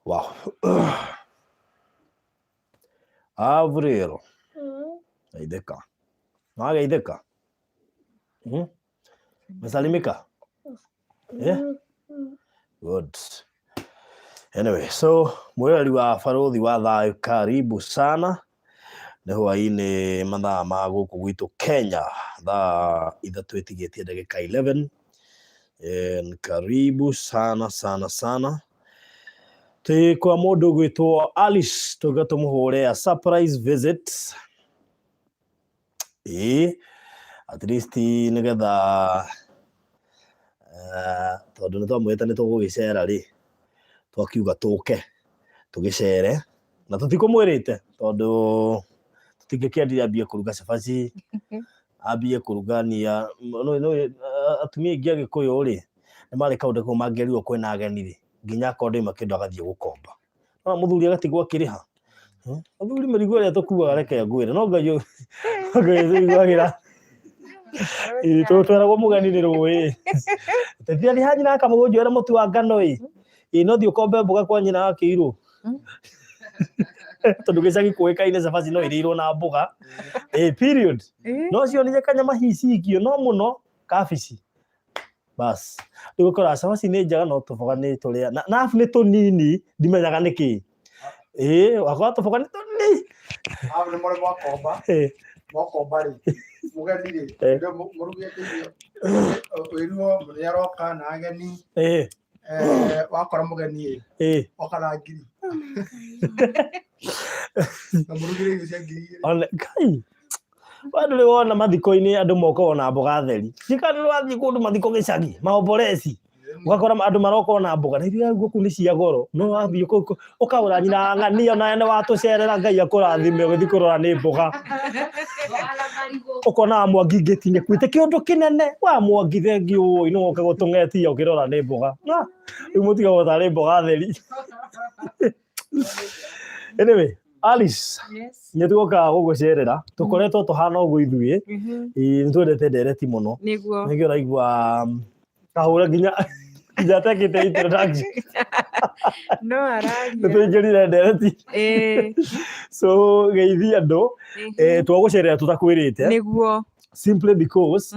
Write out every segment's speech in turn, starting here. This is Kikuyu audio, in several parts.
Wow. Avril. Geithĩka. Wageithĩka? Mesalimika? Yeah? Good. Anyway, so mwĩrori wa Barũthi wa Thayũ, karibu sana. Nĩ hwaĩ-inĩ mathaa ma gũkũ gwitũ Kenya, thaa 3 ĩtigĩtie ndagĩka 11. And karibu sana sana sana. Twĩ kwa mũndũ ũgwĩtwo Alice, tũga tũmũhũre a surprise visit. Ĩĩ, at least nĩgetha tondũ nĩ twamwĩrĩte nĩ tũgũgĩcera rĩ, twakiuga tũke tũgĩcere na tũtikũmwĩrĩte tondũ tũtingĩkĩendire ambie kũruga cabaci, ambie kũrugania. Atumia aingĩ a Gĩkũyũ rĩ, nĩ marĩ kaũndũ kau mangĩerirwo kwĩna ageni rĩ, nginya akorwo ndauma kĩndũ agathiĩ gũkomba. No mũthuri agatigwo akĩrĩha. Athuri mĩrigo ĩrĩa tũkuaga reke ngwĩre, no Ngai tũiguagĩra. Tweragwo mũgeni nĩ rũĩ. Tethia ha nyina akamũgũnjoera mũtu wa ngano ĩ. Ĩ no thiĩ ũkombe mboga kwa nyina wa kĩirũ. Tondũ gĩcagi kũĩkaine cabaci no ĩrĩirwo na mboga. Ĩ period. No cionire kanyama hicikio no mũno kabici. Bas. Rĩu ũkoraga cabaci nĩ njega no tũboga nĩ tũrĩa. Na arabu nĩ tũnini ndimenyaga nĩkĩ. Ĩ wakora tũboga nĩ tũnini. Hau nĩ mũrĩ mwakomba. Mwakomba rĩ, mũgeni rĩ, mũrugĩte irio, wĩruo nĩ aroka na ageni, wakora mũgeni ĩ, oka na ngiri. Na mũrugire irio cia ngiri 2. One, Ngai. We ndũrĩ wona mathiko-inĩ andũ moka ona mboga theri. Ndikana nĩ wathiĩ kũndũ mathiko gĩcagi, maomboreci. Ũgakora andũ maroka ona mboga na iria gũkũ nĩ cia goro. No wathiĩ kũu ũkagũra nyina ng'ania ona nĩ watũcerera Ngai akũrathime ũgĩthiĩ kũrora nĩ mboga. Ũkona Mwangi ngĩti nĩ kuĩte kĩũndũ kĩnene. Wa Mwangi thengiũ ũĩ no woke gũtũng'etia ũkĩrora nĩ mboga. Rĩu mũtigagwo tarĩ mboga theri. Anyway, Alice, Yes. nĩ tuoka gũgũcerera. Tũkoretwo tũhana ũguo ithuĩ. Ĩĩ, nĩ twendete ndereti mũno. Nĩguo. Nĩkĩo ũraigua kahũra nginya nginya atekĩte introduction. No araria. Nĩ tũingĩrire ndereti. So geithia andũ. Twagũcerera tũtakwĩrĩte. Nĩguo. Simply because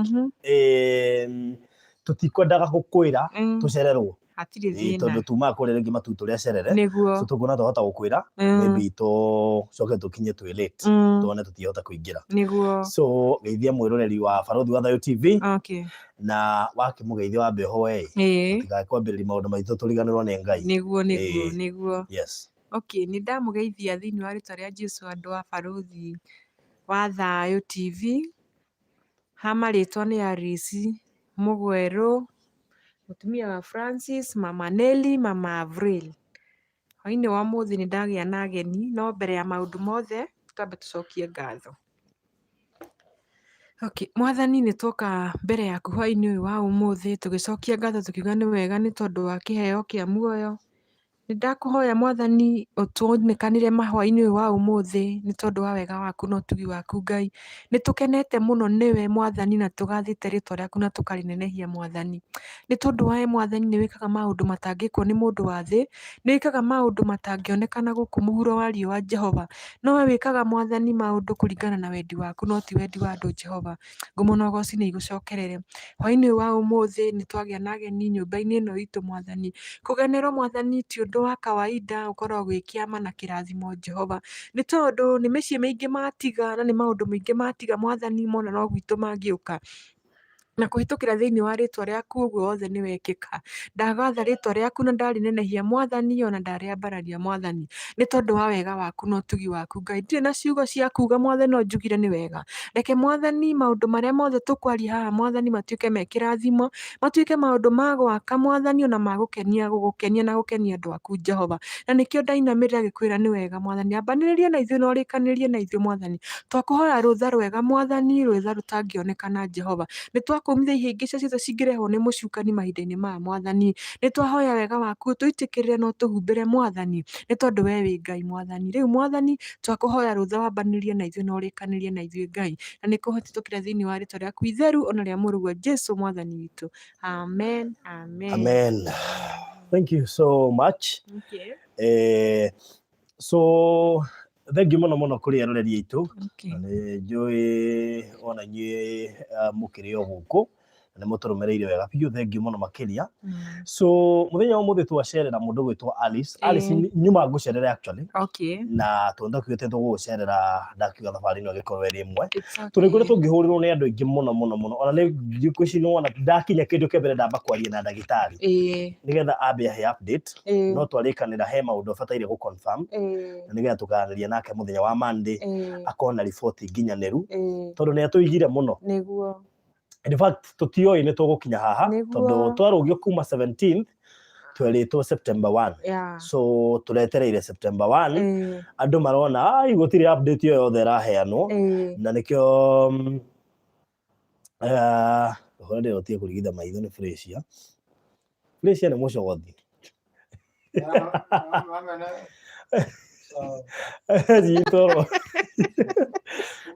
tũtikwendaga gũkwĩra tũcererwo. Hatirĩ Ĩĩ, thĩna. Tondũ tumaga kũrĩa rĩngĩ matu tũrĩa cerere. Nĩguo. So tũkuona twahota gũkwĩra, maybe tũcoke tũkinye twĩ late. Tuone tũtingĩhota kũingĩra. Nĩguo. So geithia mwĩroreri wa Barũthi wa Thayũ TV. Okay. Na wakĩmũgeithia wambe ũhoe ĩ. Tũtigae kwambĩrĩria maũndũ maitũ tũriganĩrwo nĩ Ngai. Nĩguo, nĩguo, nĩguo. Yes. Okay, nĩ ndamũgeithia thĩinĩ wa rĩtwa rĩa Jesu andũ a Barũthi wa Thayũ TV. Ha marĩtwa nĩ Alice Mũgwerũ, mũtumia wa Francis, mama Nelly, mama Avril. Hwainĩ wa ũmũthĩ nĩ ndagĩa na ageni, no mbere ya maũndũ mothe twambe tũcokie ngatho. Okay, Mwathani nĩ twoka mbere yaku hwainĩ ũyũ wa ũmũthĩ tũgĩcokia ngatho tũkiuga nĩ wega nĩ tondũ wa kĩheo kĩa muoyo. Nĩ ndakũhoya Mwathani ũtuonekanĩre hwaĩ-inĩ ũyũ wa ũmũthĩ nĩ tondũ wa wega waku na ũtugi waku Ngai. Nĩ tũkenete mũno nĩwe Mwathani na tũgathĩte rĩtwa rĩaku na tũkarĩnenehia Mwathani. Nĩ tondũ we Mwathani nĩ wĩkaga maũndũ matangĩkwo nĩ mũndũ wa thĩ, nĩ wĩkaga maũndũ matangĩonekana gũkũ mũhuro wa riũa Jehova. No we wĩkaga Mwathani maũndũ kũringana na wendi waku no ti wendi wa andũ Jehova. Ngumo na ũgoci nĩ igũcokerere. Hwaĩ-inĩ ũyũ wa ũmũthĩ nĩ twagĩa na ageni nyũmba-inĩ ĩno itũ Mwathani. Kũgenerwo Mwathani ti ũndũ wa kawaida ũkoragwo wĩ kĩama na kĩrathimo Jehova. Nĩ tondũ nĩ mĩciĩ mĩingĩ matiga na nĩ maũndũ maingĩ matiga Mwathani mona no gwitũ mangĩũka. Na kũhĩtũkĩra thĩinĩ wa rĩtwa rĩaku ũguo wothe nĩ wekĩka. Ndagatha rĩtwa rĩaku na ndarĩnenehia Mwathani ona ndarĩambararia Mwathani. Nĩ tondũ wa wega waku na ũtugi waku Ngai. Ndirĩ na ciugo cia kuga Mwathani no njugire nĩ wega. Reke Mwathani maũndũ marĩa mothe tũkwaria haha Mwathani matuĩke me kĩrathimo, matuĩke maũndũ ma gwaka Mwathani ona ma gũkenia, gũgũkenia na gũkenia andũ aku Jehova. Na nĩkĩo ndainamĩrĩra ngĩkwĩra nĩ wega Mwathani. Ambanĩrĩria na ithuĩ na ũrĩkanĩrie na ithuĩ Mwathani. Twakũhoya rũtha rwega Mwathani, rũtha rũtangĩonekana Jehova. Nĩ twakũmithia ihĩngĩca ciothe cingĩrehwo nĩ mũcukani mahinda-inĩ maya Mwathani. Nĩ twahoya wega waku ũtũitĩkĩrĩre na ũtũhumbĩre Mwathani, nĩ tondũ we wĩ Ngai Mwathani. Rĩu Mwathani twakũhoya rũtha wambanĩrie na ithuĩ na ũrĩkanĩrie na ithuĩ Ngai, na nĩ kũhĩtũkĩra thĩinĩ wa rĩtwa rĩaku itheru ona rĩa mũrũguo Jesu Mwathani witũ. Amen, amen. Amen. Thank you so much. Okay. So thengiũ mũno mũno kũrĩ eroreri aitũ. Okay. Na nĩ njũĩ ona inyuĩ mũkĩrĩ o gũkũ na nĩ mũtũrũmĩrĩire wega biũ, thengiũ mũno makĩria. So mũthenya wa ũmũthĩ twacerera mũndũ gwĩtwo Alice. Alice, nyuma ngũcerere actually. Na tondũ ndakiugĩte tũgũgũcerera, ndakiuga thabarĩ ĩno ĩgĩkorwo ĩrĩ ĩmwe. It's okay. Tondũ nĩ tũngĩhũrĩrwo nĩ andũ aingĩ mũno mũno mũno, ona nĩ thikũ ici nĩwona ndakinya kĩndũ kĩa mbere ndamba kwaria na ndagĩtarĩ nĩgetha ambe ahe update. No twarĩkanĩra he maũndũ abataire gũ confirm na nĩgetha tũkaranĩria nake mũthenya wa Monday, akorwo na riboti nginyanĩru, tondũ nĩ atũigire mũno. In fact, tũtioĩ nĩ tũgũkinya haha. Tondũ twarũgio kuma 17th, twerĩtwo September 1. So tũretereire September 1. Andũ marona ai gũtirĩ update o yothe ĩraheanwo. Na nĩkĩo ũhoro ndĩrotie kũrigitha maitho nĩ Freshia. Freshia nĩ mũcogothi. Toro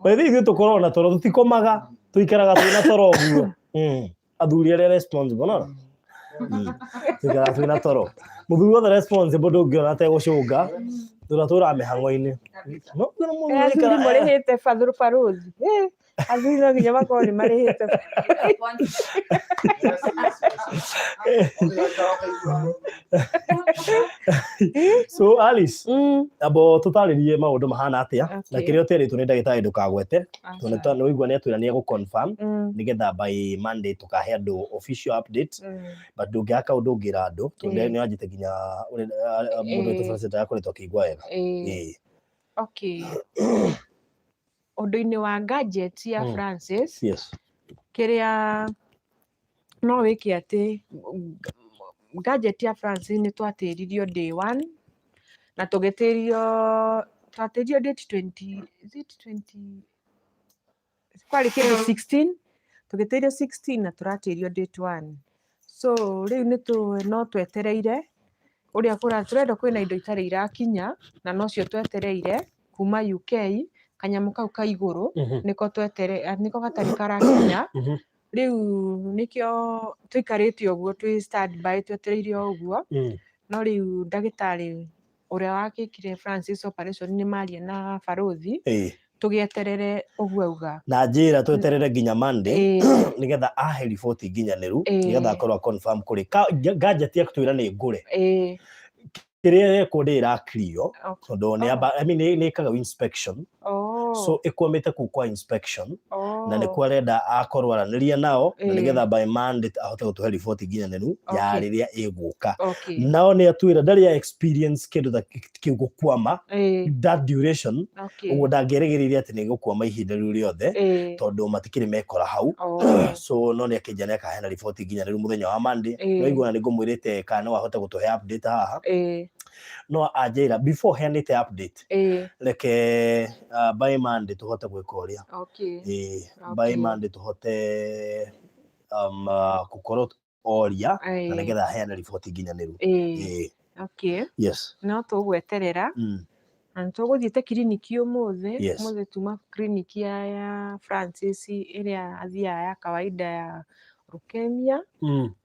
by the way, ithuĩ tũkoragwo na toro, tũtikomaga, tũikaraga twĩna toro ũguo. Athuri arĩa responsible no tũikaraga twĩna toro. Mũthuri wothe responsible ndũngĩona ategũcũnga tũratũraga mĩhang'o-inĩ. No, no, mũthuri Athuri aikara- marĩhĩte bathũrũ barũthi. Athuri no nginya makorwo nĩ marĩhĩte. So Alice, amba tũtarĩrie maũndũ mahana atĩa na kĩrĩa ũterĩtwo nĩ ndagĩtarĩ ndũkagwete, tondũ Aca. nĩ waigua nĩ atwĩra nĩ egũ confirm nĩgetha by Monday tũkahe andũ official update. But ndũngĩaga kaũndũ ũngĩra andũ, tondũ nĩ wanjĩte nginya mũndũ witũ Francis akoretwo akĩigua wega. Okay, ũndũ-inĩ wa gadget ya Francis, kĩrĩa no wĩke atĩ gadget ya Francis nĩ twatĩririo day one na tũgĩtĩrio, twatĩrio date 20, is it 20, kwarĩ kĩndũ 16, tũgĩtĩrio 16 na tũratĩrio date 1. So rĩu nĩ tũ no twetereire ũrĩa kũra tũrenda. Kwĩna indo itarĩ irakinya na nocio twetereire kuma UK, kanyamũ kau ka igũrũ. Nĩko twetere, nĩko gatarĩ karakinya. Rĩu nĩkĩo tũikarĩte ũguo twĩ stand by, twetereire o ũguo. No rĩu ndagĩtarĩ ũrĩa wakĩkire Francis operation nĩ maria na barũthi, tũgĩeterere ũguo auga. Na njĩra tweterere nginya Monday nĩgetha ahe riboti nginyanĩru, nĩgetha akorwo confirm kũrĩ gadget ya kũtwĩra nĩ ngũre. Kĩrĩa ĩrekwo ndĩ ĩrakrio, tondũ nĩ amba, I mean, nĩ ĩkaga inspection. So ĩkwamĩte kũu kwa inspection na nĩkuo arenda akorwo aranĩria nao na nĩgetha by Monday ahote gũtũhe riboti nginyanĩru ya rĩrĩa ĩgũka. Nao nĩ atwĩra ndarĩ ya experience kĩndũ ta kĩu gũkwama that duration. Ũguo ndangĩrĩgĩrĩire atĩ nĩ gũkwama ihinda rĩu rĩothe, tondũ matikĩrĩ mekora hau. So no nĩ akĩnja nĩ akaheana riboti nginyanĩru mũthenya wa Monday. No igua nĩ ngũmwĩrĩte kana no ahote gũtũhe update haha. No anjĩra before heanĩte update, reke by Monday tũhote gwĩka ũrĩa by Monday tũhote gũkorwo oria na nĩgetha aheane riboti nginyanĩru. Okay. No tũgweterera na nĩ tũgũthiĩte kiriniki ũmũthĩ. Ũmũthĩ tuma kiriniki ya Francis ĩrĩa athiaga ya kawaida ya leukemia,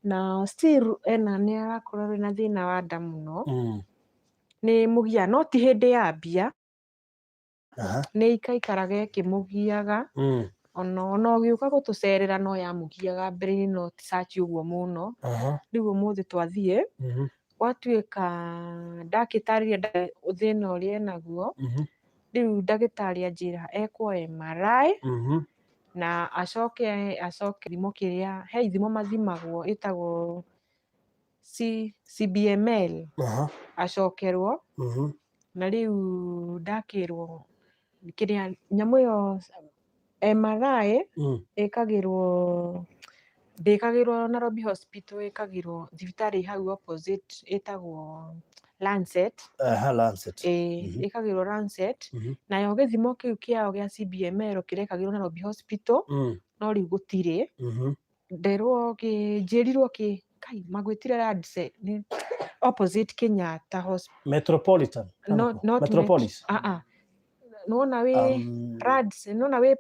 na still ena nĩ arakorwo ena thĩna wa nda mũno. Nĩ mũgia, no ti hĩndĩ ya mbia. Nĩ ikaikaraga ĩkĩmũgiaga. Ona ũgĩũka gũtũcerera no yamũgiaga mbere-inĩ, no ti such ũguo mũno. Rĩu ũmũthĩ twathiĩ, gwatuĩka ndakĩtarĩria thĩna ũrĩa enaguo. Rĩu ndagĩtarĩ anjĩra ekwo MRI na acoke ithimo kĩrĩa, he ithimo mathimagwo ĩtagwo CBML, acokerwo. Na rĩu ndakĩrwo kĩrĩa nyamũ ĩyo MRI ĩkagĩrwo, ndĩkagĩrwo Nairobi Hospital, ĩkagĩrwo thibitarĩ hau opposite ĩtagwo Lancet. Aha, Lancet. Ĩĩ. Ĩkagĩrwo Lancet. Nayo gĩthimo kĩu kĩao gĩa CBML kĩrekagĩrwo Nairobi Hospital, no rĩu gũtirĩ. Nderwo kĩ njĩrirwo kĩ kai magwĩtire Lancet nĩ opposite Kenyatta Hospital. Metropolitan. No, not Metropolis. Ah ah, nĩwona wĩ Lancet, nĩwona wĩ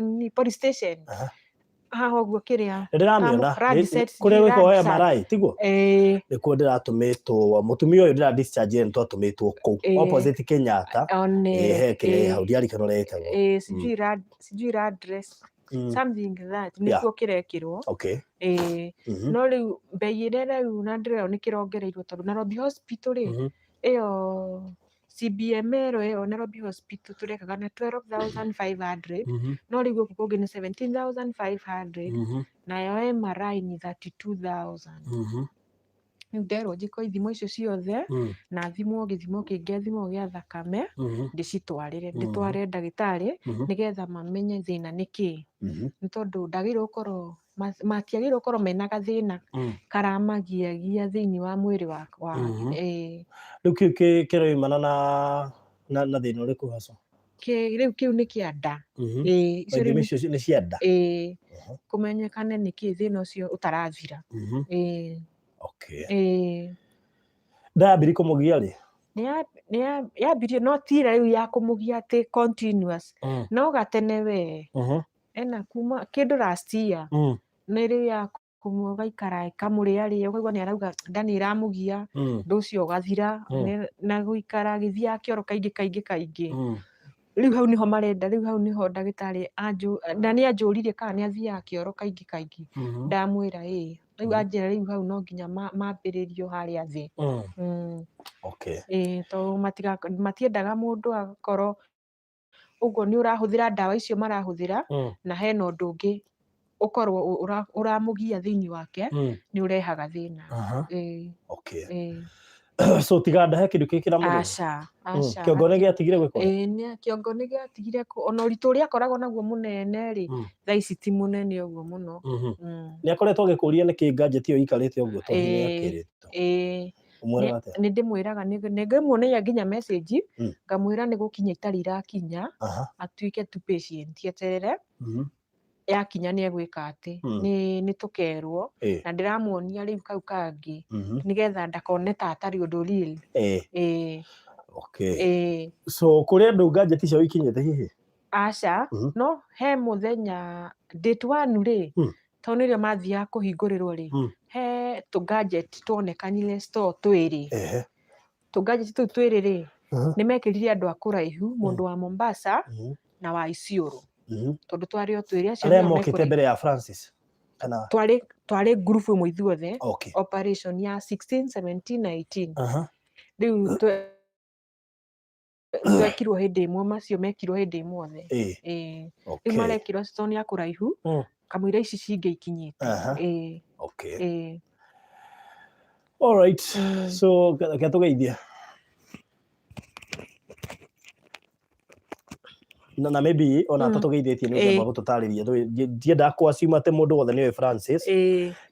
ni police station. Haha ũguo kĩrĩa. Nĩ ndĩramĩona. Radiset, Kũrĩa gwĩkwo Radiset. MRI tiguo? Ĩĩ. Nĩkuo ndĩratũmĩtwo, mũtumia ũyũ ndĩra discharge nĩ twatũmĩtwo kũu opposite Kenyatta. One. Ĩĩ, he kĩrĩa ĩ hau, ndiarikana ũrĩa ĩtagwo. Ĩĩ, sijui rad, sijui radress. Something that nĩkuo kĩrekĩrwo. Ĩĩ. No rĩu mbei ĩrĩa rĩu na ndĩrerwo nĩ kĩrongereirwo tondũ Nairobi Hospital rĩ, ĩyo CBML ĩyo Nairobi Hospital tũrekaga na 12,500, no rĩu gũkũ kũngĩ nĩ 17,500, nayo MRI nĩ 32,000. Rĩu nderwo njĩkwo ithimo icio ciothe, na thimwo gĩthimo kĩngĩ thimwo gĩa thakame, ndĩcitwarĩre, ndĩtware ndagĩtarĩ, nĩgetha mamenye thĩna nĩ kĩĩ. Nĩ tondũ ndagĩrĩirwo gũkorwo, matiagĩrĩirwo gũkorwo mena gathĩna karamagiagia thĩinĩ wa mwĩrĩ wakwa. Ĩĩ. Rĩu kĩu kĩroimana na thĩna ũrĩkũ hasa? Rĩu kĩu nĩ kĩa nda. Ĩĩ, icio Ithimi rĩu icio nĩ cia nda? Ĩĩ, kũmenyekane nĩkĩ thĩna ũcio ũtarathira. Ĩĩ. Ĩĩ. Nda yambirie kũmũgia rĩ? Nĩ yambirie, no ti rĩu ya kũmũgia atĩ continuous. No gatene we, ena kuma kĩndũ last year, nĩ rĩu ya gaikara ĩkamũrĩarĩa, ũkaigua nĩ arauga nda nĩ ĩramũgia, ũndũ ũcio ũgathira, na gũikara agĩthiaga kĩoro kaingĩ kaingĩ kaingĩ. Rĩu hau nĩho marenda, rĩu hau nĩho ndagĩtarĩ na nĩ anjũririe kana nĩ athiaga kĩoro kaingĩ kaingĩ. Ndamwĩra ĩĩ. Rĩu anjĩra rĩu hau no nginya mambĩrĩrio harĩa thĩ. Ĩĩ, tondũ matiendaga mũndũ akorwo ũguo nĩ ũrahũthĩra ndawa icio marahũthĩra, na hena ũndũ ũngĩ ũkorwo ũramũgia thĩinĩ wake, nĩ ũrehaga thĩna. Ĩĩ. Ĩĩ. So tiga nda he kĩndũ kĩngĩ kĩramũrĩa? Aca, aca. Kĩongo nĩ gĩatigire gwĩka ũrĩa? Ĩĩ, kĩongo nĩ gĩatigire ona ũritũ ũrĩa akoragwo naguo mũnene rĩ, thaa ici ti mũnene ũguo mũno. Nĩ akoretwo agĩkũria nĩkĩ gadget ĩyo ĩikarĩte ũguo tondũ nĩ akĩrĩtwo? Ĩĩ. Ũmwĩraga atĩa? Nĩ ndĩmwĩraga, nĩ ngĩmuonagia nginya message, ngamwĩra nĩ gũkinya itarĩ irakinya, atuĩke tu patient, eterere, yakinya nĩ egwĩka atĩ, nĩ tũkerwo, na ndĩramuonia rĩu kau kangĩ, nĩgetha ndakone ta atarĩ ũndũ real. Ĩĩ. Ĩĩ. So kũrĩ andũ gadget icio ikinyĩte hihi? Aca, no he mũthenya date 1 rĩ, tondũ nĩrĩo mathiaga kũhingũrĩrwo rĩ, he tũ gadget tuonekanire store twĩrĩ. Tũ gadget tũu twĩrĩ rĩ, nĩ mekĩrire andũ a kũraihu, mũndũ wa Mombasa na wa Isiolo. Tondũ twarĩ o twĩrĩ, acio Arĩa nĩo mokĩte mekũrĩ- mbere ya Francis? Kana? Twarĩ group ĩmwe ithuothe. Operation ya 16, 17 na 18. Rĩu twekirwo hĩndĩ ĩmwe, macio mekirwo hĩndĩ ĩmwe othe. Ĩĩ. Rĩu marekirwo acio tondũ nĩ a kũraihu, kamũira ici cingĩ ikinyĩte. Ĩĩ. Ĩĩ. All right. So, reke tũgeithie. Na maybe ona tũtũgeithĩtie nĩ ũndũ wa gũtũtarĩria. Ndiendaga kũ assume atĩ mũndũ wothe nĩoĩ Francis,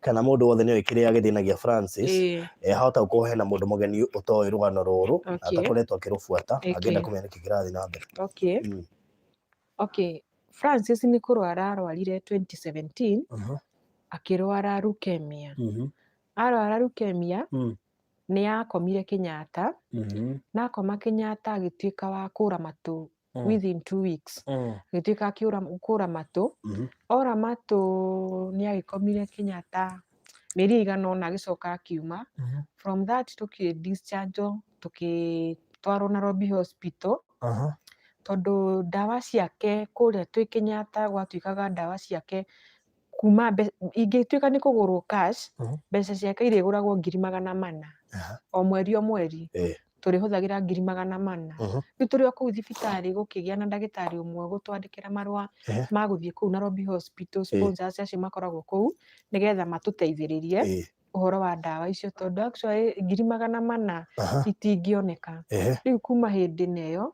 kana mũndũ wothe nĩoĩ kĩrĩa gĩthĩnagia Francis. Hahota gũkorwo hena mũndũ mũgeni ũtoĩ rũgano rũrũ, na atakoretwo akĩrũbuata, angĩenda kũmenya nĩkĩ kĩrathiĩ na mbere. Francis nĩ kũrwara arwarire 2017, akĩrwara leukemia. Arwara leukemia, nĩ akomire Kenyatta, na akoma Kenyatta agĩtuĩka wa kũra matũ within 2 weeks. Agĩtuĩka kũra matũ. Ora matũ nĩ agĩkomire Kenyatta mĩeri ĩigana ũna agĩcoka akiuma. From that tũkĩ discharge tũkĩtwarwo Nairobi Hospital. Tondũ ndawa ciake kũrĩa twĩ Kenyatta gwatuĩkaga ndawa ciake kuma ingĩtuĩka nĩ kũgũrwo cash, mbeca ciake irĩgũragwo ngiri magana mana. O mweri o mweri. Tũrĩhũthagĩra ngiri magana mana. Rĩu tũrĩ o kũu thibitarĩ gũkĩgĩa na ndagĩtarĩ ũmwe gũtwandĩkĩra marũa ma gũthiĩ kũu Nairobi Hospital, sponsors acio makoragwo kũu, nĩgetha matũteithĩrĩrie ũhoro wa ndawa icio, tondũ actually ngiri magana mana itingĩoneka. Rĩu kuma hĩndĩ na ĩyo,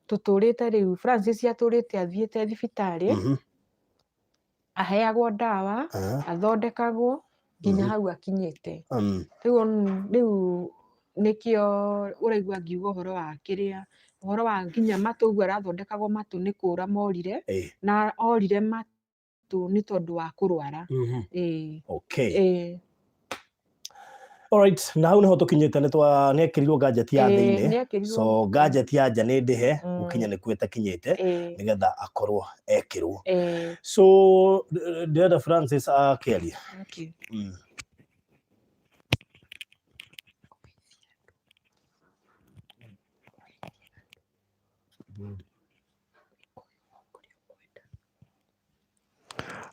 tũtũrĩte rĩu, Francis atũrĩte athiĩte thibitarĩ, aheagwo ndawa, athondekagwo nginya hau akinyĩte. Rĩu nĩkĩo ũraigua ngiuga ũhoro wa kĩrĩa, ũhoro wa nginya matũ ũguo arathondekagwo matũ nĩ kũra morire, na orire matũ nĩ tondũ wa kũrwara. All right, na hau niho tukinyite ni twa ni ekirirwo gadget ya thiini. Nĩ ekĩrirwo. So gadget ya nja nĩ ndĩhe. Gũkinya nĩkuo ĩtakinyĩte, nĩgetha akorwo ekĩrwo. So ndĩrenda Francis akĩaria. Okay.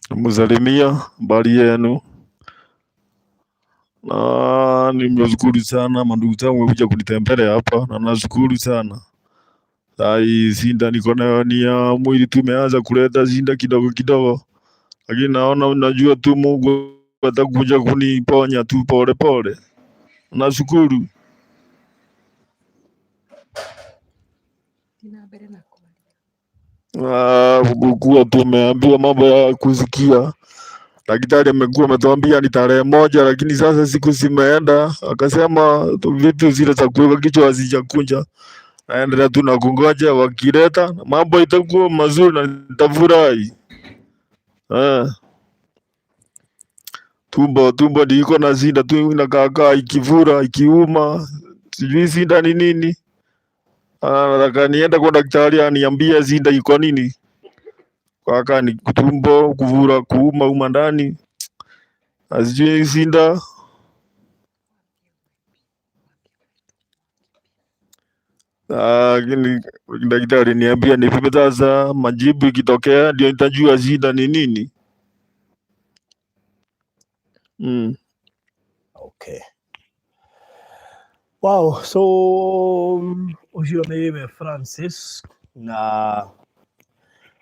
Namusalimia, habari yenu? Na nimeshukuru sana mandugu zangu wamekuja kunitembelea hapa na nashukuru sana. Sai shinda niko nayo ni ya mwili, tumeanza kuleta shinda kidogo kidogo, lakini naona najua tu Mungu atakuja kuniponya tu pole pole. Nashukuru. Thiĩ na mbere na kwaria. Kuwa tumeambiwa mambo ya kusikia, daktari amekuwa ametuambia ni tarehe 1, lakini sasa siku zimeenda, akasema vitu zile za kuweka kichwa hazijakunja. Naendelea tu na kungoja, wakileta mambo itakuwa mazuri na nitafurahi. Tumbo ndio iko na shida tu, inakaa ikivura ikiuma, sijui shida ni nini. Nataka niende kwa daktari aniambie shida iko nini. Kaka ni tumbo kuvura kuuma uma ndani, sijui shida. Lakini daktari niambia nipime sasa, majibu ikitokea ndio nitajua shida ni nini. Okay. Wow, so ũcio nĩ we Francis na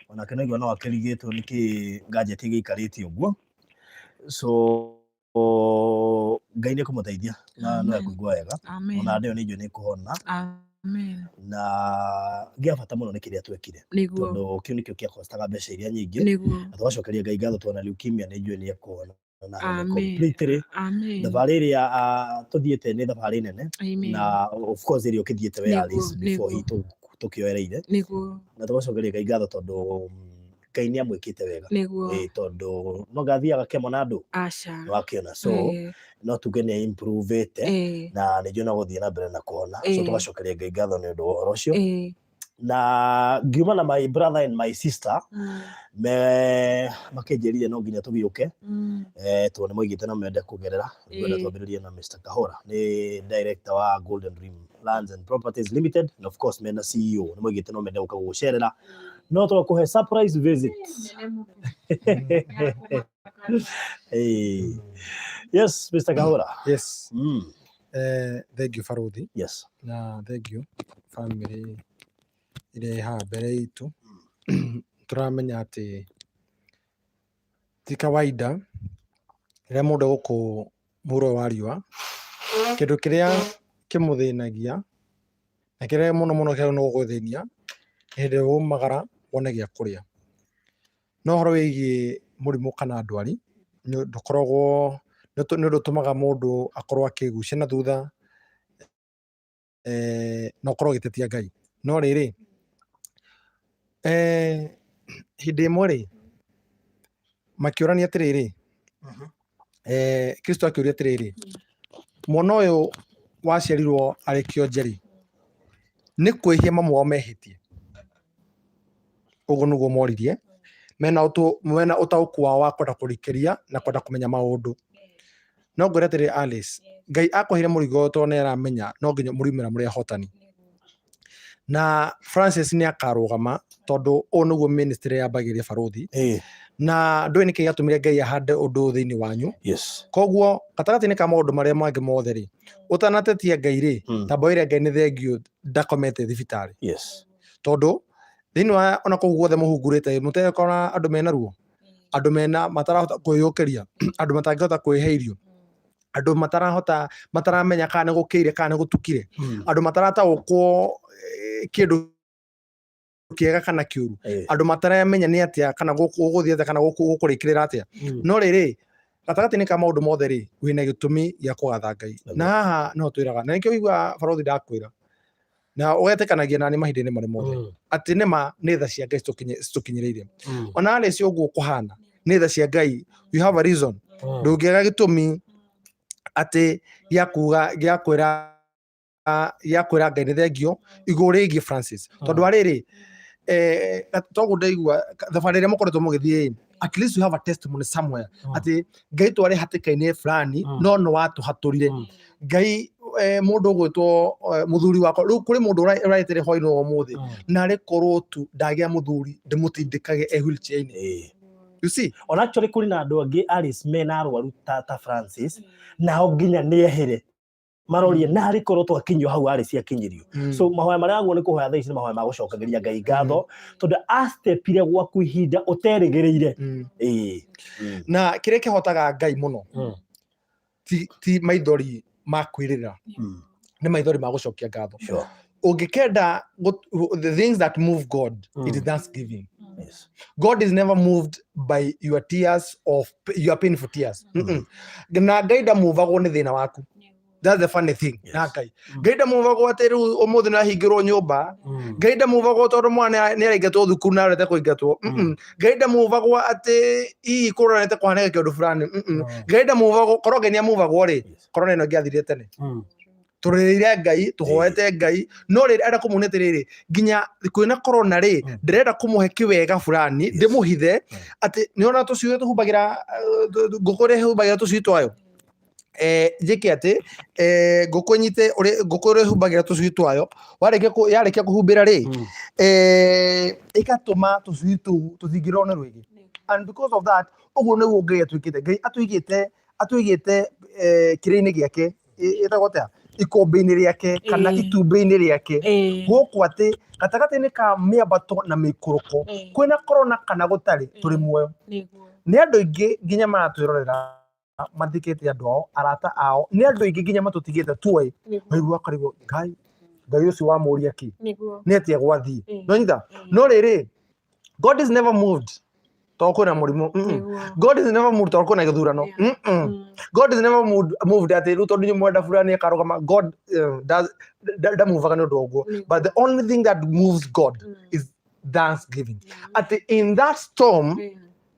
onake naigua no akĩrigĩtwo nĩkĩ gadget ĩgĩikarĩte ũguo. So Ngai nĩ ekũmũteithia na no Amen. ekũigua wega. Amen. Ona ndĩyo nĩ njũĩ nĩ ekũhona. Amen. Na gĩa bata mũno nĩ kĩrĩa twekire. Tondũ kĩu nĩkĩo kĩakostaga mbeca iria nyingĩ. Na tũgacokeria Ngai ngatho tuona leukemia nĩ njũĩ nĩ ekũhona. Na Amen. completely. Amen. Thabarĩ ĩrĩa tũthiĩte nĩ thabarĩ nene. Amen. Na of course ĩrĩa ũkĩthiĩte we Alice before tũkĩoereire. Na tũgacokeria Ngai ngatho tondũ Ngai nĩ amwĩkĩte wega. Tondũ no ngathiaga kemo na andũ. Aca. Nĩ wakĩona. So no tuge nĩ improvete na nĩ njũĩ no gũthiĩ na mbere na kũhona. So tũgacokeria Ngai ngatho nĩ ũndũ wa ũhoro ũcio. Na ngiuma na my brother and my sister me makĩnjĩrire no nginya tũgĩũke. Tondũ nĩ moigĩte no mende kũgerera. Ngwenda twambĩrĩrie na Mr. Kahora, nĩ director wa Golden Dream Lands and Properties Limited, and of course mena CEO nĩ moigĩte no mende gũka gũgũcerera. No tũgakũhe surprise visit. Yes, Mr. Kahora. Yes. Thank you Baruthi. Yes. Na thank you family ĩrĩa ĩ haha mbere itũ. Tũramenya atĩ ti kawaida rĩrĩa mũndũ egũkũ mũhuro wa riũa, kĩndũ kĩrĩa kĩmũthĩnagia na kĩrĩa mũno mũno kĩagĩrĩirwo nĩ gũgũthĩnia nĩ hĩndĩ ĩrĩa waumagara wone gĩa kũrĩa. No ũhoro wĩgiĩ mũrimũ kana ndwari ndũkoragwo, nĩ ũndũ ũtũmaga mũndũ akorwo akĩgucia na thutha, na ũkorwo ũgĩtetia Ngai. No rĩrĩ, hĩndĩ ĩmwe rĩ, makĩũrania atĩrĩrĩ, Kristo akĩũria atĩrĩrĩ, mwana ũyũ waciarirwo arĩ kĩonje rĩ, nĩ kwĩhia mamu wao mehĩtie? Ũguo nĩguo moririe, mena ũtaũku wao wa kwenda kũrikĩria na kwenda kũmenya maũndũ. No ngwĩre atĩrĩrĩ Alice, Ngai akũheire mũrigo ũyũ tondũ nĩ aramenya no nginya mũriumĩra mũrĩ ahotani. Na Francis nĩ akarũgama tondũ ũũ nĩguo ministry yambagĩrĩria Baruthi. Na ndũĩ nĩkĩ gĩatũmire Ngai ahande ũndũ thĩinĩ wanyu. Koguo gatagatĩ-inĩ ka maũndũ marĩa mangĩ mothe rĩ, ũtanatetia Ngai rĩ, tamba wĩre Ngai nĩ thengiũ ndakomete thibitarĩ. Tondũ thĩinĩ wa ona kũu guothe mũhungurĩte, mũtegũkora andũ mena ruo, andũ mena matarahota kwĩyũkĩria, andũ matangĩhota kwĩhe irio, andũ matarahota, mataramenya kana nĩ gũkĩire kana nĩ gũtukire, andũ matarataũkwo kĩndũ kĩega kana kĩũru, andũ mataramenya nĩ atĩa kana gũgũthiĩ atĩa kana gũkũrĩkĩrĩra atĩa. No rĩrĩ, gatagatĩ-inĩ ka maũndũ mothe rĩ, wĩna gĩtũmi gĩa kũgatha Ngai. Na haha no twĩraga, na nĩkĩo ũiguaga Baruthi ndakwĩra, na ũgetĩkanagia nani mahinda-inĩ marĩ mothe, atĩ nĩma nĩ tha cia Ngai citũkinyĩrĩire. Ona Alice ũguo kũhana, nĩ tha cia Ngai. You have a reason. Ndũngĩaga gĩtũmi atĩ gĩa kuga, gĩa kwĩra gĩa kwĩra Ngai nĩ thengio igũrũ rĩgiĩ Francis, tondũ wa rĩrĩ, toguo ndaigua thabarĩ ĩrĩa mũkoretwo mũgĩthiĩ, at least you have a testimony somewhere atĩ Ngai twarĩ hatĩka-inĩ fulani, no nĩ watũhatũrire. Ngai, mũndũ ũgwĩtwo mũthuri wakwa, rĩu kũrĩ mũndũ ũraĩtĩre hwainĩ wa ũmũthĩ, narĩ korwo tu ndagĩa mũthuri ndĩmũtindĩkage e wheelchair-inĩ. You see? Ona actually kũrĩ na andũ angĩ, Alice, mena arwaru ta Francis, nao nginya nĩ ehere marorie, narĩ korwo twakinyio hau Alice akinyirio. So mahoya marĩa aguo nĩ kũhoya thaa ici nĩ mahoya ma gũcokagĩria Ngai ngatho, tondũ astepire gwaku ihinda ũterĩgĩrĩire. Ĩĩ. Na kĩrĩa kĩhotaga Ngai mũno ti maithori ma kwĩrĩra, nĩ maithori ma gũcokia ngatho. Ũngĩkenda the things that move God, it is thanksgiving. God is never moved by your tears of your painful tears. Na Ngai ndamuvagwo nĩ thĩna waku. That's the funny thing. Na Ngai, Ngai ndamuvagwo atĩ rĩu ũmũthĩ nĩahingĩrwo nyũmba. Ngai ndamuvagwo tondũ mwana nĩ araingatwo thukuru na arete kũingatwo. Ngai ndamuvagwo atĩ hihi kũroranĩte kũhanĩka kĩũndũ fulani. Ngai ndamuvagwo. Korwo Ngai nĩamuvagwo rĩ, korona ĩno ĩngĩathirire tene. Tũrĩrĩire Ngai, tũhoete Ngai, no rĩrĩ, arenda kũmuonia atĩrĩrĩ, nginya kwĩna corona rĩ, ndĩrenda kũmũhe kĩwega fulani, ndĩmũhithe atĩ nĩona tũcui tũhumbagĩra, ngũkũ ĩrĩa ĩhumbagĩra tũcui twayo, njĩke atĩ, ngũkũ ĩnyite ũrĩa ngũkũ ĩrĩa ĩhumbagĩra tũcui twayo, warĩkia yarĩkia kũhumbĩra rĩ, ĩgatũma tũcui tũu tũtingĩrwo nĩ rwĩgĩ, and because of that, ũguo nĩguo Ngai atuĩkĩte. Ngai atũigĩte kĩrĩa-inĩ gĩake, ĩtagwo atĩa, ikũmbĩ-inĩ rĩake kana itumbĩ-inĩ rĩake gũkũ, atĩ gatagatĩ-inĩ ka mĩambato na mĩikũrũko, kwĩna corona kana gũtarĩ, tũrĩ muoyo. Nĩ andũ aingĩ nginya maratwĩrorera mathikĩte andũ ao, arata ao, nĩ andũ aingĩ nginya matũtigĩte tuoĩ, waigua karigwo, Ngai, Ngai ũcio wamũria kĩ? Nĩ atĩa gwathiĩ? No nyita, no rĩrĩ, God is never moved tondũ kwĩna mũrimũ. God is never moved tondũ kwĩna gĩthurano. God is never moved atĩ rĩu tondũ mwenda fulani akarũgama. God ndamuvaga nĩ ũndũ wa ũguo, but the only thing that moves God is thanksgiving, atĩ in that storm,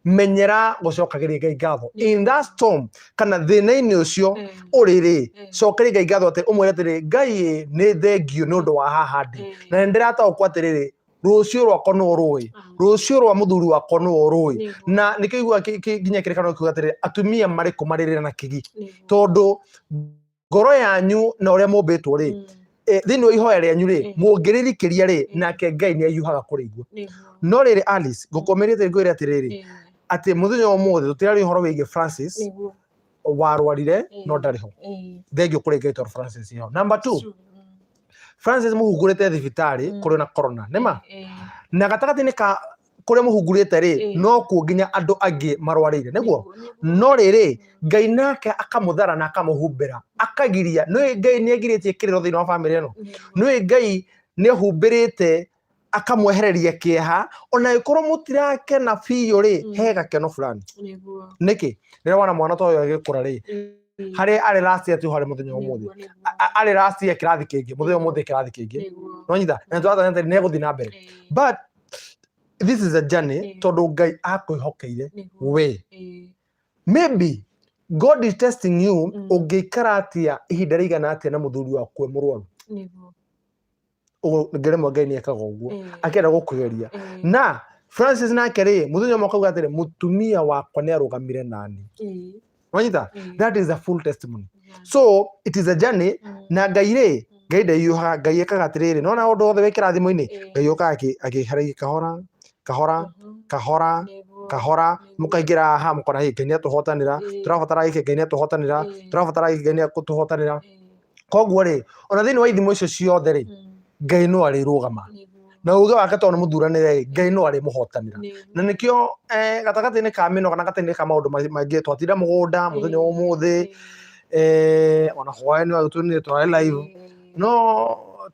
menyera gũcokagĩria Ngai ngatho. In that storm kana thĩna-inĩ ũcio ũrĩ rĩ, cokeria Ngai ngatho, atĩ ũmwĩre atĩrĩ, Ngai ĩ, nĩ thengio nĩ ũndũ wa haha ndĩ, na nĩ ndĩrataũkwo atĩrĩrĩ, rũciũ rwakwa nĩ rũĩ, rũciũ rwa mũthuri wakwa nĩ rũĩ. Na nĩkĩo igua nginya kĩrĩkanĩro kiuga atĩrĩrĩ, atumia marĩ kũmarĩrĩra na kĩgi, tondũ ngoro yanyu na ũrĩa mũmbĩtwo rĩ, thĩinĩ wa ihoya rĩanyu rĩ, mũngĩrĩrikĩria rĩ, nake Ngai nĩ ahiũhaga kũrĩ iguo. No rĩrĩ, Alice, ngũkũmĩrĩte ngwĩre atĩrĩrĩ, atĩ mũthenya wa ũmũthĩ tũtiraria ũhoro wĩgiĩ Francis warwarire, no ndarĩ ho. Thengio kũrĩ Ngai tondũ Francis ho. Number two, Francis mũhungurĩte thibitarĩ kũrĩ na corona, nĩma na gatagatĩ-inĩ ka kũrĩa mũhungurĩte rĩ, no kuo nginya andũ angĩ marwarĩire, nĩguo. No rĩrĩ, Ngai nake akamũthara na akamũhumbĩra, akagiria. Nĩũĩ Ngai nĩ agirĩtie kĩrĩro thĩinĩ wa bamĩrĩ ĩno? Nĩũĩ Ngai nĩ ahumbĩrĩte, akamwehereria kĩeha? Ona ĩkorwo mũtirakena biũ rĩ, he gakeno fulani. Nĩkĩ? Rĩrĩa wana mwana ta ũyũ agĩkũra rĩ, harĩa arĩ last year ti harĩ mũthenya wa ũmũthĩ. Arĩ last year kĩrathi kĩngĩ, mũthenya wa ũmũthĩ kĩrathi kĩngĩ. Nonyita na tũratanya atĩ nĩ egũthiĩ na mbere, but this is a journey, tondũ Ngai akwĩhokeire we. Maybe God is testing you, ũngĩikara atĩa ihinda rĩigana atĩa na mũthuri waku e mũrwaru. Ũguo rĩmwe Ngai nĩ ekaga ũguo, akĩenda gũkũgeria. Na Francis nake rĩ, mũthenya ũmwe akauga atĩrĩ, mũtumia wakwa nĩ arũgamire nani. Wanyita? That is a full testimony. So it is a journey. Na Ngai rĩ, Ngai ndaiyũhaga. Ngai ekaga atĩrĩrĩ, nona ũndũ wothe wĩkĩra thimũ-inĩ, Ngai ũkaga akĩheragia kahora kahora kahora kahora, mũkaingĩra haha mũkona, "Hĩ, Ngai nĩ atũhotanĩra. Tũrabatara gĩkĩ, Ngai nĩ atũhotanĩra. Tũrabatara gĩkĩ, Ngai nĩ akũtũhotanĩra." Koguo rĩ, ona thĩinĩ wa ithimo icio ciothe rĩ, Ngai no arĩrũgama na uge wake, tondũ nĩ mũthuranĩre rĩ, Ngai no arĩmũhotanĩra. Na nĩkĩo, gatagatĩ-inĩ ka mĩno kana gatagatĩ-inĩ ka maũndũ maingĩ, twatinda mũgũnda mũthenya wa ũmũthĩ, ona hwaĩ-inĩ wa tũnire twarĩ live, no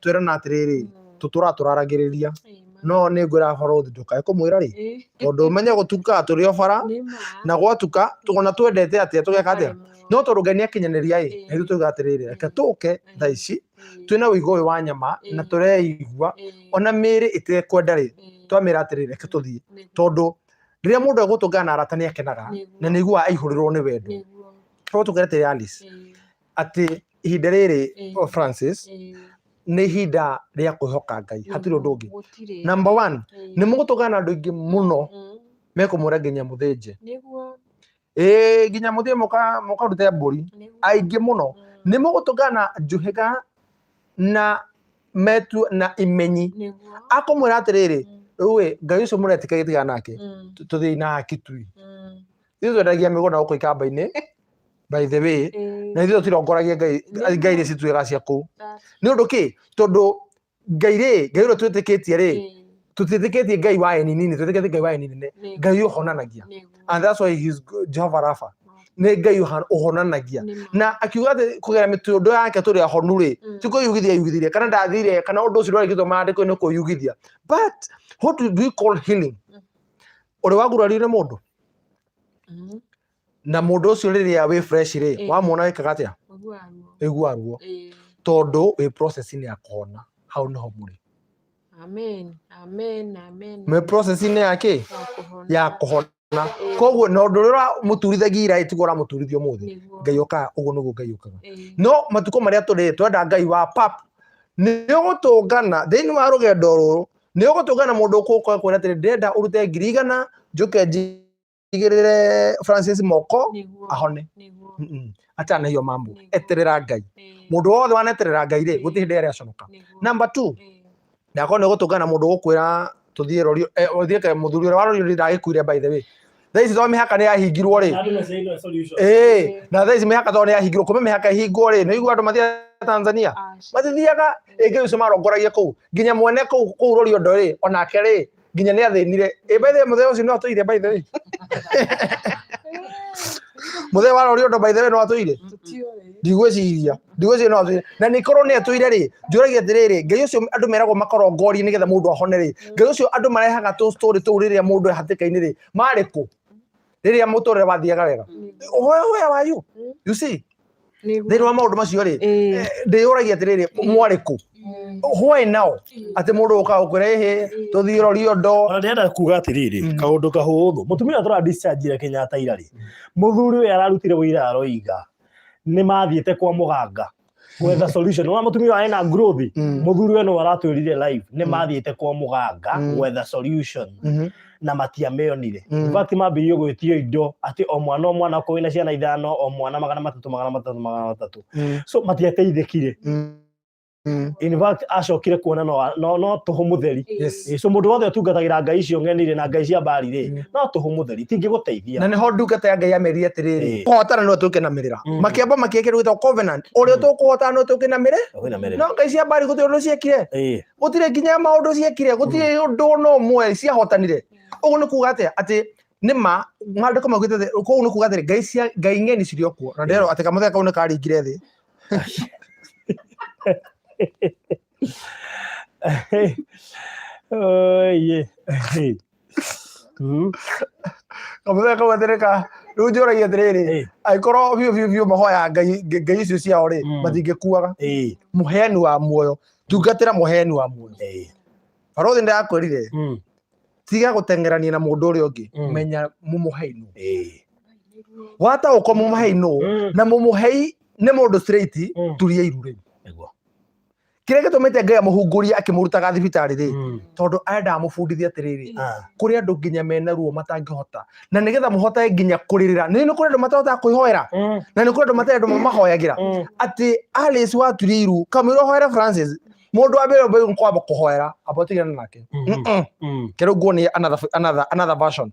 twĩrana atĩrĩrĩ, tũtũraga tũraragĩrĩria, no nĩ ngwĩra barũthi ndũkae kũmwĩra rĩ, tondũ ũmenye gũtukaga tũrĩ o bara, na gwatuka ona twendete atĩa, tũgeka atĩa, no tondũ Ngai nĩ akinyanĩria ĩ, na ithuĩ tuga atĩrĩrĩ, reke tũke thaa ici twĩna ũigũ ũyũ wa nyama na tũreigua ona mĩĩrĩ ĩtekwenda rĩ, twamĩra atĩrĩrĩ, reke tũthiĩ, tondũ rĩrĩa mũndũ egũtũngana na arata nĩ akenaga na nĩ aiguaga aihũrĩrwo nĩ wendo. Koguo tũkĩra atĩrĩ, Alice, atĩ Ihinda rĩrĩ, oh, Francis, nĩ ihinda rĩa kwĩhoka Ngai, hatirĩ ũndũ ũngĩ. Gũtirĩ. Number one, nĩ mũgũtũngana na andũ aingĩ mũno mekũmwĩra nginya mũthĩnje. Ĩĩ, nginya mũthiĩ mũkarute mbũri. Aingĩ mũno. Nĩ mũgũtũngana na njũhĩga na metu na imenyi. Akũmwĩra atĩrĩrĩ, rĩu ĩ, Ngai ũcio mũretĩka gĩtigana nake. Tũthiĩ na Kitui. Ithuĩ twendagia mĩgũnda gũkũ ikamba-inĩ, by the way, na ithuĩ tũtirongoragia ngai ngai iria cituĩkaga cia kũu. Nĩ ũndũ kĩ? Tondũ Ngai rĩ, Ngai ũrĩa twĩtĩkĩtie rĩ, tũtiĩtĩkĩtie Ngai wa eni nini, twĩtĩkĩtie Ngai wa eni nene, Ngai ũhonanagia. And that's why he's Jehovah Rapha. Nĩ Ngai ũhonanagia. Na akiuga atĩ kũgerera mĩtũndũ yake tũrĩ ahonu rĩ, ti kwĩyugithia yugithirie, kana ndathire, kana ũndũ ũcio ndwarĩkĩtwo maandĩko-inĩ kwĩyugithia. But what do we call healing? Ũrĩ wagurario nĩ mũndũ? Na mũndũ ũcio rĩrĩa wĩ fresh rĩ, wamwona wĩkaga atĩa? Wĩiguaga ruo. Tondũ wĩ process-inĩ ya kũhona. Hau nĩho mũrĩ. Amen. Amen. Amen. Mwĩ process-inĩ ya kĩ? Ya kũhona. Ya kũhona. Koguo na ũndũ ũrĩa ũramũturithagia ira ĩ tiguo ũramũturithia ũmũthĩ. Ngai okaga, ũguo nĩguo Ngai okaga. No matukũ marĩa tũrĩ, twenda Ngai wa pap. Nĩ ũgũtũngana thĩinĩ wa rũgendo rũrũ, nĩ ũgũtũngana mũndũ ũkũka kwĩra atĩrĩ, ndĩrenda ũrute 100,000 njũke njigĩrĩre Francis moko ahone. Achana na hiyo mambo. Eterera Ngai. Mũndũ wothe waneterera Ngai rĩ, gũtirĩ hĩndĩ arĩ aconoka. Number 2, ndakorwo nĩ ũgũtũngana mũndũ ũgũkwĩra tũthiĩ rorio, ũthiĩ ke mũthuri ũrĩa warorio ndagĩkuire by the way. Thaa ici tondũ mĩhaka nĩ yahingirwo rĩ. Ĩĩ, na thaa ici mĩhaka tondũ nĩ yahingirwo, kuma mĩhaka ĩhingwo rĩ, nĩ ũiguaga andũ mathiaga Tanzania? Matithiaga, ĩ Ngai ũcio marongoragia kũu. Nginya mwene kũu kũu Roriondo rĩ, onake rĩ, nginya nĩ athĩnire. Ĩ by the way mũthee ũcio no atũire by the way. Mũthee wa Roriondo by the way no atũire. Ndigwĩciria, ndigwĩciria no atũire. Na nĩ korwo nĩ atũire rĩ, njũragia atĩrĩrĩ, Ngai ũcio andũ meragwo makorongorie nĩgetha mũndũ ahone rĩ, Ngai ũcio andũ marehaga tũ story tũu rĩrĩa mũndũ e hatĩka-inĩ rĩ, marĩ kũ? Rĩrĩa mũtũrĩre wathiaga wega. Where were you? You see? Thĩinĩ wa maũndũ macio rĩ, ndĩyũragia atĩrĩrĩ, mwarĩ kũ? Why now? Atĩ mũndũ ũkaga gũkwĩra ĩhĩ, tũthiĩ Roriondo. Ona ndĩrenda kuga atĩrĩrĩ, kaũndũ kahũthũ. Mũtumia ũrĩa tũra discharge Kenyatta ira rĩ, mũthuri ũyũ ararutire ũira aroiga nĩ mathiĩte kwa mũganga gwetha solution. Nĩwona mũtumia ũyũ ena growth, mũthuri ũyũ no aratwĩrire live nĩ mathiĩte kwa mũganga gwetha solution na matiamĩonire. In fact mambĩrĩirie gwĩtio indo atĩ o mwana o mwana okorwo wĩna ciana ithano o mwana 300 300 300. So matiateithĩkire. In fact acokire kuona no no no tũhũ mũtheri. So mũndũ wothe ũtungatagĩra ngai icio ng'enire na ngai cia mbari rĩ, no tũhũ mũtheri, tingĩgũteithia. Na nĩho ndungata ya Ngai yamerire atĩrĩrĩ, kũhotana no tũkenamĩrĩra. Makĩamba makĩekĩra gwĩtwo covenant, ũrĩa tũkũhotana no tũkenamĩre. Ũkĩnamĩrĩra. No ngai cia mbari gũtirĩ ũndũ ciekire. Gũtirĩ nginya maũndũ ciekire, gũtirĩ ũndũ no ũmwe ciahotanire. Ũguo nĩ kuga atĩa? Atĩ nĩ ma maandĩko maugĩte atĩ kũu nĩ kuga atĩrĩ, ngai cia ngai ng'eni cirĩ o kuo. Na ndĩrerwo atĩ kamũthenya kau nĩ karingire thĩ. Oye. Kamũthenya kau atĩ nĩ ka rĩu njũragia atĩrĩrĩ, angĩkorwo biũ biũ biũ mahoyaga ngai ngai icio ciao rĩ, matingĩkuaga. Mũheani wa muoyo, tungatĩra mũheani wa muoyo. Barothi ndĩrakwĩrire, tiga gũteng'erania na mũndũ ũrĩa ũngĩ, menya mũmũhei nũ. Wataũkwo mũmũhei nũ, na mũmũhei nĩ mũndũ straight, turia iru rĩu. Kĩrĩa gĩtũmĩte Ngai amũhungũrie akĩmũrutaga thibitarĩ rĩ, tondũ endaga amũbundithie atĩrĩrĩ, kũrĩ andũ nginya mena ruo matangĩhota, na nĩgetha mũhotage nginya kũrĩrĩra. Nĩ kũrĩ andũ matahotaga kwĩhoera, na nĩ kũrĩ andũ matarĩ andũ mamahoyagĩra. Atĩ Alice waturia iru, kamũira ũhoere Francis, mũndũ wa mbere ũmbe kwamba kũhoera, amba ũtigane nake. Kĩrĩa nguonia another version.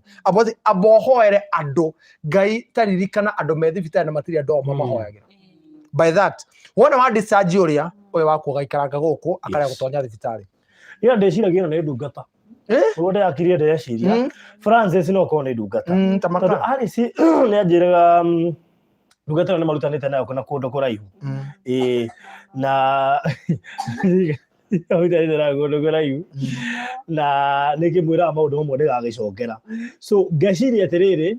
Amba ũhoere andũ, Ngai taririkana andũ me thibitarĩ na matirĩ andũ ao mamahoyagĩra. By that, wona wa discharge ũrĩa, ũyũ waku agaikaranga gũkũ, akarega gũtonya thibitarĩ. Ira ndĩciragia ĩno nĩ ndungata. Ũguo ndĩrakirie ndĩreciria. Francis no korwo nĩ ndungata. Ta maka. Tondũ Alice nĩ anjĩraga, ndungata ĩyo nĩ marutanĩte nayo na kũndũ kũraihu. Ĩĩ, na marutanĩte nayo kũndũ kũraihu. Na nĩngĩmwĩraga maũndũ mamwe ndĩgagĩcokera. So ngeciria atĩrĩrĩ,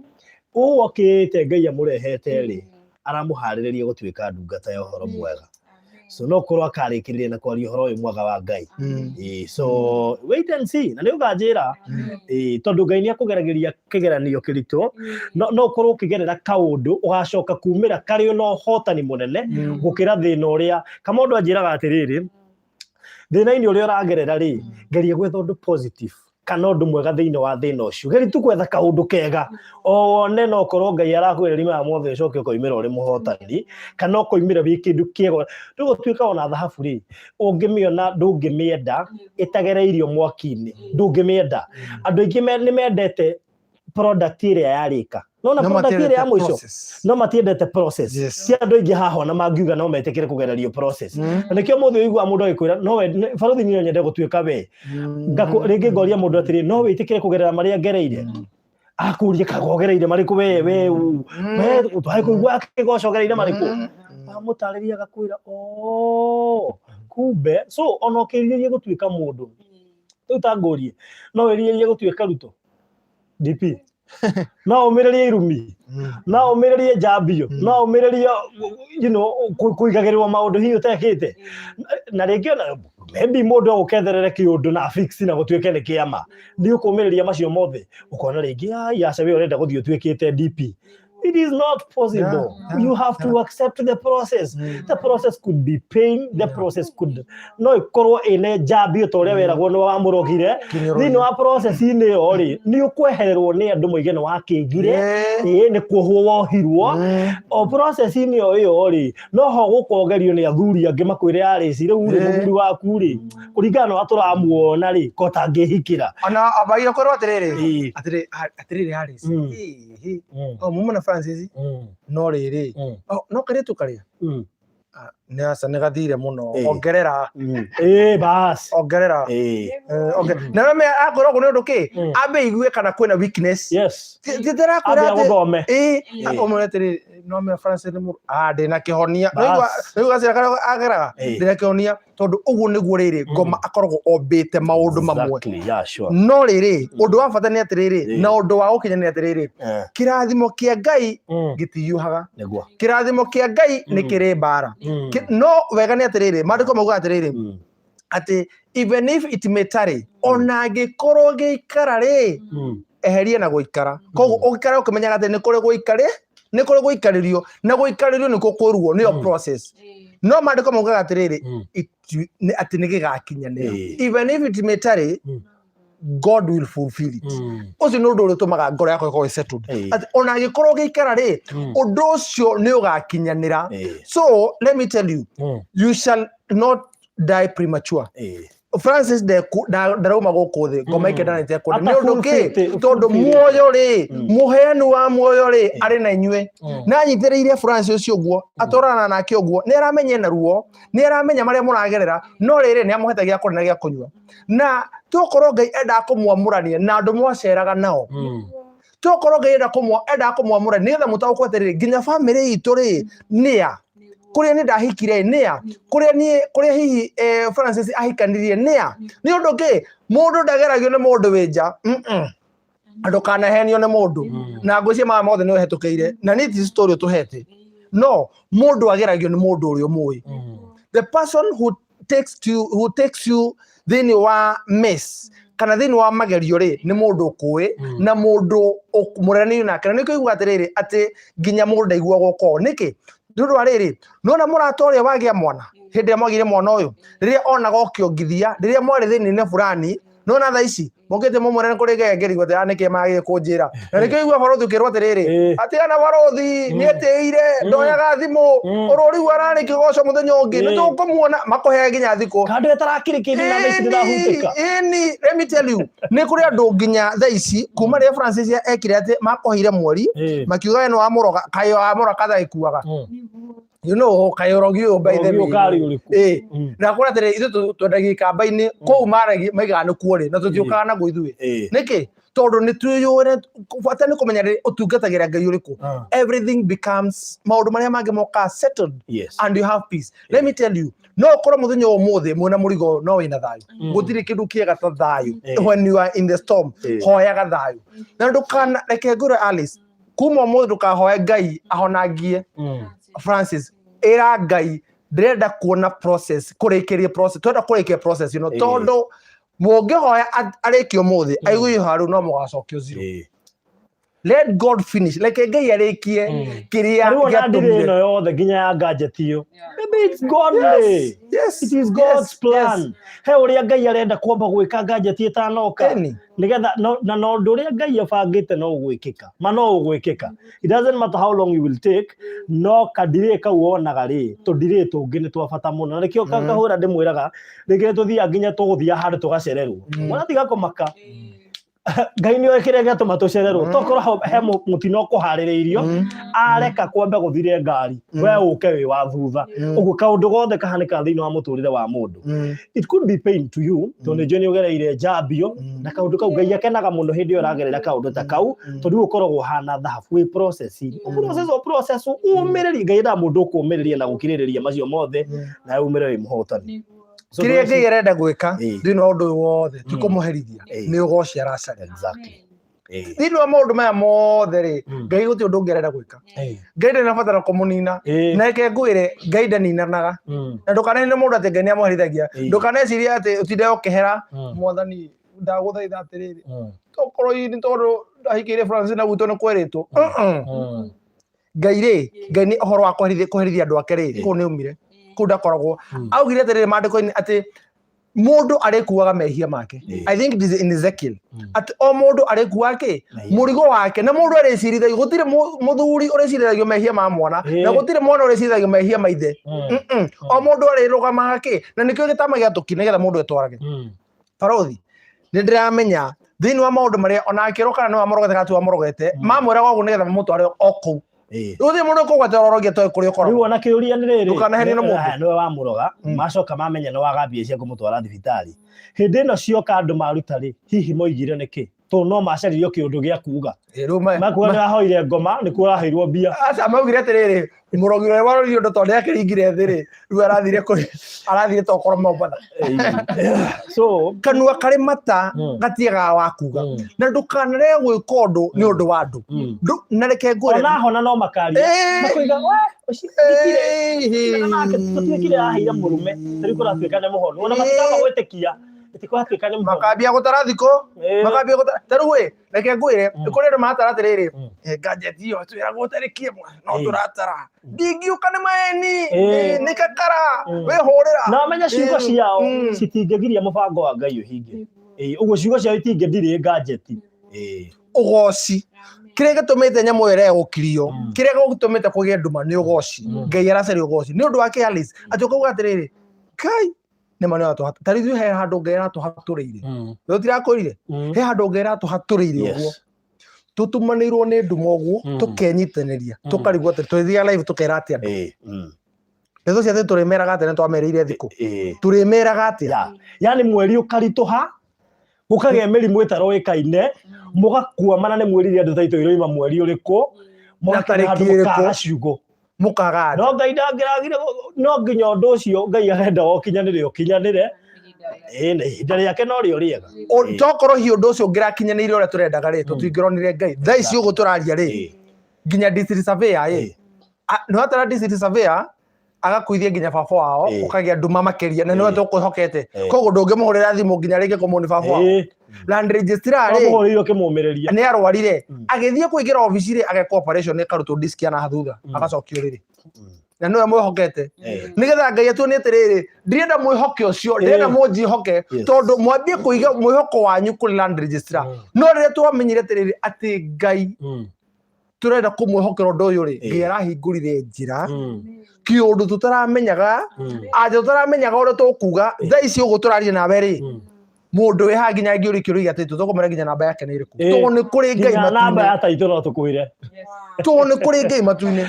ũũ okĩte Ngai amũrehete rĩ, aramũharĩrĩria gũtuĩka ndungata ya ũhoro mwega. So no korwo akarĩkĩrĩria na kwaria ũhoro ũyũ mwega wa Ngai. Ĩĩ, so wait and see, na nĩ ũkanjĩra. Ĩĩ, tondũ Ngai nĩ akũgeragĩria kĩgeranio kĩritũ, no ũkorwo ũkĩgerera kaũndũ ũgacoka kumĩra karĩ na ũhotani mũnene gũkĩra thĩna ũrĩa. Kama ũndũ anjĩraga atĩrĩrĩ, thĩna-inĩ ũrĩa ũragerera rĩ, geria gwetha ũndũ positive kana ũndũ mwega thĩinĩ wa thĩna ũcio. Geria tu gwetha kaũndũ kega o wone, no korwo Ngai arakwereria maya mothe, ũcoke ũkoimĩra ũrĩ mũhotani kana ũkoimĩra wĩ kĩndũ kĩega. Rĩu gũtuĩka ona thahabu rĩ, ũngĩmĩona ndũngĩmĩenda ĩtagereirio mwaki-inĩ, ndũngĩmĩenda. Andũ aingĩ nĩ mendete product ĩrĩa yarĩka, no na No product ĩrĩa ya matiendete mũico process. No matiendete process. Ti andũ aingĩ haha ona mangiuga no metĩkĩre kũgererio process. Na nĩkĩo mũthĩ ũiguaga mũndũ agĩkwĩra no we barothi niĩ no nyende gũtuĩka we. Rĩngĩ ngoria mũndũ atĩrĩ, no wĩtĩkĩre kũgerera marĩa ngereire? Akũrie kagogereire marĩkũ we we twae kũigua akĩgoca ũgereire marĩkũ. Amũtarĩria agakwĩra, "Oh, kumbe." So ona ũkĩrirĩria gũtuĩka mũndũ rĩu, ta ngũrie, no wĩrirĩrie gũtuĩka Ruto DP, no ũmĩrĩrie irumi, no ũmĩrĩrie njambio, no ũmĩrĩrie kũigagĩrĩrwo maũndũ hihi ũtekĩte, na rĩngĩ ona maybe mũndũ agũketherere kĩũndũ na fix na gũtuĩke nĩ kĩama, nĩ ũkũmĩrĩria macio mothe? Ũkona rĩngĩ, ai aca, we ũrenda gũthiĩ ũtuĩkĩte DP. It is not possible. You have to accept the process. The process could be pain, the process could no ĩkorwo ĩne njambio ta ũrĩa weragwo nĩ wamũrogire. Thĩinĩ wa process-inĩ ĩyo rĩ, nĩ ũkwehererwo nĩ andũ moige nĩ wakĩngire. Ĩĩ, nĩ kuohwo wohirwo. O process-inĩ o ĩyo rĩ, no ho gũkogerio nĩ athuri angĩ makwĩre arĩci rĩu rĩ, mũthuri waku rĩ, kũringana na ũrĩa tũramuona rĩ, ko tangĩhikĩra. Ona ambagia kwĩrwo atĩrĩrĩ, atĩrĩrĩ Alice, ĩĩ, o muma na Francis, no rĩrĩ, no kairĩtu karĩa, nĩ aca, nĩ gathire mũno. Ongerera. Ĩĩ, bas. Ongerera. Na we akwĩrwo ũguo nĩ ũndũ kĩ? Ambe igue kana kwĩna weakness. Ndĩrakwĩra Ambe atĩ agũthome. Ĩĩ, ũmwĩre atĩrĩrĩ, no me Francis nĩ mũndũ, ndĩna kĩhonia. Nĩigua gacĩra karĩa ageraga, ndĩna kĩhonia, tondũ ũguo nĩguo rĩrĩ ngoma akoragwo ombĩte maũndũ mamwe. Exactly. Yeah, sure. No rĩrĩ, ũndũ wa bata nĩ atĩrĩrĩ, na ũndũ wa gũkinya nĩ atĩrĩrĩ, kĩrathimo kĩa Ngai gĩtiyuhaga. Kĩrathimo kĩa Ngai nĩ kĩrĩ mbara. No wega nĩ atĩrĩrĩ, maandĩko maugaga atĩrĩrĩ, atĩ even if it may tarry, ona angĩkorwo gĩikara rĩ, eherie na gũikara. Koguo ũgĩikara ũkĩmenyaga atĩ nĩ kũrĩ gũikarĩ, nĩ kũrĩ gũikarĩrio, na gũikarĩrio nĩkuo kũruo, nĩyo process. No maandĩko maugaga atĩrĩrĩ, atĩ nĩ gĩgakinyanĩra. Even if it may tarry, God will fulfill it. Ũcio nĩ ũndũ ũrĩa ũtũmaga ngoro yakwa ĩkorwo ĩ settled, atĩ ona angĩkorwo gĩikara rĩ, ũndũ ũcio nĩ ũgakinyanĩra. So let me tell you, you shall not die premature. Francis ndarauma gũkũ thĩ ngoma ikendanĩte kũndĩ nĩ ũndũ kĩ? Tondũ Ata muoyo rĩ, mũheani wa muoyo rĩ, arĩ na inyuĩ. Na anyitĩrĩire Francis ũcio ũguo, atwarana nake ũguo, nĩ aramenya ena ruo, nĩ aramenya marĩa mũragerera, no rĩrĩ, nĩ amũhete gĩa kũrĩa na gĩa kũnyua. Na tokorwo Ngai endaga kũmwamũrania na andũ mwaceraga nao, tokorwo Ngai endaga kũmwamũrania nĩgetha mũtaũkwo atĩrĩrĩ, nginya bamĩrĩ itũ rĩ, nĩa kũrĩa nĩ ndahikire, nĩa kũrĩa niĩ, kũrĩa hihi Francis ahikanirie, nĩa. Nĩ ũndũ kĩ? Mũndũ ndageragio nĩ mũndũ wĩ nja. Ndũkanahenio nĩ mũndũ. Na ngwĩciria maya mothe nĩ ũhetũkĩire, na nĩ ti story ũtũhete, no mũndũ ageragio nĩ mũndũ ũrĩa ũmũĩ, the person who takes you thĩinĩ wa mess kana thĩinĩ wa magerio rĩ, nĩ mũndũ ũkũĩ na mũndũ mũreranĩirio nake. Na nĩkĩo igua atĩrĩrĩ, atĩ nginya mũndũ ndaiguagwo ũkorwo nĩkĩ, nĩ ũndũ wa rĩrĩ, nĩwona mũrata ũrĩa wagĩa mwana hĩndĩ ĩrĩa mwagĩire mwana ũyũ, rĩrĩa onaga ũkĩongithia, rĩrĩa mwarĩ thĩinĩ-inĩ fulani, nĩwona thaa ici mokĩte mũmwĩre nĩ kũrĩ ngengeri atĩ, "Ah, nĩkĩ magĩe kũnjĩra?" Na nĩkĩo igua barothi ũkĩrwo atĩrĩrĩ, atĩ ana barothi nĩ etĩire, ndoyaga thimũ, ũrũri ararĩ kĩgoco mũthenya ũngĩ nĩ tũkũmuona makũheaga nginya thikũ. Kandũ etarakĩrĩ kĩndũ na thaa ici ndĩrahutĩka. Ĩni, let me tell you, nĩ kũrĩ andũ nginya thaa ici kuma rĩrĩa Francis ekire atĩ makũheire mweri, makiuga we nĩ wamũroga, kaĩ wamũroga katha ĩkuaga, kaĩ ũrogi ũyũ, by the Ũrogi way. ũkarĩ ũrĩkũ? Ĩ, na kũrĩa atĩrĩ, ithuĩ twendagia ikamba-inĩ kũu, maragia maigaga nĩ kuo rĩ, na tũtiũkaga naguo ithuĩ. Nĩkĩ? Tondũ nĩ twĩyũĩ. Bata nĩ kũmenya rĩ ũtungatagĩra Ngai ũrĩkũ. Everything becomes, maũndũ marĩa mangĩ mokaga settled and you have peace. Let me tell you, no ũkorwo mũthenya wa ũmũthĩ mwĩna mũrigo, no wĩna thayũ. Gũtirĩ kĩndũ kĩega ta thayũ. When you are in the storm, hoyaga thayũ na ndũkana, reke ngwĩre Alice, kuma ũmũthĩ ndũkahoe Ngai ahonangie Francis, ĩra Ngai. Ndĩrenda kuona process, kũrĩkĩria process, twenda kũrĩkia process ĩno, tondũ mũngĩhoya arĩkie ũmũthĩ, aigue ihoya rĩu, no mũgacokio zero. Let God finish, reke Ngai arĩkie kĩrĩa Rĩu ona ndire gĩatũmire. Ĩno yothe nginya ya gadget ĩyo, maybe it's godly. It is God's plan. He ũrĩa Ngai arenda kwamba gwĩka gadget ĩtanoka, nĩgetha na ũndũ ũrĩa Ngai abangĩte no ũgwĩkĩka, ma no ũgwĩkĩka. It doesn't matter how long you will take, no kadirĩ kau wonaga rĩ, tũdirĩ tũngĩ nĩ twa bata mũno, na nĩkĩo kahũra ndĩmwĩraga rĩngĩ nĩ tũthiaga nginya tũgũthiaga handũ tũgacererwo. Mwana, tiga kũmaka, Ngai nĩ oĩ kĩrĩa gĩatũma tũcererwo. Tokorwo he mũtino ũkũharĩrĩirio, areka kwambe gũthire ngari, we ũke wĩ wa thutha. Ũguo kaũndũ gothe kahanĩkaga thĩinĩ wa mũtũrĩre wa mũndũ, it could be pain to you, tondũ nĩ njũĩ nĩ ũgereire njambio na kaũndũ kau. Ngai akenaga mũno hĩndĩ ĩyo ũragerera kaũndũ ta kau, tondũ rĩu ũkoragwo ũhana thahabu wĩ processing, process o process, ũmĩrĩrie. Ngai endaga mũndũ ũkũmĩrĩria na gũkirĩrĩria macio mothe na umĩre wĩ mũhotani. So Kĩrĩa ndũreci- Ngai arenda gwĩka thĩinĩ wa ũndũ ũyũ wothe ti kũmũherithia, nĩ ũgoci aracaria. Thĩinĩ wa maũndũ maya mothe rĩ, Ngai gũtirĩ ũndũ ũngĩ arenda gwĩka. Ngai ndarĩ na bata na kũmũnina. Na reke ngwĩre, Ngai ndaninanaga. Na ndũkanenire mũndũ atĩ Ngai nĩ amũherithagia. Ndũkanecirie atĩ ũtinde ũkĩhera, "Mwathani, ndagũthaitha atĩrĩrĩ, tokorwo hihi nĩ tondũ ndahikĩire Francis na gwitũ nĩ kwerĩtwo." Ngai rĩ, Ngai nĩ ũhoro wa kũherithia andũ ake rĩ, kũu nĩ umire, kũu ndakoragwo. Augire atĩrĩrĩ maandĩko-inĩ atĩ mũndũ arĩkuaga mehia make. I think it is in Ezekiel, atĩ o mũndũ arĩkuaga kĩ? Mehia. Mũrigo wake. Na mũndũ arĩcirithagio, gũtirĩ mũthuri ũrĩcirithagio mehia ma mwana, na gũtirĩ mwana ũrĩcirithagio mehia ma ithe. O mũndũ arĩrũgamaga kĩ, na nĩkĩo gĩtama gĩa tũki, nĩgetha mũndũ etwarage. Barothi, nĩ ndĩramenya thĩinĩ wa maũndũ marĩa ona akĩrwo kana nĩ wamũrogete kana ti wamũrogete, mamwĩraga ũguo nĩgetha mamũtware o kũu. Rĩu thĩ mũndũ kũgwatĩra ũrogia toĩ kũrĩa Rĩu ũkoragwo. Ona kĩũria nĩ rĩrĩ, Ndũkanahenio nĩ mũndũ. Nĩwe wamũroga, macoka mamenya nĩ waga mbia cia kũmũtwara thibitarĩ, hĩndĩ ĩno cioka andũ maruta rĩ, hihi moigire nĩkĩ? Tondũ no macaririo kĩũndũ gĩa kuga. Rĩu Makuga nĩ wahoire ngoma nĩkuo ũraheirwo mbia. Aca, maugire atĩrĩrĩ, mũrogi ũrĩa waroririo ũndũ tondũ nĩakĩringire thĩ rĩ, rĩu arathire kũrĩ arathire tokorwo Mombatha. So Kanua karĩ mata gatiagaga wa kuga. Na ndũkanarege gwĩka ũndũ nĩ ũndũ wa andũ. Na reke ngwĩre, Ona hona no makaria, makoiga we ũcio gĩtirĩ nake, tũtuĩkire aheire mũrume, rĩu kũratuĩka nĩ mũhonu, ona matikamba gwĩtĩkia ĩtikũratuĩka nĩ mũhonu. Makambia gũtara thikũ, makambia gũtara. Ta rĩu ĩ, reke ngwĩre, kũrĩ andũ maratara atĩrĩrĩ, "Gadget ĩyo twĩragwo tarĩki 1, no tũratara, ndingiũka nĩ maeni, nĩ kakara wĩhũrĩra." Na menye ciugo ciao citingĩgiria mũbango wa Ngai ũhinge. Ũguo ciugo ciao itingĩndirĩ gadget. Ũgoci, kĩrĩa gĩtũmĩte nyamũ ĩyo ĩrege gũkirio, kĩrĩa gĩtũmĩte kũgĩe nduma nĩ ũgoci. Ngai aracaria ũgoci nĩ ũndũ wa kĩ, Alice? Atĩ ũkauga atĩrĩrĩ, "Ngai nĩ ma nĩ ũratũha." Ta rĩu he handũ Ngai aratũhatũrĩire. Nĩ tũtirakwĩrire he handũ Ngai aratũhatũrĩire ũguo, tũtumanĩirwo nĩ nduma ũguo, tũkenyitanĩria, tũkarigwo atĩ tũrĩthiaga live tũkera atĩ andũ ndeto cia atĩ tũrĩmeraga atĩ nĩ twamerĩire thikũ, tũrĩmeraga atĩa? Yani mweri ũkaritũha, gũkagĩa mĩrimũ ĩtaroĩkaine, mũgakuamana nĩ mwĩrire andũ taitũ iroima mweri ũrĩkũ, mũgakinya tarĩki handũ ĩrĩkũ? mũkaga ciugo. Mũkaga No Ngai ndangĩragire, no nginya ũndũ ũcio Ngai arenda ũkinyanĩre ũkinyanĩre. Na ihinda rĩake no rĩo rĩega. Tokorwo hihi ũndũ ũcio ũngĩrakinyanĩire ũrĩa tũrendaga rĩ, tũtingĩronire Ngai thaa ici ũguo tũraria rĩ. Nginya district surveyor ĩ, nĩ watara district surveyor agakuithia nginya baba wao, ũkagĩa nduma makĩria, na nĩwe tũkwĩhokete. Koguo ndũngĩmũhũrĩra thimũ nginya rĩngĩ kũmũni baba wao. Land registrar rĩ, Wamũhũrĩire ũkĩmũmĩrĩria. Nĩ arwarire, agĩthiĩ kũingĩra obici rĩ, agekwo operation, ĩkarutwo disk ya naha thutha, agacokio rĩrĩ, na nĩwe mwĩhokete. Nĩgetha Ngai atuonie atĩrĩrĩ, ndirenda mwĩhoke ũcio, ndĩrenda mũnjĩhoke, tondũ mwambie kũiga mwĩhoko wanyu kũrĩ land registrar. No rĩrĩa twamenyire atĩrĩrĩ, atĩ Ngai tũrenda kũmwĩhokera ũndũ ũyũ rĩ, Ngai arahingũrire njĩra kĩũndũ tũtaramenyaga, anja tũtaramenyaga ũrĩa tũkuga. Thaa ici ũguo tũraria nawe rĩ, mũndũ wĩ haha nginya angĩũria kĩũria gĩa taitũ, tũkũmwĩra nginya namba yake nĩ ĩrĩkũ, tondũ nĩ kũrĩ Ngai Nginya namba matu-inĩ. Ya taitũ no tũkwĩre. Tondũ nĩ kũrĩ Ngai matu-inĩ,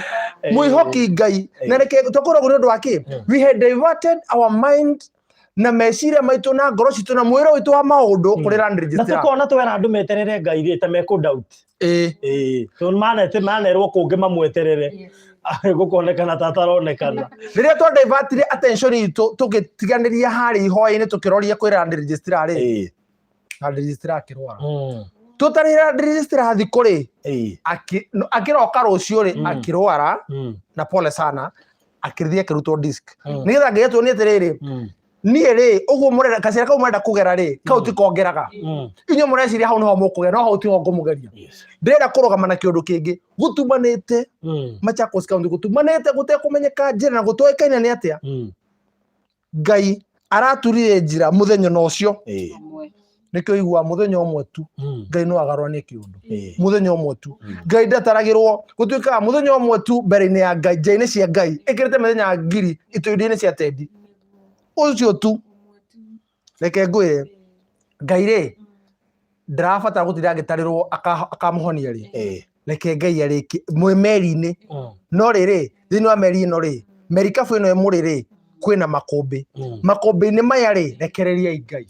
mwĩhoki Ngai. Na reke tũkoragwo nĩ ũndũ wa kĩ, we had diverted our mind na meciria maitũ na ngoro citũ na mwĩro witũ wa maũndũ kũrĩ land Na registrar. tũkona twera andũ meterere Ngai rĩ, ta mekũ doubt. Tondũ manete manerwo kũngĩ mamweterere, gũkonekana ta ataronekana. Rĩrĩa twa divertire attention itũ, tũgĩtiganĩria harĩa ihoya-inĩ, tũkĩroria kwĩ land registrar rĩ, land registrar akĩrwara. Tũtarĩ land registrar thikũ rĩ, akĩroka rũciũ rĩ, akĩrwara. Na pole sana. Akĩrithia akĩrutwo disc nĩgetha Ngai atuonie atĩrĩrĩ, niĩ rĩ, ũguo mũrenda gacĩra kau mũrenda kũgera rĩ, kau tikongeraga. Inyuĩ mũreciria hau nĩho mũkũgera, no hau tiho ngũmũgeria. Ndĩrenda kũrũgama na kĩũndũ kĩngĩ gũtumanĩte. Machakos County gũtumanĩte, gũtekũmenyeka njĩra na gũtoĩkaine nĩ atĩa. Ngai araturire njĩra mũthenya na ũcio. Nĩkĩo igua mũthenya ũmwe tu Ngai no agarũranie kĩũndũ. Mũthenya ũmwe tu. Ngai ndataragĩrwo, gũtuĩkaga mũthenya ũmwe tu mbere-inĩ ya Ngai, njĩra-inĩ cia Ngai ĩkĩrĩte mĩthenya ngiri itũinĩ cia tendi ũcio tu. Reke ngwĩre, Ngai rĩ, ndarabatara gũtinda agĩtarĩrwo akamũhonia rĩ. Reke Ngai arĩkie mwĩ meri-inĩ. No rĩrĩ, thĩinĩ wa meri ĩno rĩ, merikabu ĩno ĩmũrĩ rĩ, kwĩna makũmbĩ. Makũmbĩ-inĩ maya rĩ, rekereriai Ngai.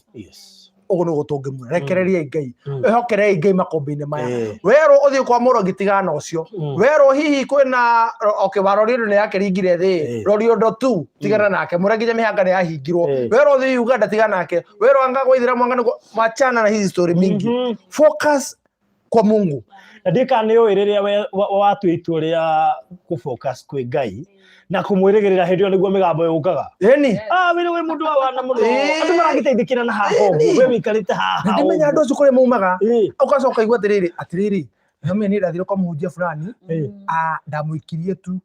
Ũguo nĩguo tũngĩmwĩra, rekereriai Ngai. Ĩhokerei Ngai makũmbĩ-inĩ maya. Werwo ũthiĩ kwa mũrongi, tigana na ũcio. Werwo hihi kwĩna, okay, wa Roriondo nĩ yakĩringire thĩ. Roriondo tu, tigana nake. Mũre nginya mĩhanga nĩ yahingirwo. Werwo ũthiĩ Uganda, tigana nake. Werwo anga gwa Ithĩramu, anga nĩguo, wachana na hizi story mingi. Focus kwa Mungu. Na ndika nĩ ũĩ rĩrĩa watua itua rĩa kũ-focus kwĩ Ngai na kũmwĩrĩgĩrĩra, hĩndĩ ĩyo nĩguo mĩgambo yũkaga. Ĩni. Ah, wĩrĩ wĩ mũndũ wa wana mũno. Andũ maragĩteithĩkĩra na haha ũguo, we wĩikarĩte haha Ndimenya ũguo. Andũ acio kũrĩa maumaga, ũgacoka igua atĩrĩrĩ, atĩrĩrĩ, nomenya niĩ ndathire kwa mũhunjia fulani, ah, ndamũikirie tu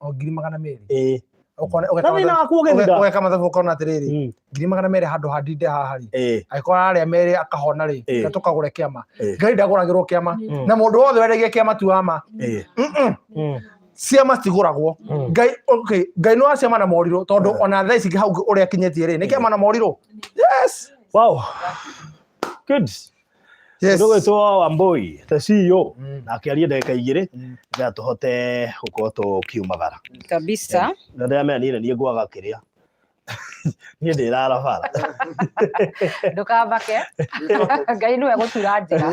o 200,000. Ũkona Na thĩna waku ũgĩthira. Ũgeka mathabu ũkona atĩrĩrĩ, 200,000 handũ ha ndinde haha rĩ, angĩkorwo ararĩa merĩ akahona rĩ, na tũkagũre kĩama. Ngai ndagũragĩrwo kĩama. Na mũndũ wothe wendagia kĩama ti wa ma. Mm-mm. Ciama citigũragwo. Ngai, okay, Ngai nĩ wa ciama na morirũ, tondũ ona thaa ici hau ũrĩa akinyĩtie rĩ, nĩ kĩama na morirũ. Yes. Wow, good. Yes. Mũndũ ũgwĩtwo Wambui the CEO, nake arie ndagĩka 2 nĩgetha tũhote gũkorwo tũkiumagara. Kabisa. Na ndĩramenya niĩ nĩ niĩ ngwaga kĩrĩa, niĩ ndĩrara bara. Ndũkambake, Ngai nĩwe gũtura njĩra.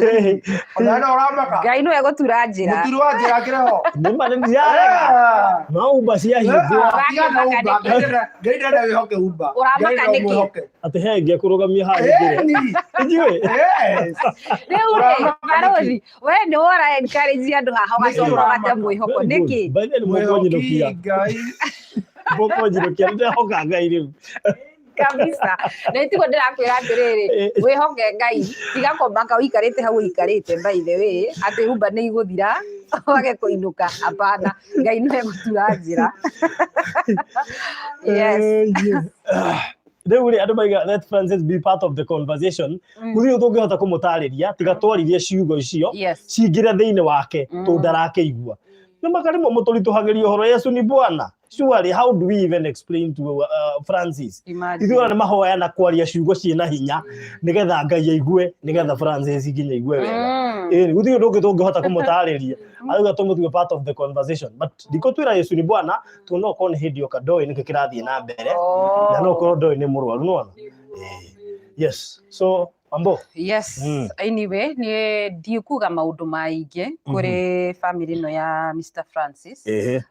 Ona no ũramaka. Ngai nĩwe gũtura njĩra. Mũturi wa njĩra akĩrĩ ho. Nĩma nĩ ndirarega no umba ciahingwo. Tiga na Uber. Ngai ndenda wĩhoke Uber. Ũramaka Ngai ndenda nĩkĩ? ũmwĩhoke. Atĩ he ĩngĩ ekũrũgamia haha nyingĩre. Ĩni. Inyuĩ. Yes. Rĩu rĩ, Ũramaka nĩkĩ? barothi, we nĩ wora encourage andũ haha, Nĩkĩ ũgacoka ũgate ũramaka? mwĩhoko Very good. nĩkĩ? By the way, nĩ mũkũnyinũkia. Mwĩhoki Ngai. Mũkũnyinũkia, nĩ ndehoka Ngai rĩu. Kabisa, na itiguo ndĩrakwĩra atĩrĩrĩ, wĩhoke Ngai, tiga kũmaka ũikarĩte hau ũikarĩte. By the way, atĩ humba nĩ igũthira wage kũinũka, hapana, Ngai nĩwe gũtura njĩra. Yes. Rĩu rĩ, andũ maiga let Francis be part of the conversation. Gũtirĩ ũndũ tũngĩhota kũmũtarĩria tiga twaririe ciugo icio cingĩre thĩinĩ wake, tondũ ndarakĩigua. Nĩ makarĩmwe mũtũritũhagĩria ũhoro. Yesu ni Bwana. Surely, how do we even explain to Francis? Imagine. Ithuĩ ona nĩ mahoya na kwaria ciugo ciĩna hinya nĩgetha Ngai aigue, nĩgetha Francis nginya aigue wega. Ĩĩ, gũtirĩ ũndũ ũngĩ tũngĩhota kũmũtarĩria. Arauga tũmũtue part of the conversation, but ndikũtwĩra Yesu ni Bwana, tondũ no ũkorwo nĩ hĩndĩ oka ndoĩ nĩkĩ kĩrathiĩ na mbere, na no ũkorwo ndoĩ nĩ mũrwaru nĩwona. Ĩĩ. Yes, so Ambo. Yes. Anyway, niĩ ndikuga maũndũ maingĩ kũrĩ family ĩno ya Mr Francis.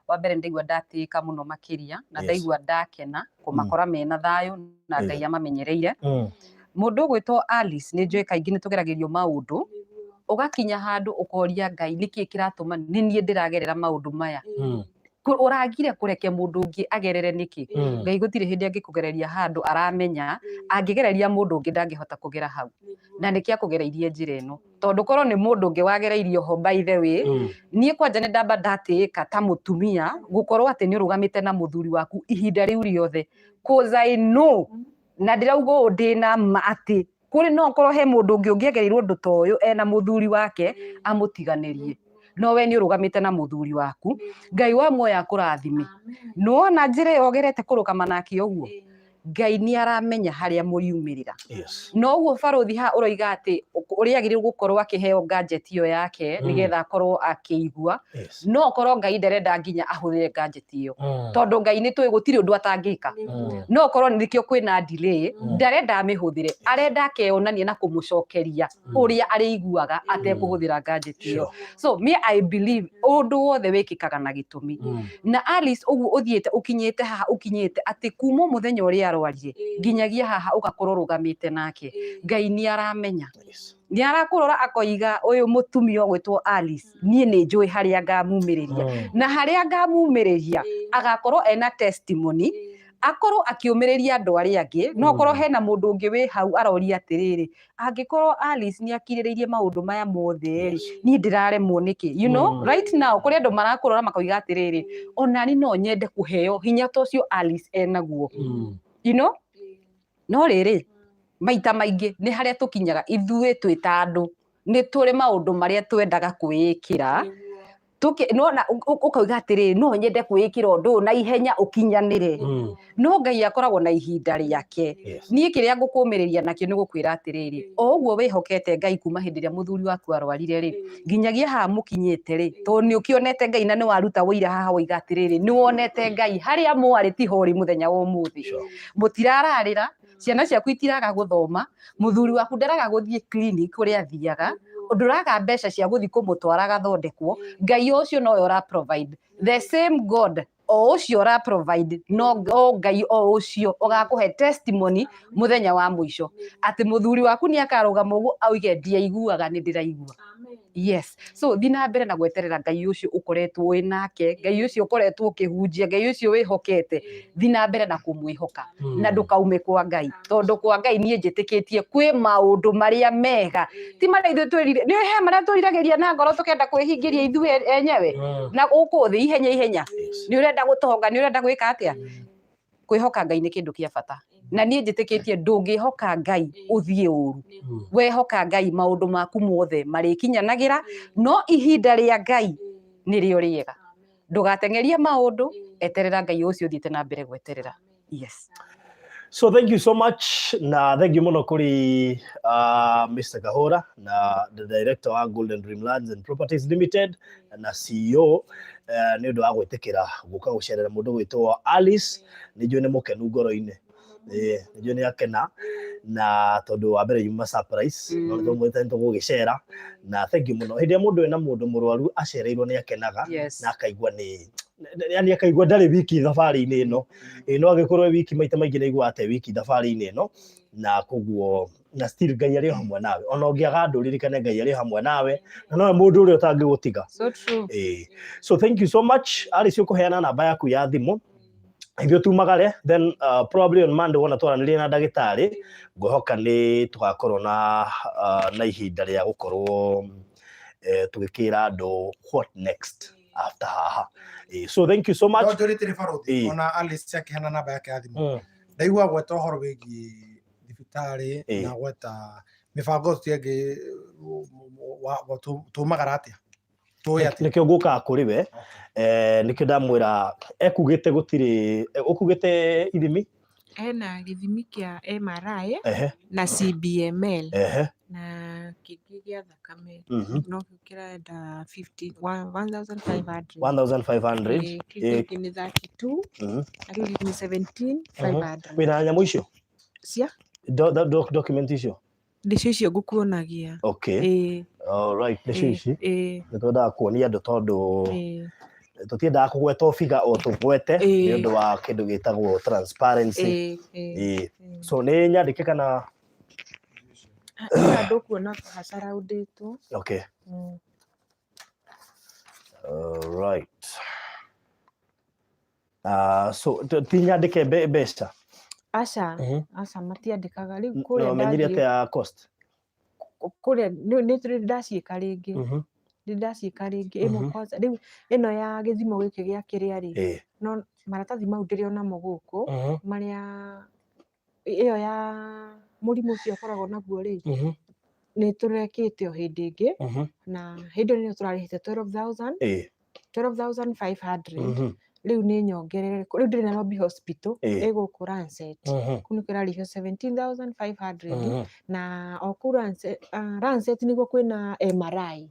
Wa mbere, ndaigua ndatĩĩka mũno makĩria na ndaigua ndakena kũmakora mena thayũ na Ngai amamenyereire. Mũndũ ũgwĩtwo Alice, nĩ njũĩ kaingĩ nĩ tũgeragĩrio maũndũ, ũgakinya handũ ũkoria Ngai nĩkĩ kĩratũma nĩ niĩ ndĩragerera maũndũ maya. Ũragire kũreke mũndũ ũngĩ agerere nĩkĩ? Ngai gũtirĩ hĩndĩ angĩkũgereria handũ aramenya angĩgereria mũndũ ũngĩ ndangĩhota kũgera hau, na nĩkĩo akũgereirie njĩra ĩno, tondũ korwo nĩ mũndũ ũngĩ wagereirio ho. By the way, niĩ kwanja nĩ ndamba ndatĩĩka ta mũtumia gũkorwo atĩ nĩ ũrũgamĩte na mũthuri waku ihinda rĩu rĩothe, 'cause I know, na ndĩrauga ũũ ndĩna ma atĩ kũrĩ no korwo he mũndũ ũngĩ ũngĩagereirwo ũndũ ta ũyũ ena mũthuri wake amũtiganĩrie, no we nĩ ũrũgamĩte na mũthuri waku. Ngai wa muoyo akũrathime. Nĩwona njĩra ĩyo ũgerete kũrũgama nake ũguo, Ngai nĩ aramenya harĩa mũriumĩrĩra. No ũguo barothi haha ũroiga atĩ ũrĩa agĩrĩirwo gũkorwo akĩheo gadget ĩyo yake nĩgetha akorwo akĩigua, no korwo Ngai ndarenda nginya ahũthĩre gadget ĩyo, tondũ Ngai nĩ tũĩ gũtirĩ ũndũ atangĩka. No korwo nĩkĩo kwĩna delay, ndarenda amĩhũthĩre, arenda akeyonania na kũmũcokeria ũrĩa arĩiguaga atekũhũthĩra gadget ĩyo. So me, I believe ũndũ wothe wĩkĩkaga na gĩtũmi. Na Alice, ũguo ũthiĩte ũkinyĩte haha ũkinyĩte, atĩ kuma mũthenya ũrĩa arwarire nginyagia haha ũgakorwo ũrũgamĩte nake, Ngai nĩ aramenya. Nĩ arakũrora akoiga ũyũ mũtumia ũgwĩtwo Alice, niĩ nĩ njũĩ harĩa ngamumĩrĩria, na harĩa ngamumĩrĩria agakorwo ena testimony, akorwo akĩũmĩrĩria andũ arĩa angĩ. No korwo hena mũndũ ũngĩ wĩ hau aroria atĩrĩrĩ, angĩkorwo Alice nĩ akirĩrĩirie maũndũ maya mothe rĩ, niĩ ndĩraremwo nĩkĩ? Right now kũrĩ andũ marakũrora makoiga atĩrĩrĩ, onani no nyende kũheo hinya ta ũcio Alice enaguo. No rĩrĩ, maita maingĩ nĩ harĩa tũkinyaga ithuĩ twĩ ta andũ, nĩ tũrĩ maũndũ marĩa twendaga kwĩĩkĩra. Nona ũkauga atĩrĩrĩ, no nyende kwĩĩkĩra ũndũ ũyũ na ihenya ũkinyanĩre, no Ngai akoragwo na ihinda rĩake. Niĩ kĩrĩa ngũkũmĩrĩria nakĩo nĩ gũkwĩra atĩrĩrĩ, o ũguo wĩhokete Ngai kuma hĩndĩ ĩrĩa mũthuri waku arwarire rĩ, nginyagia haha mũkinyĩte rĩ, tondũ nĩ ũkĩonete Ngai na nĩ waruta ũira haha woiga atĩrĩrĩ, nĩ wonete Ngai harĩa mwarĩ tiho ũrĩ mũthenya wa ũmũthĩ. Mũtirararĩra, ciana ciaku itiraga gũthoma, mũthuri waku ndaraga gũthiĩ clinic kũrĩa athiaga, ndũraga mbeca cia gũthiĩ kũmũtwara agathondekwo. Ngai o ũcio nowe ũra provide, the same God o ũcio ũra provide, no o Ngai o ũcio ũgakũhe testimony mũthenya wa mũico atĩ mũthuri waku nĩ akarũgama ũguo auge, "Ndiaiguaga, nĩ ndĩraigua." Yes, so thi na mbere na gweterera Ngai ũcio ũkoretwo wĩ nake, Ngai ũcio ũkoretwo ũkĩhunjia, Ngai ũcio wĩhokete. Thi na mbere na kũmwĩhoka na ndũkaume kwa Ngai, tondũ kwa Ngai niĩ njĩtĩkĩtie kwĩ maũndũ marĩa mega, ti marĩa ithuĩ twĩrire nĩ he marĩa twĩriragĩria na ngoro tũkenda kwĩhingĩria ithuĩ enyewe na gũkũ thĩ ihenya ihenya. Nĩ ũrenda gũtonga, nĩ ũrenda gwĩka atĩa. Kwĩhoka Ngai nĩ kĩndũ kĩa bata, na niĩ njĩtĩkĩtie ndũngĩhoka Ngai ũthiĩ ũru. Wehoka Ngai, maũndũ maku mothe marĩkinyanagĩra, no ihinda rĩa Ngai nĩrĩo rĩega. Ndũgateng'erie maũndũ, eterera Ngai ũcio ũthiĩte na mbere gweterera. Yes. So thank you so much, na thank you muno kuri Mr. Kahora na the director wa Golden Dream Lands and Properties Limited na CEO, nĩ ũndũ wa gwĩtĩkĩra gũka gũcerera mũndũ gwĩtwo Alice. Nĩ njũĩ nĩ mũkenu ngoro-inĩ. Nĩ njũĩ nĩ akena na tondũ wa mbere yuma surprise, no nĩ tũmwĩte nĩ tũgũgĩcera, na thank you mũno. Hĩndĩ ĩrĩa mũndũ ena mũndũ mũrwaru acereirwo nĩ akenaga na akaigua nĩ yani akaigua ndarĩ wiki thabarĩ-inĩ ĩno. Ĩ, no angĩkorwo e wiki, maita maingĩ nĩ aiguaga te wiki thabarĩ-inĩ ĩno, na koguo na still Ngai arĩ o hamwe nawe. Ona ũngĩaga andũ, ririkane Ngai arĩ o hamwe nawe, na nowe mũndũ ũrĩa ũtangĩgũtiga. So true. Ĩ. So thank you so much, Alice. Ũkũheana namba yaku ya thimũ, ithuĩ tumagare, then probably on Monday wona twaranĩria na ndagĩtarĩ, ngwĩhoka nĩ tũgakorwo na ihinda rĩa gũkorwo tũgĩkĩra andũ what next after haha. So thank you so much. No njũrĩte barũthi, ona Alice akĩheana namba yake ya thimũ, ndaigua gweta ũhoro wĩgiĩ thibitarĩ na gweta mĩbango ĩyo ĩngĩ, tumagara atĩa, tũĩ atĩa? Nĩkĩo ngũkaga kũrĩ we. Nĩkĩo ndamwĩra ekugĩte gũtirĩ ũkugĩte ithimi. Hena gĩthimi kĩa MRI na CBML na kĩngĩ gĩa thakame, no kĩu kĩrenda 50 1500. 1500. Ĩ, kĩu kĩngĩ nĩ 32 na kĩu kĩngĩ nĩ 17,500. Wĩna nyamũ icio? Cia? Document icio. Nĩcio icio ngũkuonagia. Okay. Ĩ. All right, nĩcio ici. Ĩ. Nĩ twendaga kuonia andũ tondũ tũtiendaga kũgweta o figure o tũgwete nĩ ũndũ wa kĩndũ gĩtagwo transparency. Ĩ. So nĩ nyandĩke kana? Haha ndũkuona hacaraundĩtwo. Okay. All right. So ti nyandĩke mbeca? Aca. Aca, matiandĩkaga rĩu kũrĩa. No menyire Ndathiĩ atĩa cost? Kũrĩa nĩ tũrĩ ndaciĩka rĩngĩ, nĩ ndaciĩka rĩngĩ ĩmwe. Kwanza rĩu ĩno ya gĩthimo gĩkĩ gĩa kĩrĩa rĩ, no maratathi mau ndĩrĩ onamo gũkũ, marĩa ĩyo ya mũrimũ ũcio ũkoragwo naguo rĩ, nĩ tũrekĩte o hĩndĩ ĩngĩ, na hĩndĩ ĩyo nĩyo tũrarĩhĩte 12,000, 12,500. Rĩu nĩ nyongerere, rĩu ndĩrĩ Nairobi Hospital, ĩgũkũ Lancet. Kũu nĩkuo ĩrarĩhio 17,500, na o kũu Lancet, Lancet nĩguo kwĩna MRI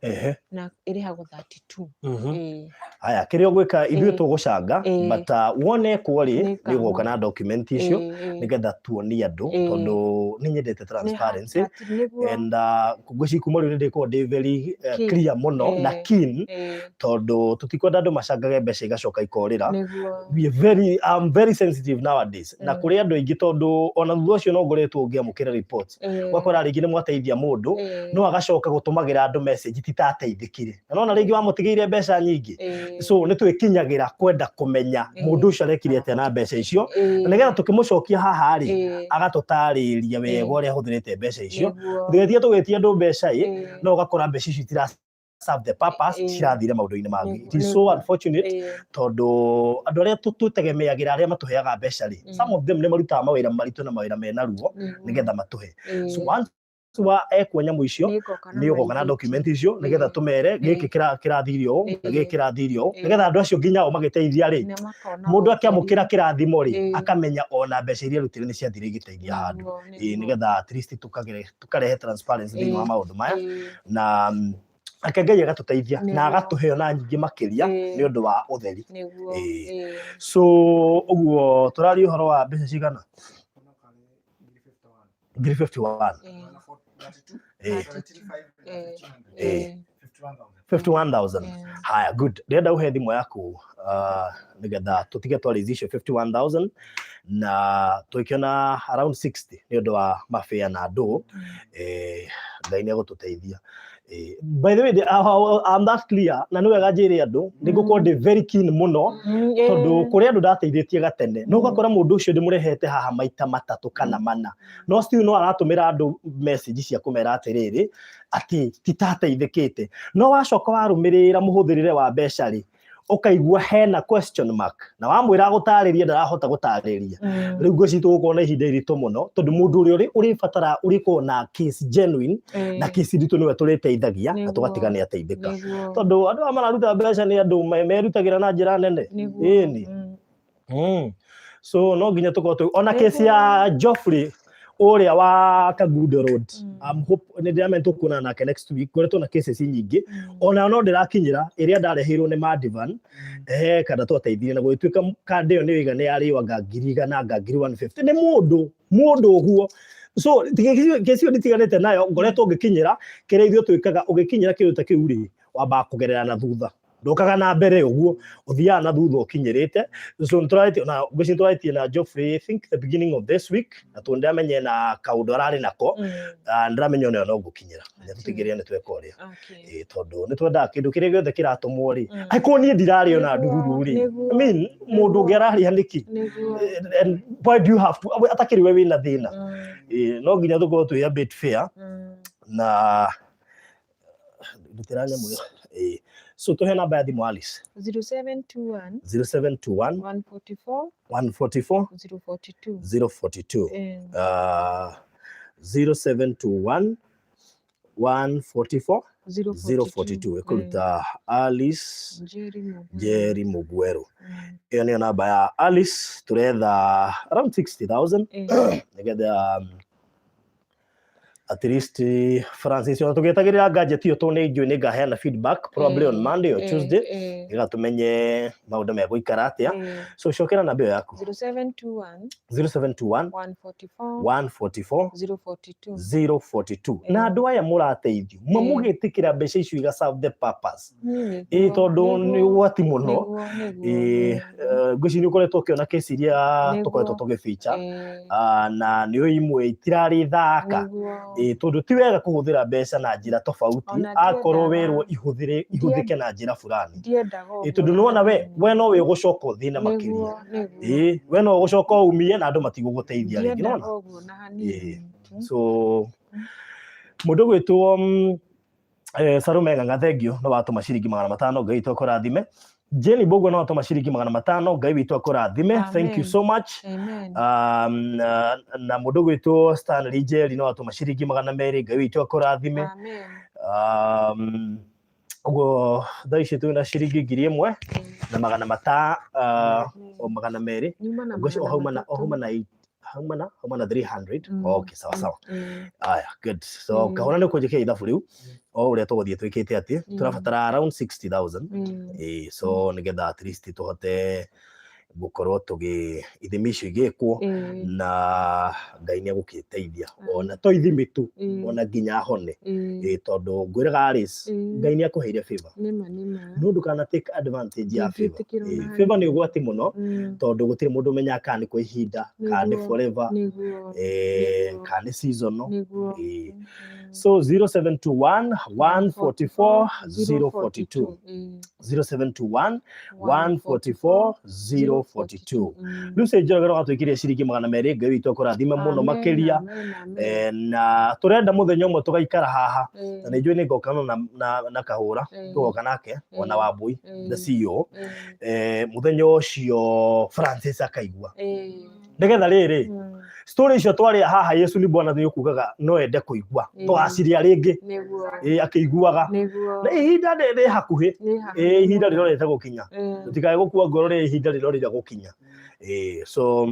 na ĩrĩhagwo 32. Ĩĩ. Aya, kĩrĩa ũgwĩka, ithuĩ tũgũcanga, but wone kuo rĩ, nĩ ũgoka na document icio nĩgetha tuonie andũ, tondũ nĩ nyendete transparency Nĩguo. And ngwĩciria kuma rĩu nĩ ndĩkorwo ndĩ very Keen. clear mũno na keen, tondũ tũtikwenda andũ macangage mbeca igacoka ikorĩra. tũrĩra. Nĩguo. We are very, I'm very sensitive nowadays na kũrĩ andũ aingĩ, tondũ ona thutha ũcio no ngoretwo ngĩamũkĩra reports, ũgakora rĩngĩ nĩ mwateithia mũndũ, no agacoka gũtũmagĩra andũ message ti tateithĩkire, na nona rĩngĩ wamũtigĩire mbeca nyingĩ. So nĩ twĩkinyagĩra kwenda kũmenya mũndũ ũcio arekire atĩa na mbeca icio, na nĩgetha tũkĩmũcokia haha rĩ, agatũtarĩria wega ũrĩa ahũthĩrĩte mbeca icio. Tũgetia tũgĩtia andũ mbeca ĩ, no ũgakora mbeca icio itira serve the purpose, cirathire maũndũ-inĩ mangĩ. It is so unfortunate, tondũ andũ arĩa tũtegemeagĩra, arĩa matũheaga mbeca rĩ, some of them nĩ marutaga mawĩra maritũ na mawĩra mena ruo nĩgetha matũhe. So once wa ekwo nyamũ icio, nĩ ũgoka na document icio nĩgetha tũmere gĩkĩ kĩrathire ũũ na gĩkĩ kĩrathire ũũ, nĩgetha andũ acio nginya o magĩteithia rĩ, mũndũ akĩamũkĩra kĩrathimo rĩ, akamenya ona mbeca iria arutire nĩ ciathire igĩteithia handũ. Ĩĩ, nĩgetha at least tũkarehe transparency thĩinĩ wa maũndũ maya, na ake Ngai agatũteithia na agatũhe ona nyingĩ makĩria nĩ ũndũ wa ũtheri. Ĩĩ. So ũguo tũraria ũhoro wa mbeca cigana? 351. Ĩĩ. Ĩĩ. 51,000. Haya, good. Ndĩrenda ũhe thimũ yaku nĩgetha tũtige twarĩithia icio 51,000 na tũgĩkĩona around 60 nĩ ũndũ wa mabĩa na ndũ. Ngai nĩ egũtũteithia. By the way, I'm that clear, na nĩ wega njĩre andũ nĩ ngũkorwo ndĩ very keen mũno, tondũ kũrĩ andũ ndateithĩtie gatene, no ũgakora mũndũ ũcio ndĩmũrehete haha maita matatũ kana mana, no still no aratũmĩra andũ message cia kũmera atĩrĩrĩ, atĩ titateithĩkĩte. No wacoka warũmĩrĩra mũhũthĩrĩre wa mbeca rĩ, ũkaigua hena question mark, na wamwĩra gũtarĩria ndarahota gũtarĩria. Rĩu ngwĩciria tũgũkorwo na ihinda iritũ mũno, tondũ mũndũ ũrĩa ũrĩbatara ũrĩkorwo na case genuine na case nditũ nĩwe tũrĩteithagia na tũgatiga nĩ ateithĩka, tondũ andũ aya mararuta mbeca nĩ andũ merutagĩra na njĩra nene. Ĩni. So no nginya tũkorwo ona kesi ya Geoffrey ũrĩa wa Kangundo Road, I'm hope nĩ ndĩramenya tũkuonana nake next week. Ngoretwo na cases nyingĩ, ona no ndĩrakinyĩra ĩrĩa ndareheirwo nĩ Madivan, kana twateithirie na gũgĩtuĩka kanda ĩyo nĩ ĩiga nĩ yarĩo anga 100,000, anga 150,000 nĩ mũndũ ũguo. So kesi ĩyo nditiganĩte nayo, ngoretwo ngĩkinyĩra. Kĩrĩa ithuĩ twĩkaga, ũgĩkinyĩra kĩndũ ta kĩu rĩ, wambaga kũgerera na thutha, ndũkaga na mbere ũguo, ũthiaga na thutha ũkinyĩrĩte. So nĩtũrarĩtie na ngwĩciria nĩtũrarĩtie na Geoffrey, I think the beginning of this week, na tondũ ndĩramenye na kaũndũ ararĩ nako, ndĩramenya onayo no ngũkinyĩra na tũtigĩrĩre nĩ tweka ũrĩa. Ĩĩ, tondũ nĩ twendaga kĩndũ kĩrĩa gĩothe kĩratũmwo rĩ, angĩkorwo niĩ ndirarĩ ona ndururu rĩ, I mean, mũndũ ũngĩ ararĩa nĩkĩ? And why do you have to atakĩrĩ we wĩna thĩna? Ĩĩ, no nginya tũkorwo twĩ a bit fair na ndutĩra nyamũ ĩyo. Ĩĩ. So tũhe namba ya thimũ, Alice. 0721 0721 144 144 042. 042. 0721 144 042, ĩkũruta Alice Njeri Mũgwero. Njeri Mũgwerũ. Ĩyo nĩyo namba ya Alice. Tũretha around 60,000 nĩgetha at least Francis, ona tũgĩetagĩrĩra gadget ĩyo, tondũ nĩ njũĩ nĩ ngaheana feedback probably on Monday or Tuesday, nĩgetha tũmenye maũndũ megũikara atĩa. So cokera namba ĩyo yaku. 0721 0721 144 144 042. 042. Na andũ aya mũrateithio, mũgĩtĩkĩra mbeca icio iga serve the purpose, ĩ, tondũ nĩ ũgwati mũno. Ĩ, ngwĩciria nĩ ũkoretwo ũkĩona kesi iria tũkoretwo tũgĩbica, na nĩ ũĩ imwe itirarĩ thaka, ĩ, tondũ ti wega kũhũthĩra mbeca na njĩra tofauti Ona akorwo ndiendaga. werwo ihũthĩre ihũthĩke na njĩra fulani. Ndiendaga. Ĩ, tondũ nĩwona we no we ũgũcoka ũthĩne makĩria. Ĩ, we no ũgũcoka umie na andũ matigũgũteithia rĩngĩ, Ndiendaga nona. ũguo na hanini. So mũndũ gwĩtwo Sarume Ng'ang'a, thengio no watũma ciringi 500, Ngai witũ akũrathime. Jenny Bogo no watũma ciringi 500, Ngai witũ akũrathime. Thank you so much. Amen. Na mũndũ gwĩtwo Stanley Njeri no watũma ciringi 200, Ngai witũ akũrathime. Amen. Ũguo thaa ici twĩna ciringi 1500, o 200. Nyuma na Ngwĩciria magana hauma na matatũ. hauma na 300. Okay, sawa sawa. Aya, good. So kahora nĩ kũnjĩkĩra ithabu rĩu o ũrĩa tũgũthiĩ twĩkĩte atĩ tũrabatara around 60,000. So nĩgetha at least tũhote. Gũkorwo tũgĩ ithimi icio igĩkwo na Ngai nĩ egũkĩteithia ona to ithimi tu, ona nginya hone. Ĩĩ, tondũ ngwĩraga Alice, Ngai nĩ akũheire favor, Nĩma nĩma. No ndũkana take advantage ya favor. Ndingĩtĩkĩra ona hanini. Favor nĩ ũgwati mũno, tondũ gũtirĩ mũndũ ũmenyaga kana nĩ kwa ihinda kana nĩ forever, kana nĩ seasonal. So 0721 144 042, 0721 144 042. Lucy Njoroge no atwĩkĩrie ciringi 200. Ngai witũ akũrathime mũno makĩria. Na tũrenda mũthenya ũmwe tũgaikara haha, na nĩ njũĩ nĩ ngokana na kahũra, tũgoka nake ona Wambui the CEO. Mũthenya ũcio Francis akaigua nĩgetha rĩrĩ story icio twarĩa haha Yesu ni Bwana nĩ ũkugaga no ende kũigua tũgaciria rĩngĩ, akĩiguaga na ihinda rĩ hakuhĩ. Ihinda rĩrorete gũkinya, tũtikae gũkua ngoro rĩ ihinda rĩrorire gũkinya. So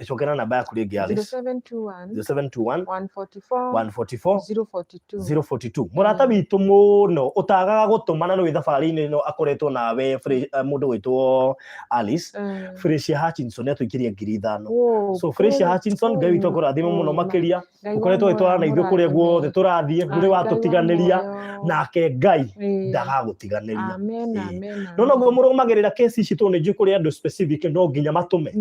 cokera namba yaku rĩngĩ, Alice. 0721 0721 144 144 042. 042. Mũrata witũ mũno ũtagaga gũtũmana nĩ wĩ thabarĩ-inĩ ĩno akoretwo nawe, mũndũ gwĩtwo Alice Fresia Hutchinson nĩ atũikĩria 5,000. So Fresia Hutchinson, Ngai witũ akũrathime mũno makĩria. Ũkoretwo ũgĩtwarana na ithuĩ kũrĩa guothe tũrathiĩ, ndũrĩ watũtiganĩria, nake Ngai ndagagũtiganĩria. Amen, amen. No noguo mũrũmagĩrĩra kesi ici, tondũ nĩ njũĩ kũrĩ andũ specific no nginya matũme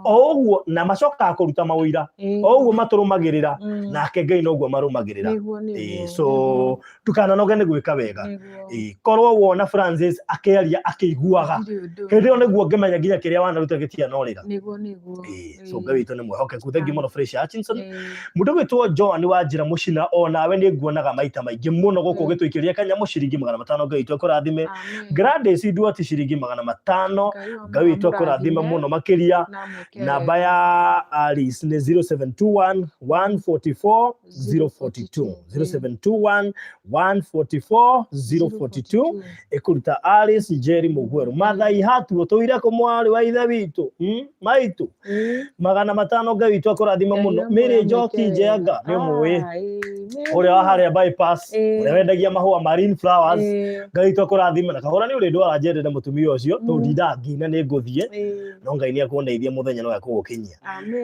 o ũguo na macokaga kũruta mawĩra o ũguo matũrũmagĩrĩra, nake Ngai noguo marũmagĩrĩra. So ndũkananoge nĩ gwĩka wega. Korwo wona Francis akĩaria akĩiguaga, hĩndĩ ĩyo nĩguo ngĩmenya nginya kĩrĩa wanaruta gĩtianorĩra. Nĩguo nĩguo. So Ngai witũ nĩ mwĩhokeku. Thengiũ mũno, Fresh Hutchinson. Mũndũ gwĩtwo Joan wa njĩra mũcina, o nawe nĩ nguonaga maita maingĩ mũno gũkũ ũgĩtũikĩria kanyamũ ciringi 500. Ngai witũ akũrathime. Gladys Duati, ciringi 500. Ngai witũ akũrathime mũno makĩria. Namba ya Alice nĩ 0721 144 042, 0721 144 042, ĩkũruta Alice Njeri Mũgweru Mathai hatuo tũire kũ mwarĩ wa ithe witũ, Maitũ 500. Ngai witũ akũrathime mũno. Mary Njoki Njenga, nĩ ũmũĩ ũrĩa wa harĩa bypass, ũrĩa wendagia mahũa, marine flowers. Ngai witũ akũrathime na kahũra nĩ ũrĩ ndwara njerere mũtumia ũcio tũndindaga ngina nĩ ngũthiĩ, no Ngai nĩ akuoneithia mũthenya no ekũgũkinyia.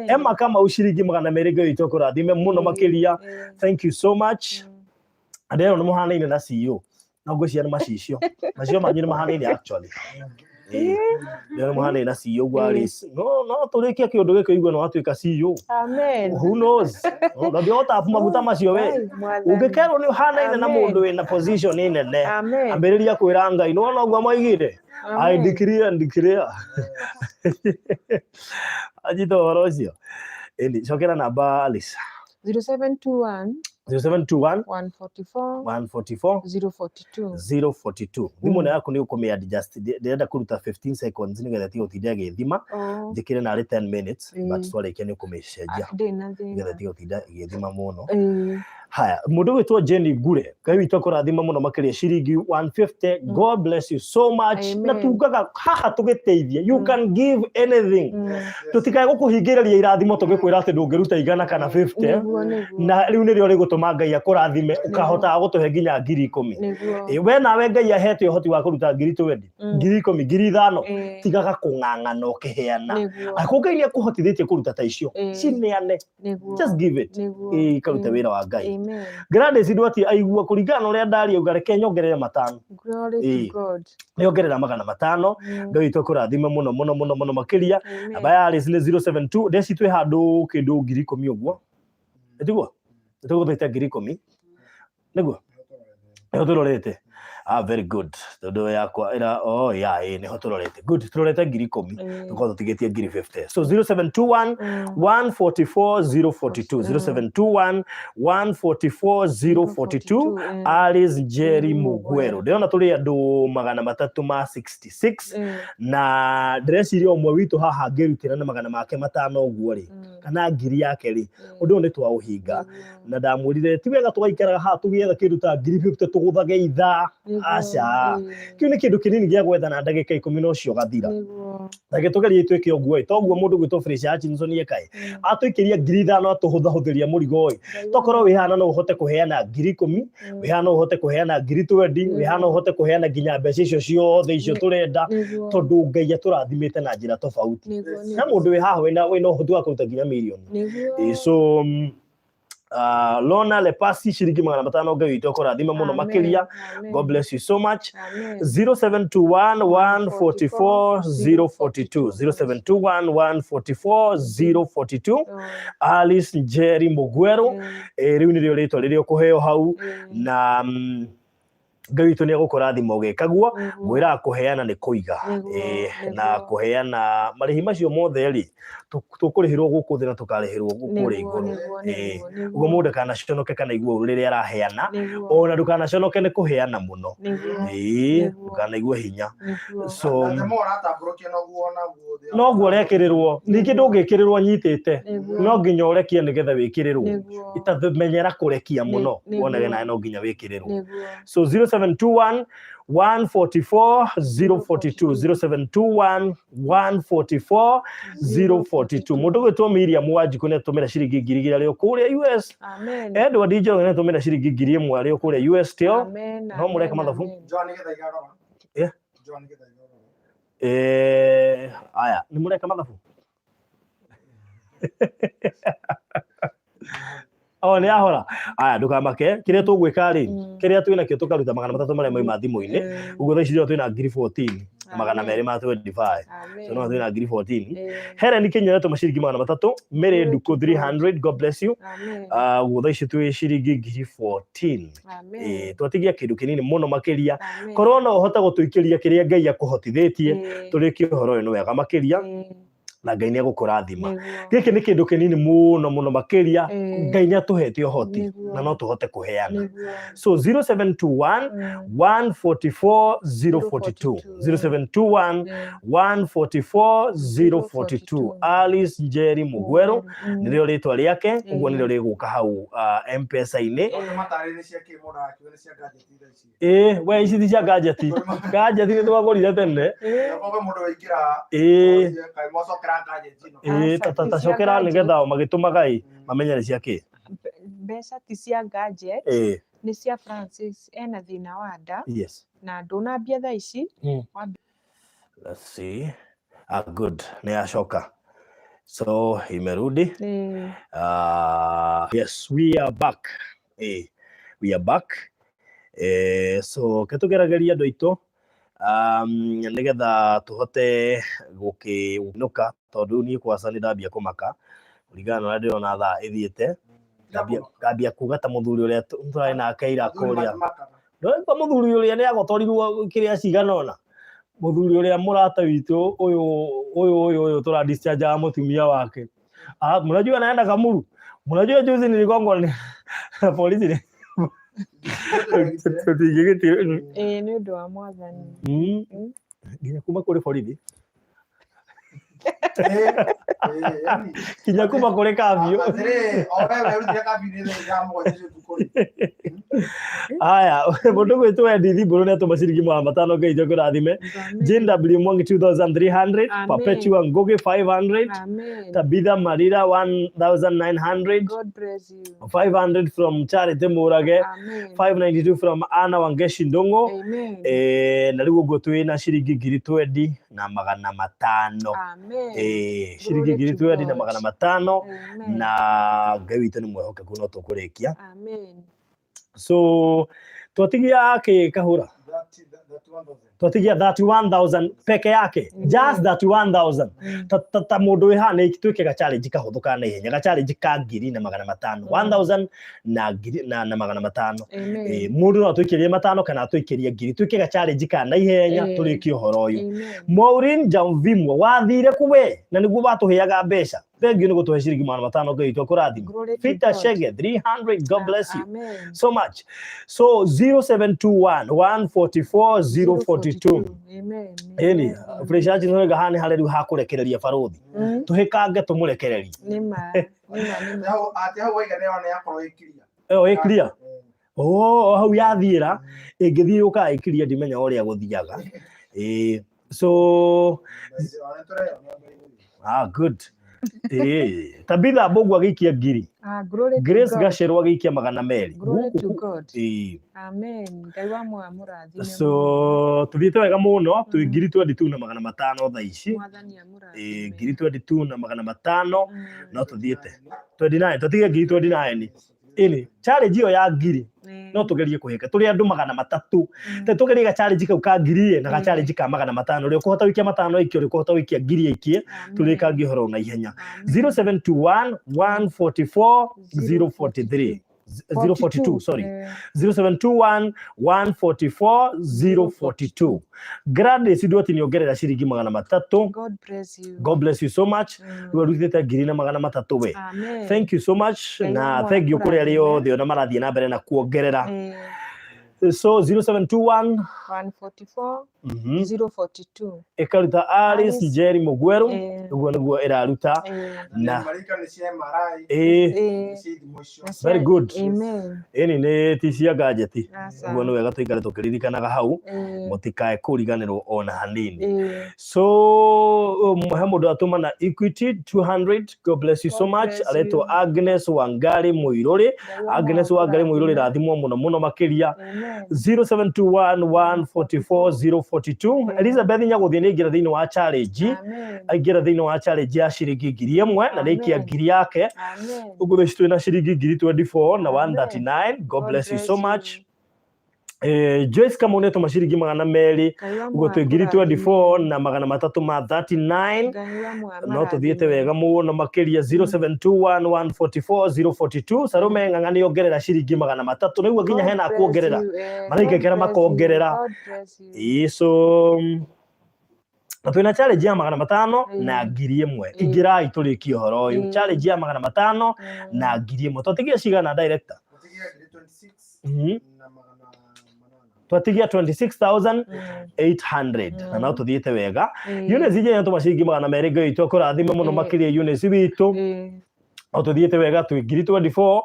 Emma Kamau, ciringi 200. Ngai witũ akũrathime mũno makĩria. Thank you so much. Andũ ĩno nĩ mũhanaine na CEO, no ngwĩciria nĩ macicio macicio manyu nĩ mahanaine actually. Nĩ mũhanaine na CEO gwa Alice, no tũrĩkie kĩũndũ gĩkĩ ũigue no watuĩka CEO. Amen. Who knows? Ndũngĩhota maguta macio we. Ai, Mwathani. Ũngĩkerwo nĩ ũhanaine na Amen. mũndũ wĩna position nene, Amen. ambĩrĩria kwĩra Ngai nĩwona ũguo moigire, I Amen. decree and declare. Anyita ũhoro ũcio. Ĩni cokera namba, Alice. 0721 0721 144 144 042. 042. Thimũ ĩno yaku nĩ ũkũmĩ adjust, ndĩrenda kũruta 15 seconds nĩgetha ĩtige gũtinda ĩgĩthima. Oh, Njĩkĩre narĩ 10 minutes, but twarĩkia nĩ ũkũmĩcenjia ndĩ na thĩna. nĩgetha ĩtige gũtinda ĩgĩthima mũno. Haya, mũndũ gwĩtwo Jenny Ngure, Ngai witũ akũrathima mũno makĩria, ciringi 150. God bless you so much. Na Amen. tugaga haha tũgĩteithie, you can give anything. Tũtikae gũkũhingĩrĩria irathimo tũgĩkwĩra atĩ ndũngĩruta 100 kana 50, Nĩguo nĩguo. na rĩu nĩrĩo rĩgũtũma Ngai akũrathime ũkahotaga gũtũhe nginya 10,000. We nawe Ngai ahete ũhoti wa kũruta 20,000, 10,000, 5,000, tigaga kũng'ang'ana ũkĩheana. Angĩkorwo Ngai nĩ akũhotithĩtie kũruta ta icio, cineane. Just give it. Ĩĩ, ikarute wĩra wa Ngai. Amen. Gladys Ndwati aigua kũringana na ũrĩa ndaria auga reke nyongerere 500. Glory to God. Nĩongerera 500. Ngai witũ akũrathime mũno mũno mũno mũno makĩria. Amen. Namba ya Alice nĩ 072 ndeci twĩ handũ kĩndũ 10,000 ũguo, ĩtiguo tũgũthĩte 10,000 nĩguo nĩho tũrorete. Ah, very good, tondũ yakwa ĩra, oh yeah, ĩ nĩho tũrorete. Good, tũrorete 10,000. Tũkorwo tũtigĩtie 50,000. So 0721 144 042, 0721 144 042, Alice Njeri Mugweru. Ndĩrona tũrĩ andũ 366, na ndĩreciria ũmwe witũ haha angĩrutĩra na magana make 5 ũguo rĩ. Kana ngiri yake rĩ, ũndũ ũyũ nĩ twaũhinga. Na ndamwĩrire ti wega tũgaikaraga haha tũgĩetha kĩndũ ta ngiri 50 tũgũthage ithaa. Aca, kĩu nĩ kĩndũ kĩnini gĩa gwetha na ndagĩka ikũmi na ũcio ũgathira. Reke tũgerie twĩke ũguo ĩ, toguo mũndũ gwĩtwo Felicia Hutchinson ekaĩ atũikĩria 5,000 atũhũthahũthĩria mũrigo ĩ. Tokorwo wĩ haha no ũhote kũheana 10,000, wĩ haha no ũhote kũheana 20,000, wĩ haha no ũhote kũheana nginya mbeca icio ciothe icio tũrenda, tondũ Ngai atũrathimĩte na njĩra tofauti. Na mũndũ wĩ haha wĩna ũhoti wa kũruta nginya mirioni. So Lona Lepasi ciringi 500, Ngai witũ akũrathime mũno makĩria. God bless you so much. 0721 144 042, 0721 144 042, Alice Njeri Mugweru. Rĩu nĩrĩo rĩtwa rĩrĩa ũkũheo hau, na Ngai witũ nĩ egũkũrathima ũgĩka guo. Ngwĩraga kũheana nĩ kũiga. Na kũheana marĩhi macio mothe rĩ, tũkũrĩhĩrwo gũkũ thĩ na tũkarĩhĩrwo kũrĩa igũrũ. Ũguo mũndũ ndakanaconoke kana igue ũru rĩrĩa araheana, ona ndũkanaconoke nĩ kũheana mũno. Ndũkanaigue hinya. So noguo ũrekĩrĩrwo, ningĩ ndũngĩkĩrĩrwo nyitĩte, no nginya ũrekie nĩgetha wĩkĩrĩrwo. Itamenyera kũrekia mũno, wonage nawe no nginya wĩkĩrĩrwo. So 0721 144 042, 0721 144 042. Mũndũ gwĩtwo Miriam Wanjikũ nĩ atũmĩra ciringi 2,000 arĩ o kũrĩa US. Edward Njoroge nĩ atũmĩra ciringi 1,000 arĩ o kũrĩa US still. No mũreka mathabu. Aya, nĩ mũreka mathabu? O nĩ ahora. Aya, ndũkamake, kĩrĩa tũgwĩka rĩ, kĩrĩa twĩ nakĩo tũkaruta 300 marĩa mauma thimũ-inĩ. Ũguo thaa ici twĩna 14,225 so no twĩna 14,000. Helen Kinyua tũma ciringi 300, Mary Nduku 300, God bless you. Ũguo thaa ici twĩ ciringi 14,000. Twatigia kĩndũ kĩnini mũno makĩria. Korwo no ũhote gũtũikĩria kĩrĩa Ngai akũhotithĩtie, tũrĩkie ũhoro ũyũ nĩ wega makĩria, na Ngai nĩ egũkũrathima. Gĩkĩ nĩ kĩndũ kĩnini mũno mũno makĩria. Ngai nĩ atũhete ũhoti na no tũhote kũheana. So 0721 144 042, 0721 144 042, Alice Njeri Mugweru nĩrĩo rĩtwa rĩake. Ũguo nĩrĩo rĩgũka hau M-Pesa-inĩ. Ĩĩ we, ici ti cia gadget. Gadget nĩ twagũrire tene. Ĩĩ ĩĩ, ta cokera nĩgetha o magĩtũmaga ĩ mamenye nĩ cia kĩ. Mbeca ti cia gadget, nĩ cia Francis, ena thĩna wa nda na ndũnambia thaa ici. Let's see. Ah, good. Nĩ yacoka. So imerudi. Yes, we are back. We are back. So ke tũgerageria andũ aitũ nĩgetha tũhote gũkĩinũka, tondũ rĩu niĩ kwaca nĩ ndambia kũmaka kũringana na ũrĩa ndĩrona thaa ĩthiĩte. Ngambia kuga ta mũthuri ũrĩa tũrarĩ nake ira kũrĩa. Ndũraigua mũthuri ũrĩa nĩ agotorirwo kĩrĩa cigana ũna? Mũthuri ũrĩa mũrata witũ ũyũ ũyũ ũyũ ũyũ tũra discharge mũtumia wake. Ah, mnajua naenda Kamuru. Mnajua juzi niligongwa ni polisi ni tũtingĩgĩti Ĩĩ, nĩ ũndũ wa Mwathani. Nginya kuma kũrĩ borithi, kinya kuma kũrĩ kabiũ. Aya, mũndũ gwĩtwo Edith Mbũrũ nĩ atũma ciringi 500, Ngai itũ akũrathime. Jane W Mwangi 2300. Amen. Perpetua Ngugi 500. Amen. Tabitha Marira 1900. God bless you. 500 from Charity Murage. Amen. 592 from Anna Wangeshi Ndung'u. Amen. Na rĩu ũguo twĩ na ciringi 20,500. Amen. Ciringi Glory ngiri to twendi na God. 500. Amen. Na Ngai witũ nĩ mwĩhokeku, no tũkũrĩkia. Amen. So twatigia kĩ kahũra, twatigia 31000 peke yake, just 31000. Ta mũndũ wĩ haha nĩ twĩke ga challenge kahũthũ ka naihenya, ga challenge ka 1,500, 1000 na ngiri na 500. Amen. Mũndũ no atũikĩrie 500 kana atũikĩrie ngiri, twĩke ga challenge ka naihenya, tũrĩkie ũhoro ũyũ. Amen. Maureen Jamvimwa, wathire kũ we na nĩguo watũheaga mbeca? Thank you nĩ gũtũhe ciringi 500, Ngai witũ akũrathime. Glory to Peter God. Shege 300, God bless you Amen. so much. So 0721 144 042. 042. Amen. Ĩni, Amen. Fresh Hutchinson oiga haha nĩ harĩa rĩu hakũrekereria barũthi. Tũhĩkange tũmũrekererie. Nĩ ma, nĩ ma, nĩ ma. Hau atĩ hau waiga nĩ yona yakorwo ĩ clear. Ĩyo ĩ clear. Oh, hau yathiĩra ĩngĩthiĩ yũkaga ĩ clear ndimenya ũrĩa gũthiaga. Ĩĩ. So, Ona tũreyonera mbere igũrũ. ah, good. Ĩĩ. Tabitha Mbũgua agĩikia ngiri. Ah, glory to Grace God. Gacerwo agĩikia magana merĩ. Glory to God. Ĩĩ. Amen. Ngai wa muoyo amũrathime So, mũno. tũthiĩte wega mũno, twĩ 22,500 thaa ici. Mwathani Ĩĩ, amũrathime. 22,500 no tũthiĩte. 29, tũtige 29,000. Ĩni, challenge ĩyo ya ngiri no tũgerie kũhĩka. Tũrĩ andũ 300. Te tũgerie ga challenge kau ka ngiri ĩ na ga challenge ka 500. Ũrĩa ũkũhota gũikia matano aikie, ũrĩa ũkũhota gũikia ngiri aikie, tũrĩkangie ũhoro na ihenya. 0721 144 043. 042, sorry. 0721 144 042. Gladys Ndwati nĩongerera ciringi 300. God bless you. God bless you so much. Rĩu arutĩte 1,300 we. Amen. Thank you so much Ngai na wa thank you kũrĩ arĩa akũrathime. othe ona marathiĩ na mbere na kuongerera. So 0721 144 042. ĩkaruta Alice Alice. Njeri Mũgweru ũguo nĩguo ĩraruta na Marika nĩ cia MRI, nĩ cia ithimo icio. Very good. Amen. Ĩni nĩ ti cia gadget. Aca. Ũguo nĩ wega tũikare tũkĩririkanaga hau mũtikae kũriganĩrwo ona hanini. So he mũndũ atũma na Equity 200. God bless you so God much. bless Aretwo you. Agnes Wangari Mũirũrĩ. Ngai wa Agnes muoyo Wangari Mũirũrĩ akũrathime. rathimwo mũno mũno makĩria. Amen. 0721 144 042. Elizabeth Nyagũthiĩ nĩ aingĩra thĩinĩ wa challenge. Amen. Aingĩra thĩinĩ wa challenge ya ciringi 1,000 na nĩ aikia Amen. ngiri yake. Amen. Ũguo thaa ici twĩna ciringi 24,000 na Amen. 139. God God bless you so bless much. you. Joyce Kamau nĩatũma ciringi 200 Ngai wa ũguo muoyo twĩ ngiri akũrathime. 24 na 339. Ngai wa muoyo No tũthiĩte amarathime. wega mũno makĩria. 0721 144 042. Salome Ng'ang'a nĩ ongerera ciringi 300 nĩguo nginya God hena bless kuongerera you, maraikekera God bless you, makongerera. God bless you. Ĩĩ, so na twĩna challenge ya 500 na 1,000. Ingĩrai tũrĩkie ũhoro ũyũ. Challenge ya 500 na 1,000. Twatigia cigana director? Gũtigia ngiri 26 na magana manana. Twatigia 26,800 na no tũthiĩte wega. Eunice Njeri atũma ciringi 200. Ngai witũ akũrathime mũno makĩria Eunice witũ. No tũthiĩte wega twĩ 24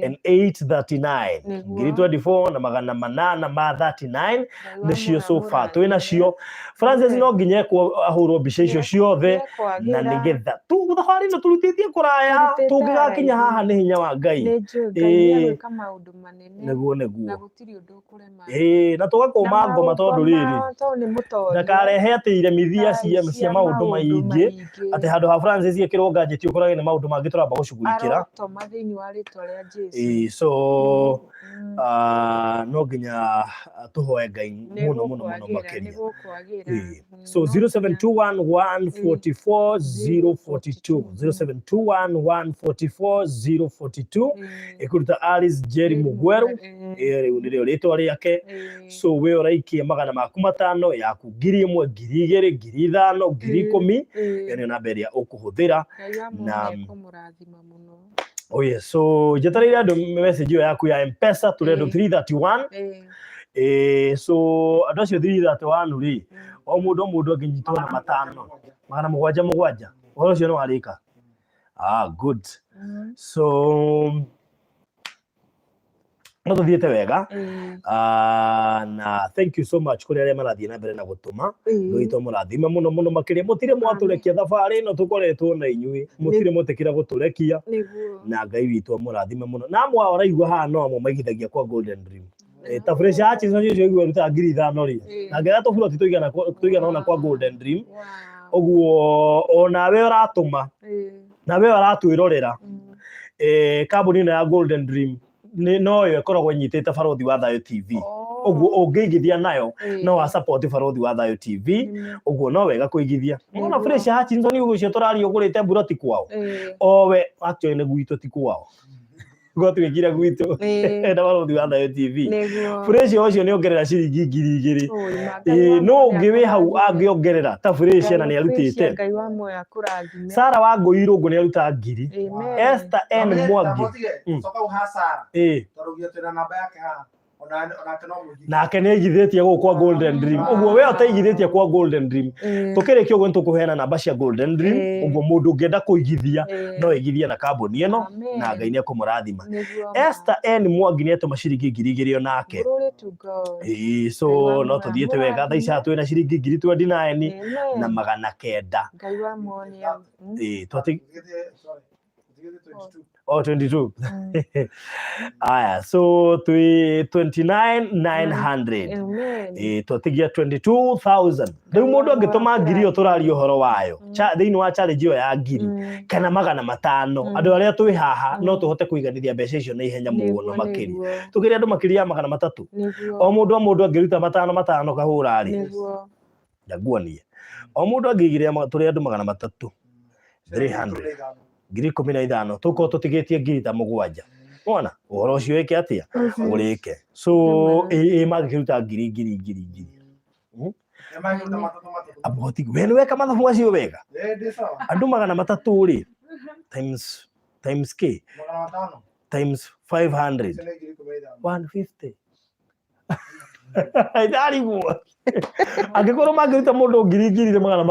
and 839. Nĩguo. 24,839 Ngai wa nĩcio muoyo so far twĩ amũrathime. nacio. Francis no nginya ekwo ahũrwo mbica icio ciothe na Nĩekwagĩra. nĩgetha thabarĩ ĩno tũrutĩtie kũraya Tũrutĩte tũngĩgakinya haraihu. haha nĩ hinya wa Ngai. Nĩ njũĩ Ngai nĩegwĩka maũndũ manene Nĩguo na nĩguo. gũtirĩ ũndũ ũkũrema. Ĩĩ, na tũgakũma ngoma tondũ rĩrĩ tondũ nĩ mũtoria. ndakarehe atĩ iremithia Ai, cia maũndũ maingĩ atĩ handũ ha Francis ekĩrwo gadget ũkorage nĩ maũndũ mangĩ tũramba gũcugurikĩra. Arotoma thĩinĩ wa rĩtwa rĩa Jesũ. Ĩĩ, so no nginya tũhoe Ngai mũno mũno mũno Nĩgũkwagĩra, makĩria. nĩgũkwagĩra. Ĩĩ. So No nginya. 0721 144 042. 0721 144 042 ĩkũruta Alice Njeri Mũgweru. Ĩyo rĩu nĩrĩo rĩtwa rĩake. So we ũraikia 500 yaku, 1,000, 2,000, 5,000, 10,000. Ĩyo nĩyo namba ĩrĩa ũkũhũthĩra. Ngai wa Na muoyo nĩekũmũrathima mũno. Oh yes, so njetereire andũ message ĩyo yaku ya M-Pesa tũrĩ andũ 331. So andũ acio 331 rĩ, o mũndũ o mũndũ angĩnyitwo na matano 777 ũhoro ũcio nĩ warĩka. Ah, good. So no tũthiĩte wega. Na thank you so much kũrĩ arĩa marathiĩ na mbere na gũtũma. Ngai witũ amũrathime mũno mũno makĩria. Mũtirĩ mwatũrekia thabarĩ ĩno tũkoretwo na inyuĩ, mũtirĩ mwetĩkĩra gũtũrekia. Nĩguo. Na Ngai witũ amũrathime mũno. Na amwe ao ũraigua haha no amwe maigithagia kwa Golden Dream. Ta Fresh Hutchinson ũcio ũigua arutaga 5,000 rĩ, na ngega tũburoti tũigana ũna kwa Golden Dream. Ũguo onawe ũratũma nawe ũratwĩrorera, kambuni ĩno ya Golden Dream noyo ĩkoragwo ĩnyitĩte Barũthi wa Thayũ TV. Ũguo ũngĩigithia nayo no wa support Barũthi wa Thayũ TV. Ũguo no wega kũigithia. Ona Fresh Hutchinson ũguo ũcio tũraria ũgũrĩte mburoti kwao owe actually nĩ gwitũ ti kwao gwatuĩkire gwitũ na Barũthi wa Thayũ TV. Nĩguo. Fresh ũcio nĩ ongerera ciringi 2,000. Oi, ma, Ngai wa No muoyo ũngĩ wĩ hau akũrathime. angĩongerera ta Fresh na nĩ arutĩte. Ngai wa muoyo akũrathime. Sara wa Ngũi Irũngũ nĩ aruta 1,000. Amen. Esther N Mwangi. Coka hau ha Sara. Tondũ nginya twĩna namba yake haha. Ona onake no mũigithia. Nake nĩ aigithĩtie gũkũ kwa Golden Dream. Ũguo we ũtaigithĩtie kwa Golden Dream, tũkĩrĩkia ũguo nĩ tũkũheana namba cia Golden Dream. Ũguo mũndũ ũngĩenda kũigithia no aigithie na kambuni ĩno Amen. na Ngai nĩ ekũmũrathima. Nĩguo ma. Esther N Mwangi nĩ atũma ciringi 2000 onake. Glory to God. Ĩĩ, so Ngai wa no muoyo tũthiĩte wega thaa ici haha amũrathime. twĩna ciringi 29,900. Amen. Ngai wa muoyo nĩ Ĩĩ, twati Sorry. Tũtigĩte 22. Oh, 22. Aya, so twĩ 29,900. Amen. Ĩĩ, twatigia 22,000. Rĩu mũndũ angĩtũma ngiri ĩyo tũraria ũhoro wayo thĩinĩ wa challenge ĩyo ya ngiri kana 500, andũ arĩa twĩ haha no tũhote kũiganithia mbeca icio na ihenya mũno makĩria. Tũkĩrĩ andũ makĩria ya 300. O mũndũ o mũndũ angĩruta matano matano kahũra rĩ, ndaguonie. O mũndũ angĩigĩrĩra tũrĩ andũ 300. 300. 15,000 tũkorwo tũtigĩtie ngiri ta mũgwanja. Wona ũhoro ũcio wĩke atĩa ũrĩke. So ĩ mangĩkĩruta ngiri ngiri ngiri ngiri. Nĩ mangĩruta matatũ matatũ. Aboti we nĩ weka mathabu macio wega. Ĩĩ, ndĩ sawa. Andũ 300 rĩ times times k 500. Times 500. Icio nĩ 15,000. 150. Ndarigwo. Angĩkorwo mangĩruta mũndũ ngiri ngiri magana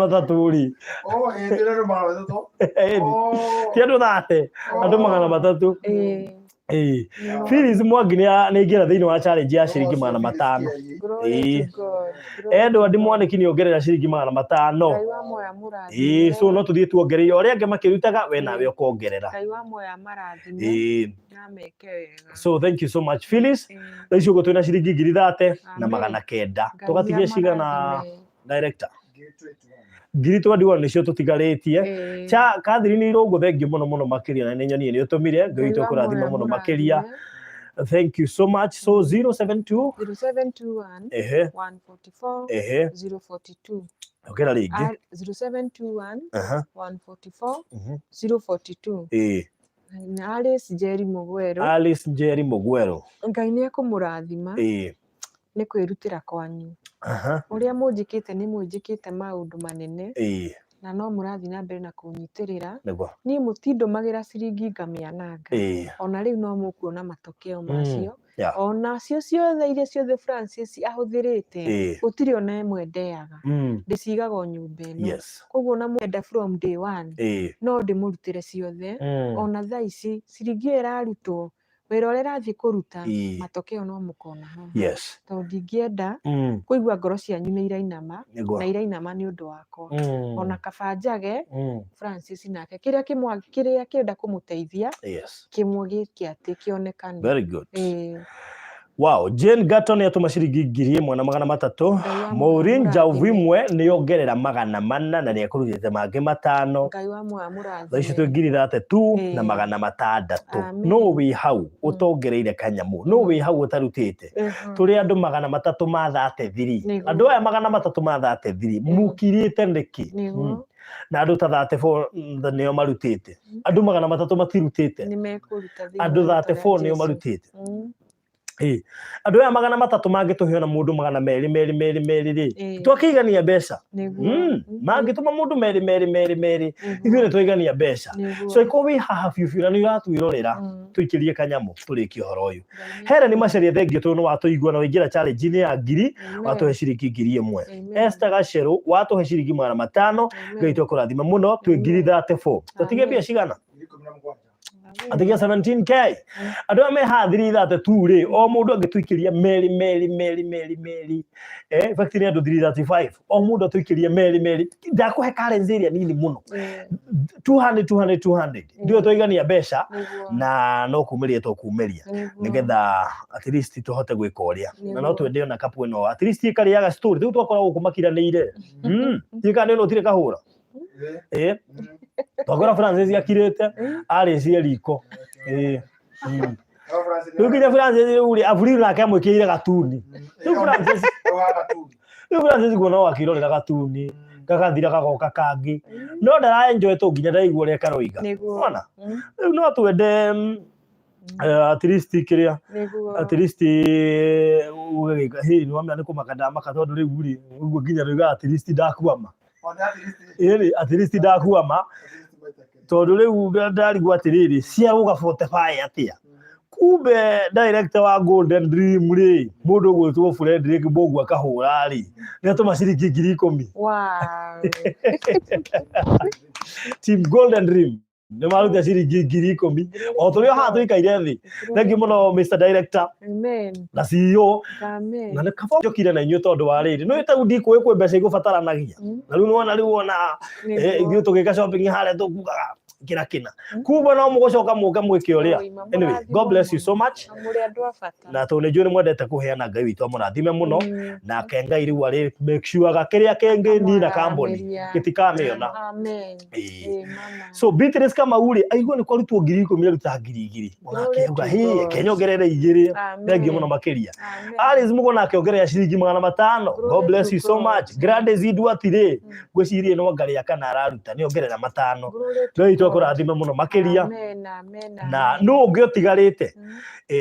300 rĩ. Oh, ĩĩ, ndĩrĩ andũ 300. Ĩni. Oh. Ti andũ thate, andũ 300. Ĩĩ. Nĩma. Phyllis Mwangi nĩ aingĩra thĩinĩ wa challenge ya ciringi 500. Glory Ĩĩ. to God. Glory to Edward God. Mwaniki nĩ ongerera ciringi 500. Ngai wa muoyo amũrathime. Ĩĩ, so no tũthiĩ tuongereire ũrĩa angĩ makĩrutaga we nawe ũkongerera. Ngai wa muoyo amarathime na ameke wega. So thank you so much, Phyllis. Thaa ici ũguo twĩna ciringi ngiri thate na Amen. 900. Ngai Tũgatigia cigana, amarathime. director? 21,000 nĩcio tũtigarĩtie. Cha Catherine Irũngũ, thank you mũno mũno makĩria na nĩ nyonie nĩ ũtũmire. Ngai Ngai witũ wa akũrathime muoyo mũno makĩria. amũrathime. Thank you so much. So 072 0721 144 042. Ongera rĩngĩ. 0721 144 042. Na Alice Njeri Mũgwerũ. Alice Njeri Mũgwerũ. Ngai nĩ ekũmũrathima nĩ kwĩrutĩra kwanyu. Ũrĩa mũnjĩkĩte nĩ mũnjĩkĩte maũndũ manene na no mũrathiĩ na mbere na kũnyitĩrĩra. Niĩ mũtindũmagĩra ciringi ngamĩananga. Ona rĩu no mũkuona matokeo macio. Onacio ciothe iria ciothe Francis ahũthĩrĩte, gũtirĩ ona ĩmwe ndeaga. Ndĩcigaga o nyũmba ĩno. Koguo ona mwenda from day one no ndĩmũrutĩre ciothe. Ona thaa ici ciringi ĩyo ĩrarutwo wĩra ũrĩa ĩrathiĩ kũruta, matokeo no mũkona haha. Tondũ ndingĩenda kũigua ngoro cianyu nĩ irainama na irainama nĩ ũndũ wakwa. Ona kaba njage Francis nake kĩrĩa kĩmwa kĩrĩa kĩrenda kũmũteithia kĩmwe gĩke atĩ kĩonekane. Very good. Wow, Jane Gatton nĩ atũma ciringi 1300. Ngai wa muoyo Maureen amũrathime. Njauvimwe nĩ ongerera 400 na nĩ ekũrutĩte mangĩ 500. Ngai wa muoyo Thaa ici amũrathime. twĩ ngiri thate tu na 600. Amen. No wĩ hau ũtongereire kanyamũ, no wĩ hau ũtarutĩte. Tũrĩ andũ 300 ma 33. Andũ aya 300 ma 33 mukirĩte nĩkĩ? Na andũ ta 34 nĩo marutĩte. Andũ 300 matirutĩte. Nĩ mekũruta thĩinĩ Andũ wa rĩtwa rĩa 34 nĩo Jesũ. marutĩte. Andũ aya 300 mangĩtũhe ona mũndũ 200 merĩ merĩ merĩ rĩ, twakĩigania mbeca. Mangĩtũma mũndũ merĩ merĩ merĩ merĩ, ithuĩ nĩ twaigania mbeca. So ĩkorwo wĩ haha biũ biũ na nĩ ũratwĩrorera, tũikĩrie kanyamũ tũrĩkie ũhoro ũyũ. Helen Macharia, thengiũ tondũ nĩ watũigua na waingĩra challenge-inĩ ya ngiri, watũhe ciringi 1000. Esther Gacerũ watũhe ciringi 500, Ngai twekũrathima mũno. Twĩ ngiri 34, tũtige mbia cigana? 17,000. Atigia 17K. Andũ aya me haha thiri thate tu rĩ, o mũndũ angĩtũikĩria merĩ merĩ merĩ merĩ merĩ, in fact nĩ andũ 335, o mũndũ atũikĩrie merĩ merĩ, ndakũhe currency ĩrĩa nini mũno, 200 200 200, ndio twaigania mbeca na no kumĩria tũkumĩria nĩgetha at least tũhote gwĩka ũrĩa na no twende ona kapu ĩno at least ĩkarĩaga story rĩu twakora gũkũ makiranĩire. Ndiũĩ kana ĩno ũtirĩ kahũra. Ĩ twakora Francis akirĩte arĩcie riko. Ĩ rĩu nginya Francis rĩu rĩ Avril nake amwĩkĩrĩire gatuni. Rĩu Francis kuona no akĩrorera gatuni gagathira gagoka kangĩ, no ndara enjoy to nginya ndaigua ũrĩa karoiga. Wona rĩu no twende at least kĩrĩa at least ũgagĩka hĩ nĩ wamenya nĩ kũmaka ndamaka tondũ rĩu rĩ ũguo nginya rĩu at least ndakwama ĩrĩ at least ndakwama tondũ rĩu ndarigwo atĩrĩrĩ cia gũka 45 atĩa. Kumbe director wa Golden Dream rĩ, mũndũ ũgwĩtwo Frederick Mbũgua Kahũra rĩ, nĩ atũma ciringi 10,000. Wow. Team Golden Dream nĩ maruta ciringi 10,000 o tũrĩ o haha tũikaire thĩ. Thank you mũno Mr Director Amen. na CEO. Amen. Na nĩ kaba njokire na inyuĩ tondũ wa rĩrĩ, nĩ ta ndikũĩ kwĩ mbeca igũbataranagia. Na rĩu nĩwona rĩu wona ithuĩ tũgĩka shopping harĩa tũkugaga kĩra kĩna. Kumbe no mũgũcoka mũke mwĩke ũrĩa. Anyway, God bless you so much. Na mũrĩ andũ a bata. Na tondũ nĩ njũĩ nĩ mwendete kũheana, Ngai witũ amũrathime mũno. Nake Ngai rĩu arĩ make sure ga kĩrĩa kĩngĩnina kambuni gĩtikamĩona. Amen. Ĩĩ. Ĩĩ, mama. So Beatrice Kamau rĩ, aigua nĩ kwarutwo 10,000 aruta 2,000. Onake Glory auga to hĩ, God. reke nyongerere igĩrĩ. Amen. Thank you mũno makĩria. Amen. Alice Mũgũna akĩongerera ciringi 500. Glory God bless to you so God. much. Gladys Nduati rĩ, Mm. ngwĩciria no ngarĩa kana araruta nĩ ongerera 500. Glory to Ngai witũ God. akũrathime mũno makĩria. Amen, amen, Na amen. nũ ũngĩ ũtigarĩte?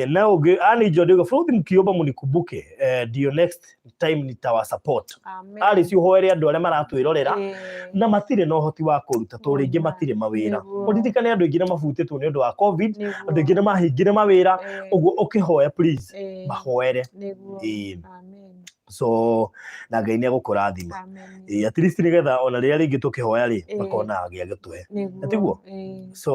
Na ũngĩ ani Njodego Fruthi mkiomba munikumbuke, ndio next time nitawa support. Amen. Alice ũhoere andũ arĩa maratwĩrorera na matirĩ na ũhoti wa kũruta tondũ rĩngĩ Ona, matirĩ mawĩra. nĩguo. Ũririkane andũ aingĩ nĩ mabutĩtwo nĩ ũndũ wa COVID, andũ aingĩ Nĩguo. nĩ mahingire mawĩra, ũguo ũkĩhoya please mahoere. Nĩguo. Ĩĩ. Amen. So na Ngai nĩ egũkũrathima. Amen. Ĩĩ, at least nĩgetha ona rĩrĩa rĩngĩ tũkĩhoya rĩ, makona gĩa gũtũhe. Nĩguo. Na tiguo? Ĩĩ. So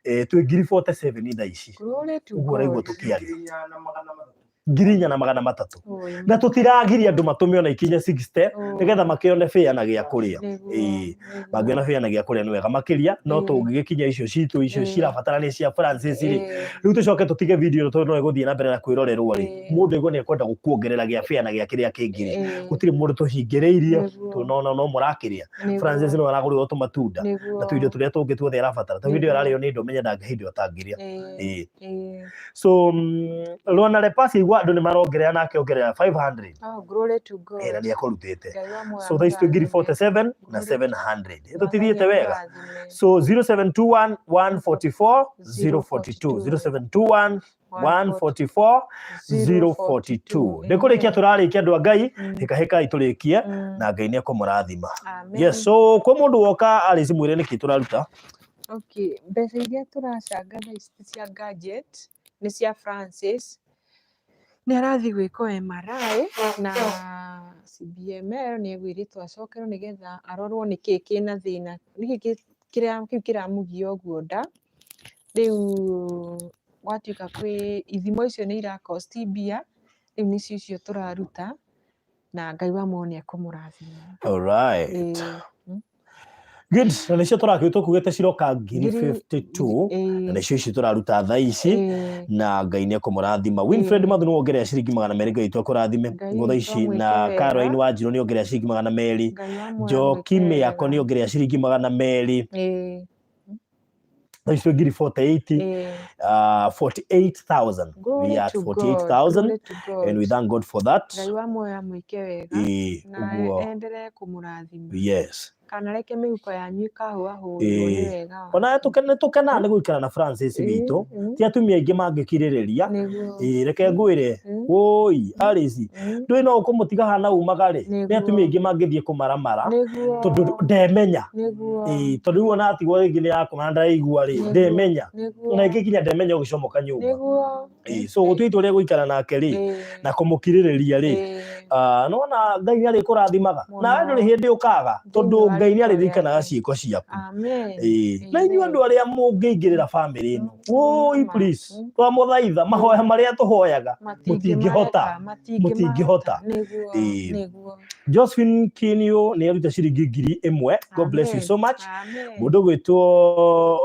twĩ 47,000 thaa ici. Glory to Ũguo ũraigua God. tũkĩaria. 4,300. 4,300. Oi, Na tũtiragiria andũ matũme ona ikinye 60 Oi. nĩgetha makĩone bĩa na gĩa kũrĩa. Nĩguo, Ĩĩ, nĩguo. mangĩona bĩa na gĩa kũrĩa nĩ wega makĩria, no Ĩĩ. tũngĩgĩkinya icio citũ icio Ĩĩ. cirabatara nĩ cia Francis rĩ, Ĩĩ. rĩu tũcoke tũtige video ĩno tondũ no ĩgũthiĩ na mbere na kwĩrorerwo rĩ, Ĩĩ. mũndũ aigua nĩ ekwenda gũkuongerera gĩa bĩa na gĩa kĩrĩa kĩngĩ rĩ, Ĩĩ. gũtirĩ mũndũ tũhingĩrĩirie, Nĩguo. tondũ no mũrakĩrĩa. Nĩguo. Francis no aragũrĩrwo tũmatunda Nĩguo. na tũindo tũrĩa tũngĩ tuothe arabatara, tondũ indo Nĩguo. ararĩo nĩ indo menye ndangĩhe indo atangĩrĩa. Ĩĩ. Ĩĩ. Ĩĩ. So Lwana Lepasi igua andũ nĩ marongerera nake ongerera 500. Oh, glory to God. Na nĩ ekũrutĩte. Ngai wa muoyo So thaa ici twĩ ngiri amũrathime. 47 na Glory to 700. Mwathani Tũtithiĩte wega. amũrathime. So 0721 144 042, 0721 144 042. Nĩ kũrĩkia tũrarĩkia andũ a Ngai, hĩkahĩkai tũrĩkie na Ngai nĩ ekũmũrathima. Amen. Yes, so kwĩ mũndũ woka Alice mwĩre nĩkĩ tũraruta. Okay, mbeca iria tũracanga thaa ici ti cia gadget, nĩ cia Francis. Nĩ arathiĩ gwĩkwo MRI na CBML, nĩ egwĩrĩtwo acokerwo nĩgetha arorwo nĩkĩ kĩna thĩna, nĩkĩ kĩrĩa kĩu kĩramũgia ũguo nda. Rĩu gwatuĩka kwĩ ithimo icio nĩ ira cost mbia, rĩu nĩcio icio tũraruta na Ngai wa muoyo nĩ ekũmũrathima. All right. Ĩĩ. Good. Na nĩcio tũrakĩu tũkugĩte ciroka ngiri 52 na Ĩĩ. nĩcio ici tũraruta thaa ici Ĩĩ. na Ngai nĩ ekũmũrathima. Winfred Mathu nĩ wongerera ciringi 200, Ngai witũ akũrathime. Ngai Ngo thaa witũ ici amwĩke na wega. Caroline Wanjirũ nĩ ongerera ciringi 200. Ngai wa muoyo Njoki amwĩke Mĩako nĩ wega. ongerera ciringi 200. Ĩĩ. Thaa ici twĩ ngiri 48, Ĩĩ. 48,000. We Glory are at to God. 48,000 Glory to God. and we thank God for that. Ngai wa muoyo amwĩke wega Ĩĩ, na ũguo. enderee kũmũrathima. Yes. Kana reke mĩhuko yanyu ĩkahũahũĩrwo Ĩĩ. nĩ wega Ona wake. nĩ tũkenaga nĩ gũikara na Francis Ĩĩ, witũ. Ti atumia aingĩ mangĩkirĩrĩria. Nĩguo. Ĩĩ, reke ngwĩre, woi Alice, ndũĩ no ũkũmũtiga hana umaga rĩ, nĩ Nĩguo. atumia aingĩ mangĩthiĩ kũmaramara Nĩguo. tondũ ndemenya. Nĩguo. Ĩĩ, tondũ rĩu ona atigwo rĩngĩ nĩ akoma ndaraigua rĩ, Nĩguo. ndemenya. Nĩguo. Ona ĩngĩ nginya ndemenya ũgĩcomoka nyũmba. Nĩguo. Ĩĩ, so gũtua itua rĩa gũikara nake rĩ, Ĩĩ. na kũmũkirĩrĩria rĩ, Ĩĩ. nona Ngai nĩ arĩkũrathimaga. Mũno. Nawe ndũrĩ hĩndĩ ũkaga, tondũ Thĩinĩ wa Ngai nĩ rĩtwa arĩririkanaga rĩake. ciĩko ciaku. Amen. Ĩĩ. Na inyuĩ Amen. andũ arĩa mũngĩingĩrĩra bamĩrĩ ĩno, woi Nĩma. please, twamũthaitha mahoya marĩa tũhoyaga mũtingĩhota, Matingĩmareka, mũtingĩhota. Nĩguo, Ĩĩ. nĩguo. Josephine Kinio nĩ aruta ciringi 1,000. God bless you Amen. so much. Amen. Mũndũ ũgwĩtwo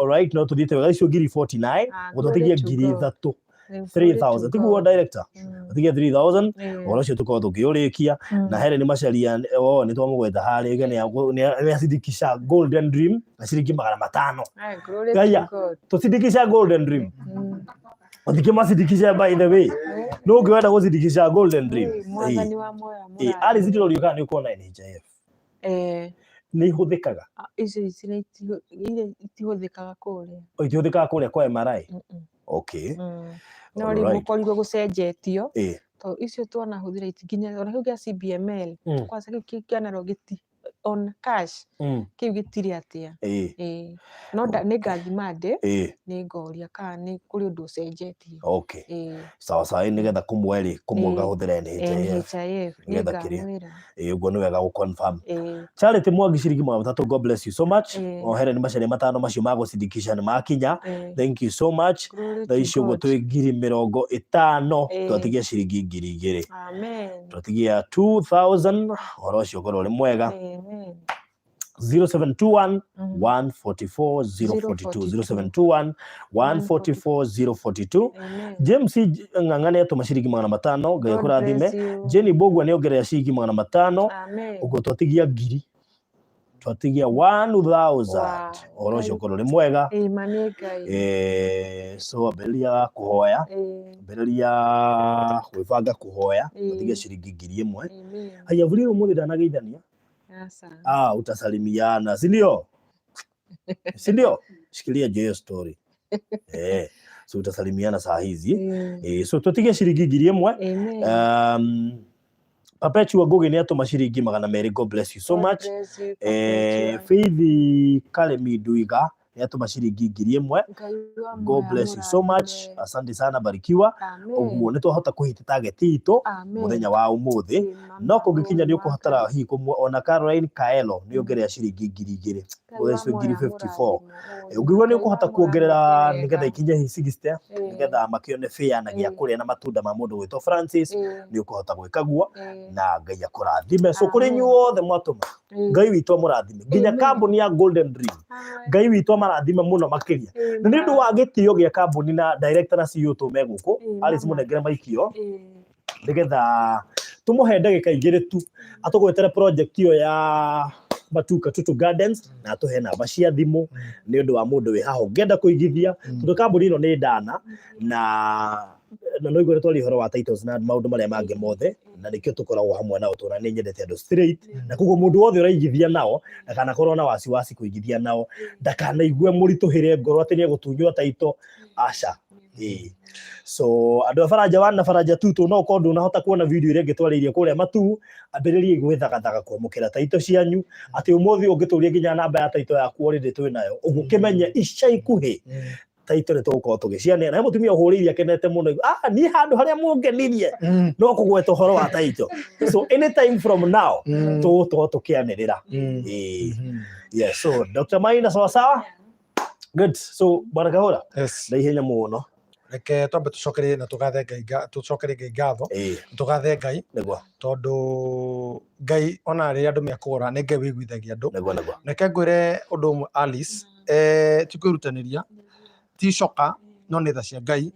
alright, no tũthiĩte wega icio ngiri 49, Ah, gũtũtigie glory to ngiri God. ithatũ, Glory to 3000. Tiguo God. director? Tũtigie 3000, Ĩĩ. ũhoro ũcio tũkorwo tũkĩũrĩkia. Na Helen Macharia, oh, nĩ twamũgweta harĩa, nĩ acindikisha Golden Dream na ciringi 500. Aye, glory to Gaya. God. Tũcindikisha Golden Dream. Ũtingĩmacindikisha by the way. No ũngĩwenda gũcindikisha Golden Dream. Ĩĩ, Mwathani wa muoyo Ĩĩ, amũrathime. Alice ndĩrorio kana nĩ ũkuona NHIF. Nĩ ihũthĩkaga. Icio ici nĩ iria itihũthĩkaga kũrĩa. O itihũthĩkaga kũrĩa kwa MRI? Mm-mm. Okay. No rĩu Alright. mũkorirwo gũcenjetio. Ĩĩ. Tondũ icio twanahũthĩra nginya ona kĩu kĩa CBML, kwanza kĩu kĩanarwo gĩti on cash kĩu gĩtirĩ atĩa. Ĩĩ no nĩ ngathima ndĩ nĩ ngoria kana nĩ kũrĩ ũndũ ũcenjetie. Okay. Ĩĩ. Sawa sawa, nĩgetha kũmwe rĩ, kũmwe Ĩĩ. ũkahũthĩra NHIF. NHIF nĩ Nĩgetha kĩrĩa. ngamwĩra. Ĩĩ, ũguo nĩ wega gũ confirm. Ĩĩ. Charity Mwangi ciringi 300, God bless you so much. Ĩĩ. O Helen macaria 5 macio ma gũcindikisha nĩ makinya. Ĩĩ. Thank you so much. Glory Thaa to ici ũguo God. twĩ 50,000, Ĩĩ. twatigia ciringi 2,000. Amen. Twatigia 2000, ũhoro ũcio ũkorwo ũrĩ mwega. Amen. 0721 144 042, 0721 144 042. Amen. James Ng'ang'a nĩ atũma ciringi 500, Ngai God akũrathime. bless you. Jenny Mbũgua nĩ ongerera ciringi 500, Amen. ũguo twatigia ngiri, twatigia 1000. Wow. Ũhoro ũcio ũkorwo ũrĩ mwega. Ĩĩ, ma nĩ Ngai. So ambĩrĩria kũhoya, Ĩĩ. ambĩrĩria gwĩbanga kũhoya, Ĩĩ. twatigia ciringi 1000. Amen. Haya, Avril ũmũthĩ ndanageithania. Aca. Ah, utasalimiana, si ndio? Si ndio? Shikilia juu hiyo story. So utasalimiana saa hizi. Ĩĩ. So tutige ciringi 1000. Amen. Perpetua Ngugi nĩ atũma ciringi 200, God bless you so God much. bless you, Perpetua. Faith Karemi Nduiga nĩ atũma ciringi 1000. Ngai wa God muoyo bless you so much. amũrathime. Asante sana, barikiwa. Amen. Ũguo nĩ twahota kũhita target itũ Amen. mũthenya wa ũmũthĩ. Ĩĩ, mama, No kũngĩkinya nĩ ũrĩ wa ũkũbatara Ngai. hihi kũmwe, ona Caroline Kaelo nĩ ongerera ciringi 2,000. Ngai Ũguo wa icio muoyo ngiri 54. amũrathime. Ũngĩigua nĩ Ngai wa ũkũhota muoyo kuongerera amwĩke nĩgetha wega. ikinye hihi 60, Ĩĩ. nĩgetha makĩone fair na gĩa Ĩĩ. kũrĩa na matunda ma mũndũ gwĩtwo Francis, Ĩĩ. nĩ ũkũhota gwĩka guo Ĩĩ. na Ngai akũrathime. So kũrĩ Amen. inyuĩ othe mwatũma, Ĩĩ. Ngai witũ amũrathime. Nginya Amen. kambuni ya Golden Dream, Amen. Ngai witũ amarathime mũno makĩria. Na nĩ ũndũ wa gĩtĩo gĩa kambuni na director na CEO tũme gũkũ, Ĩĩ, Alice mama. mũnengere maikio, Ĩĩ. nĩgetha tũmũhe ndagĩka 2 tu atũgwetere project ĩyo ya Matuka Tutu Gardens na atũhe namba cia thimũ nĩ ũndũ wa mũndũ wĩ haha ũngĩenda kũigithia, tondũ kambuni ĩno nĩ ndana na no igue twaria ũhoro wa titles na maũndũ marĩa mangĩ mothe, na nĩkĩo tũkoragwo hamwe nao tondũ nĩ nyendete andũ straight, na koguo mũndũ wothe ũraigithia nao ndakanakorwo na wasiwasi kũigithia nao, ndakanaigue mũritũhĩre ngoro atĩ nĩ egũtunywo title, aca. Ĩĩ. So andũ a Baranja 1 na Baranja 2 tũ no ũkorwo ndũnahota kuona video ĩrĩa ĩngĩ twarĩirie kũrĩa Matuu, ambĩrĩriai gwĩthagathaga kwamũkĩra title cianyu, atĩ ũmũthĩ ũngĩtũria nginya namba ya title yaku already twĩ nayo, ũguo kĩmenye ica ikuhĩ title nĩ tũgũkorwo tũgĩcianĩra. Na he mũtumia ũhũrĩirie akenete mũno, niĩ handũ harĩa mũngenirie no kũgweta ũhoro wa title, so anytime from now tũgũkorwo tũkĩanĩrĩra. Ĩĩ. Yes, so Dr. Maina, sawa sawa, good. So Bwana Kahũra, Yes. na ihenya mũno. Reke twambe tũcokerie na tũgathe Ngai tũcokerie Ngai ngatho. Ĩĩ. Tũgathe Ngai. Nĩguo. Tondũ Ngai ona rĩrĩa andũ mekũgũra nĩ Ngai wĩiguithagia andũ. Nĩguo, nĩguo. Reke ngwĩre ũndũ ũmwe Alice, ti kwĩrutanĩria, ti coka, no nĩ tha cia Ngai.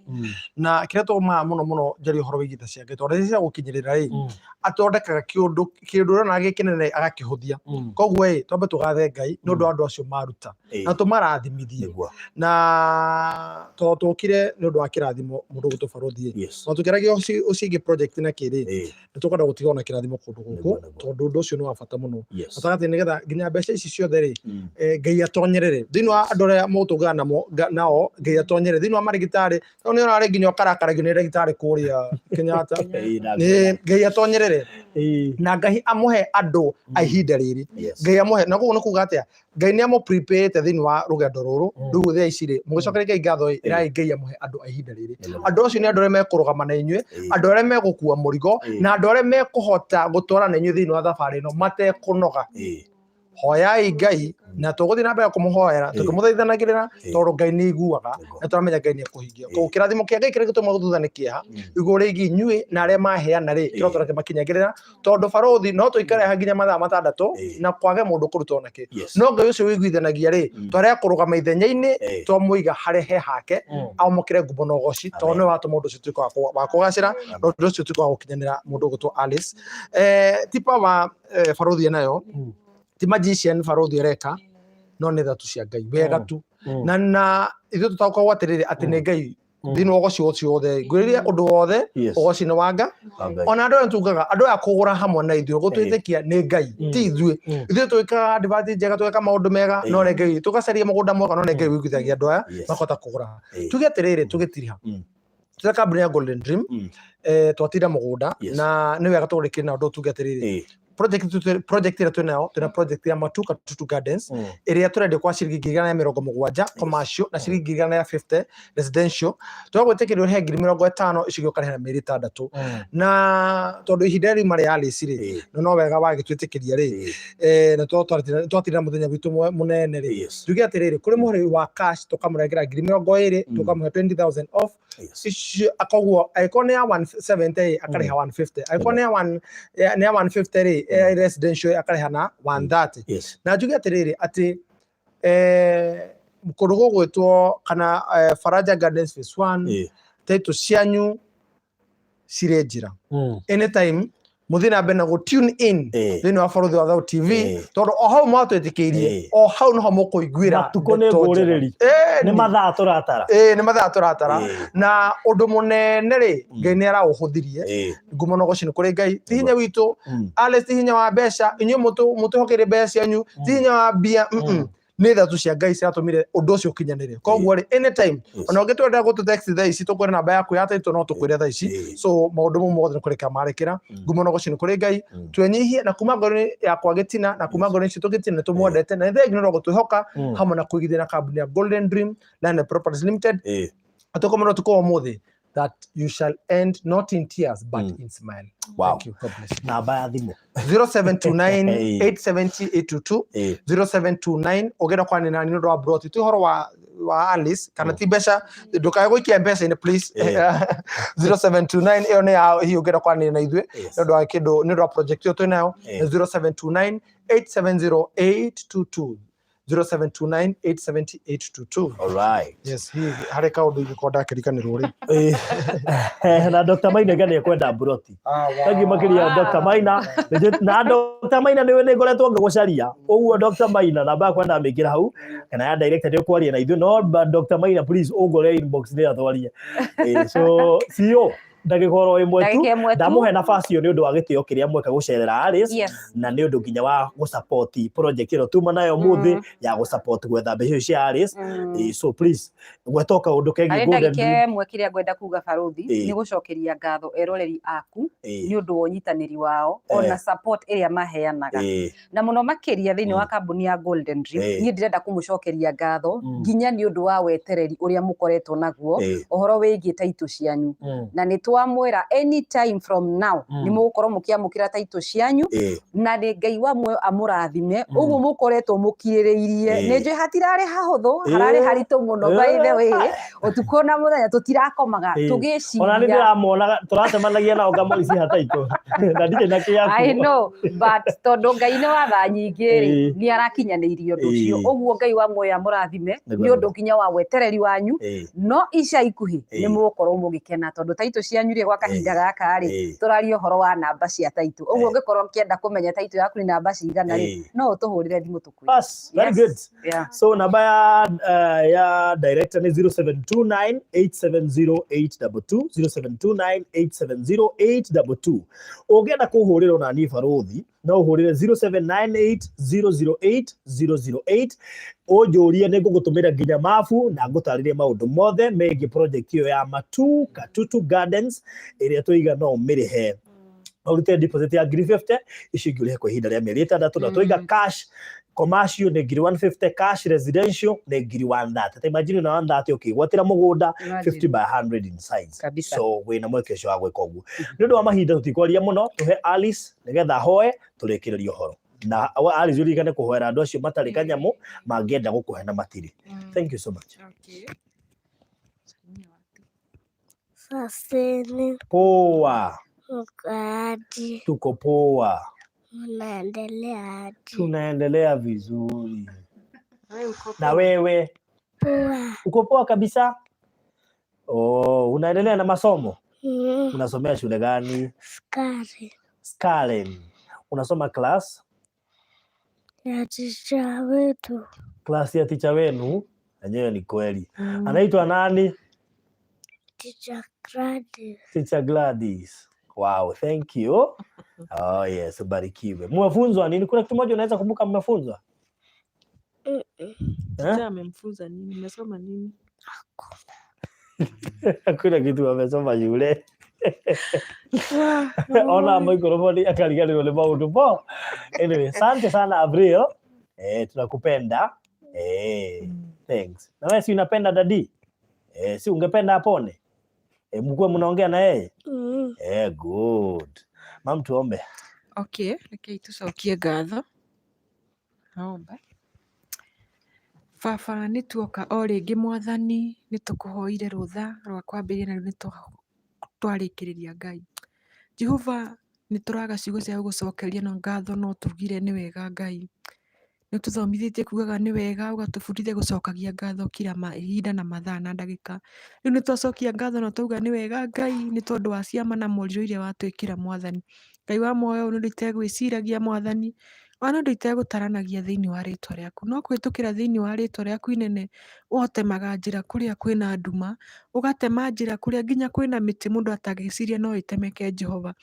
Na kĩrĩa tũmaga mũno mũno njarie ũhoro wĩgiĩ tha cia Ngai, tondũ rĩrĩa cia gũkinyĩrĩra rĩ, athondekaga kĩũndũ ũrona gĩ kĩnene agakĩhũthia. Koguo ĩ, twambe tũgathe Ngai nĩ ũndũ wa andũ acio maruta. Na tũmarathimithie. Nĩguo. Na tondũ twokire nĩ ũndũ wa kĩrathimo mũndũ ũgwĩtwo Barũthi ĩ. Yes. Na tũkĩaragia ũciĩgiĩ project na kĩrĩ, Ĩĩ. nĩ tũkwenda gũtiga ona kĩrathimo kũndũ gũkũ, Nĩguo, nĩguo. tondũ ũndũ ũcio nĩ wa bata mũno. Yes. Gatagatĩ nĩgetha nginya mbeca ici ciothe rĩ, Ngai atonyerere. Thĩinĩ wa Yes. andũ arĩa mũtũngana nao, Ngai atonyerere. Thĩinĩ wa marigitari, tondũ nĩ ũrarĩ nginya ũkarakaragio nĩ ndagĩtarĩ kũrĩa Kenyatta. Ĩĩ, na Nĩ Ngai atonyerere. Ĩĩ. Na Ngai amũhe andũ a ihinda rĩrĩ. Yes. Ngai amũhe, na koguo nĩ kuga atĩa? Ngai nĩ amũ-prepare-ĩte thĩinĩ wa rũgendo rũrũ. Rĩu thaa ici rĩ, mũgĩcokeria Ngai ngatho ĩ, ĩrai Ngai amũhe andũ a ihinda rĩrĩ. Nĩguo. Andũ acio nĩ andũ arĩa mekũrũgama na inyuĩ, Ĩĩ. andũ arĩa megũkua mũrigo, Ĩĩ. na andũ arĩa mekũhota gũtwarana na inyuĩ thĩinĩ wa thabarĩ ĩno matekũnoga. Ĩĩ. Hoyai Ngai, na tũgũthiĩ na mbere kũmũhoera, Ĩĩ. tũkĩmũthaithanagĩrĩra, Ĩĩ. tondũ Ngai nĩ aiguaga, Nĩguo. na tũramenya Ngai nĩ ekũhingia. Ĩĩ. Koguo kĩrathimo kĩa Ngai kĩrĩa gĩtũmaga thutha nĩ kĩeha, igũrũ rĩgiĩ inyuĩ na arĩa maheana rĩ, Ĩĩ. kĩroto nake makinyagĩrĩra, tondũ barũthi no tũikare haha nginya mathaa 6 Ĩĩ. na kwage mũndũ kũruta ona kĩ. Yes. No Ngai ũcio wĩiguithanagia rĩ, twarĩa kũrũgama ithenya-inĩ, twamũiga harĩa he hake, amũkĩre ngumo na ũgoci, tondũ Amen. nĩwe watũma ũndũ ũcio ũtuĩke wa kũgacĩra, Amen. na ũndũ ũcio ũtuĩke wa gũkinyanĩra mũndũ ũgwĩtwo Alice. Ti power, barũthi enayo, ti magician barũthi areka, no nĩ tha tu cia Ngai, wega tu. Na ithuĩ tũtaũkagwo atĩrĩrĩ, atĩ nĩ Ngai thĩinĩ wa ũgoci ũcio wothe, ngwĩrĩrie ũndũ wothe, Yes. ũgoci nĩ wa Ngai. Wa Ngai. Ona andũ aya tugaga, andũ aya kũgũra hamwe na ithuĩ, gũtwĩtĩkia nĩ Ngai, ti ithuĩ. Ithuĩ twĩkaga advert njega, twĩkaga maũndũ mega, no nĩ Ngai. Tũgacaria mũgũnda mwega, no nĩ Ngai wĩiguithagia andũ aya, Yes. makahota kũgũra. Ĩĩ. Tuge atĩrĩrĩ, tũgĩtiriha. Tũrĩ kambuni ya Golden Dream, twatinda mũgũnda, Yes. na nĩ wega tũrĩkĩrie na ũndũ tuge atĩrĩrĩ, Ĩĩ. Project ĩrĩa twĩnayo, twĩna project ya Matu Katutu Gardens ĩrĩa tũrendia kwa ciringi 170,000 commercial na ciringi 150,000 residential. Twagwĩtĩkĩria ũrĩhe 50,000, icio ingĩ ũkarĩha na mĩeri 6. Na tondũ ihinda rĩu marĩ Alice rĩ, na no wega wagĩtwĩtĩkĩria rĩ, na twatinda mũthenya witũ mũnene rĩ, tuge atĩrĩrĩ, kũrĩ mũrĩhi wa cash tũkamũrengera 20,000, tũkamũhe 20,000 off. Icio koguo angĩkorwo nĩ ya 170 rĩ, akarĩha 150, angĩkorwo nĩ ya 150 rĩ, ya residential akarĩha na 130. Na njuge atĩrĩrĩ atĩ kũndũ gũgwĩtwo kana Faraja Gardens Phase 1, title cianyu cirĩ njĩra. Anytime mũthiĩ na mbere na gũ tune in thĩinĩ wa Barũthi wa Thau TV, tondũ o hau mwatwĩtĩkĩirie, o hau noho mũkũiguĩra Matukũ nĩ ndeto njega. ngũrĩrĩri. Nĩ mathaa tũratara. Ĩĩ, nĩ mathaa tũratara. Na ũndũ mũnene rĩ, Ngai nĩ araũhũthirie. Ngumo na ũgoci nĩ kũrĩ Ngai. Ti hinya witũ, Alice, ti hinya wa mbeca, inyuĩ mũtwĩhokeire mbeca cianyu, ti hinya wa mbia, Nĩ tha tu cia Ngai ciratũmire ũndũ ũcio ũkinyanĩre. Koguo rĩ, anytime ona ũngĩtwenda gũtũ text thaa ici, tũkwĩre namba yaku ya title, no tũkwĩre thaa ici. So maũndũ mau mothe nĩ kũrĩka marĩkĩra. Ngumo na ũgoci nĩ kũrĩ Ngai. Twenyihie na kuma ngoro-inĩ yakwa gĩtina na kuma ngoro-inĩ citũ gĩtina, nĩ tũmwendete na nĩ thengiũ nĩ ũndũ wa gũtwĩhoka hamwe na kũigithia na kambuni ya Golden Dream Land and Properties Limited. Atũkũmũra ũtukũ wa ũmũthĩ that you shall end not in tears but in smile. Thank you. God bless you. Namba ya thimũ. 0729 870 822. 0729, ũngĩenda kwaria nani nĩ ũndũ wa broti, ti ũhoro wa Alice kana ti mbeca, ndũkae gũikia mbeca-inĩ please. 0729, ĩyo nĩ ya hihi ũngĩenda kwaranĩria na ithuĩ nĩ ũndũ wa kĩndũ, nĩ ũndũ wa project ĩyo twĩ nayo. 0729 870 822, 0729 870 822. All right. Yes, hihi harĩ kaũndũ ingĩkorwo ndakĩriganĩrwo rĩ? Na Dr. Maina nĩ ekwenda mburoti. Thank you makĩria, Dr. Maina. Na Dr. Maina nĩ ngoretwo ngĩgũcaria ũguo. Dr. Maina, namba yakwa ndamĩkĩra hau kana ya director, nĩ ũkwaria na ithuĩ, no Dr. Maina, please ũngore inbox nĩ atwarie. So CEO, ndagĩka oro ĩmwe tu. Ndagĩka ĩmwe tu. Ndamũhe nafasi ĩyo nĩ ũndũ wa gĩtĩo kĩrĩa mweka gũcerera Alice na nĩ ũndũ nginya wa gũsupport project ĩno tuma nayo mũthĩ ya gũsupport gwetha mbeca icio cia Alice. So please gweta o kaũndũ kegiĩ Harĩ Golden ndagĩka Dream. ĩmwe, kĩrĩa ngwenda kuga, Barũthi, nĩ gũcokeria ngatho eroreri aku nĩ ũndũ wa ũnyitanĩri wao ona support ĩrĩa maheanaga, na mũno makĩria thĩinĩ wa kambuni ya Golden Dream. Niĩ ndĩrenda kũmũcokeria ngatho nginya nĩ ũndũ wa wetereri ũrĩa mũkoretwo naguo ũhoro wĩgiĩ taitũ cianyu, na nĩ twamwĩra anytime from now nĩ mũgũkorwo mũkĩamũkĩra taitũ cianyu. Na nĩ Ngai wa muoyo amũrathime ũguo mũkoretwo mũkirĩrĩirie. Nĩ njũĩ hatirarĩ hahũthũ, hararĩ haritũ mũno. By the way, ũtukũ na mũthenya tũtirakomaga Ona nĩ tũgĩciria. Ndĩramonaga tũracemanagia nao ngamorisi hataitũ na ndirĩ na I kĩaku. know, but tondũ Ngai nĩ wa tha nyingĩ rĩ, nĩ arakinyanĩirie ũndũ ũcio. Ũguo Ngai wa muoyo amũrathime nĩ ũndũ nginya wa wetereri wanyu. No ica ikuhĩ nĩ mũgũkorwo mũgĩkena tondũ taitũ cianyu rĩ, gwa kahinda gaka rĩ, tũraria ũhoro wa namba cia taitũ. Ũguo ũngĩkorwo ũkĩenda kũmenya taitũ yaku nĩ namba cigana rĩ, no ũtũhũrĩre thimũ tũkwĩre. Bas, very good. So namba ya director nĩ 0729 870 822, 0729 870 822. Ũngĩenda kũhũrĩrwo na niĩ barũthi, no ũhũrĩre 0798 008 008, ũnjũrie, nĩ ngũgũtũmĩra nginya mabu na ngũtarĩrie maũndũ mothe megiĩ project ĩyo ya Matu Katutu Gardens ĩrĩa tũiga no ũmĩrĩhe, ũrute deposit ya 50,000, icio ingĩ ũrĩhe kwa ihinda rĩa mĩeri 6. Na tũiga cash commercial nĩ 150,000, cash residential nĩ 130,000. Ta imagine na 130 ũkĩgwatĩra mũgũnda 50 by 100 in size. So wĩna mweke ũcio wa gwĩka ũguo. Nĩ ũndũ wa mahinda tũtikwaria mũno, tũhe Alice nĩgetha ahoe tũrĩkĩrĩrie ũhoro. Na Alice, ũririkane kũhoera andũ acio matarĩ kanyamũ mangĩenda gũkũhe na matirĩ. Thank you so much. Okay. Saseni. Poa. Mko aje? Tuko poa. Mnaendelea aje? Tunaendelea vizuri. Wewe uko Na poa? wewe? Poa. Uko poa kabisa. Oh, unaendelea na masomo? Mm. Unasomea shule gani? Sukari. Skalen. Unasoma class? Ya teacher wetu. Class ya teacher wenu enyewe, ni kweli. Anaitwa nani? Teacher Gladys. Teacher Gladys. Wow, thank you. Oh yes, ubarikiwe. Mmefunzwa nini? Kuna kitu moja unaweza kumbuka mmefunzwa? Mm-mm. Eh? Teacher amemfunza nini? Mmesoma nini? Hakuna kitu wamesoma shule. Ona microphone akariganĩrwo nĩ maũndũ bo. Anyway, asante sana Avril. Eh, tunakupenda. Eh, thanks. Na wewe si unapenda daddy? Eh, si ungependa apone? Eh, mkuwe mnaongea na yeye? Mm. Eh, good. Mam, tuombe. Okay, rekei tũcokie ngatho. Naomba. Baba nĩ tuoka o rĩngĩ Mwathani, nĩ tũkũhoire rũtha rwa kwambĩrĩria na rĩu nĩ twarĩkĩrĩria Ngai. Jehova nĩ tũraga ciugo cia gũgũcokeria no ngatho no tugire nĩ wega Ngai. Nĩ ũtũthomithĩtie kugaga nĩ wega, ũgatũbundithia gũcokagia ngatho kila ihinda na mathaa na ndagĩka. Rĩu nĩ twacokia ngatho na twauga nĩ wega Ngai nĩ tondũ wa ciama na morirũ iria watwĩkĩra Mwathani. Ngai wa muoyo nĩ ũndũ itegwĩciragia Mwathani, ona nĩ ũndũ itegũtaranagia thĩinĩ wa rĩtwa rĩaku. No kũhĩtũkĩra thĩinĩ wa rĩtwa rĩaku inene, ũtemaga njĩra kũrĩa kwĩna nduma, ũgatema njĩra kũrĩa nginya kwĩna mĩtĩ mũndũ atangĩciria no ĩtemeke Jehova.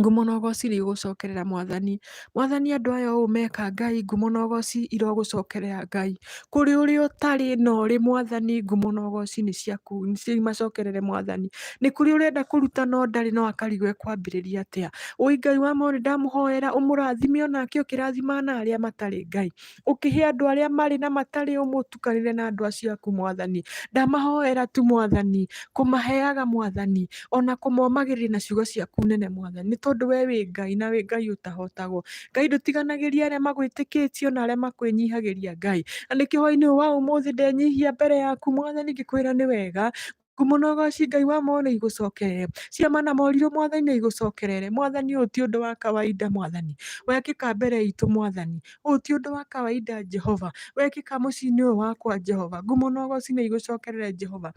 Ngumo na ũgoci nĩ igũgũcokerera Mwathani. Mwathani andũ aya ũũ meka Ngai, ngumo na ũgoci irogũcokerera Ngai. Kũrĩ ũrĩa ũtarĩ na ũrĩ Mwathani, ngumo na ũgoci nĩ ciaku, nĩ cimacokerere Mwathani. Nĩ kũrĩ ũrenda kũruta no ndarĩ no akarigwo ekwambĩrĩria atĩa. Ũi Ngai wa muoyo nĩ ndamũhoera ũmũrathime onake ũkĩrathima na arĩa matarĩ Ngai. Ũkĩhe andũ arĩa marĩ na matarĩ ũmũtukanĩre na andũ acio aku Mwathani. Ndamahoera tu Mwathani, kũmaheaga Mwathani, ona kũmomagĩrĩria na ciugo ciaku nene Mwathani, nĩ tondũ we wĩ Ngai na wĩ Ngai ũtahotagwo. Ngai ndũtiganagĩria arĩa magwĩtĩkĩtie ona arĩa makwĩnyihagĩria Ngai. Na nĩkĩo hwaĩ-inĩ ũyũ wa ũmũthĩ ndenyihia mbere yaku Mwathani ngĩkwĩra nĩ wega. Ngumo na ũgoci Ngai wa muoyo nĩ igũcokerere. Ciama na morirũ Mwathani nĩ igũcokerere. Mwathani ũyũ ti ũndũ wa kawaida Mwathani. Wekĩka mbere itũ Mwathani. Ũyũ ti ũndũ wa kawaida Jehova. Wekĩka mũciĩ-inĩ ũyũ wakwa Jehova. Ngumo na ũgoci nĩ igũcokerere Jehova.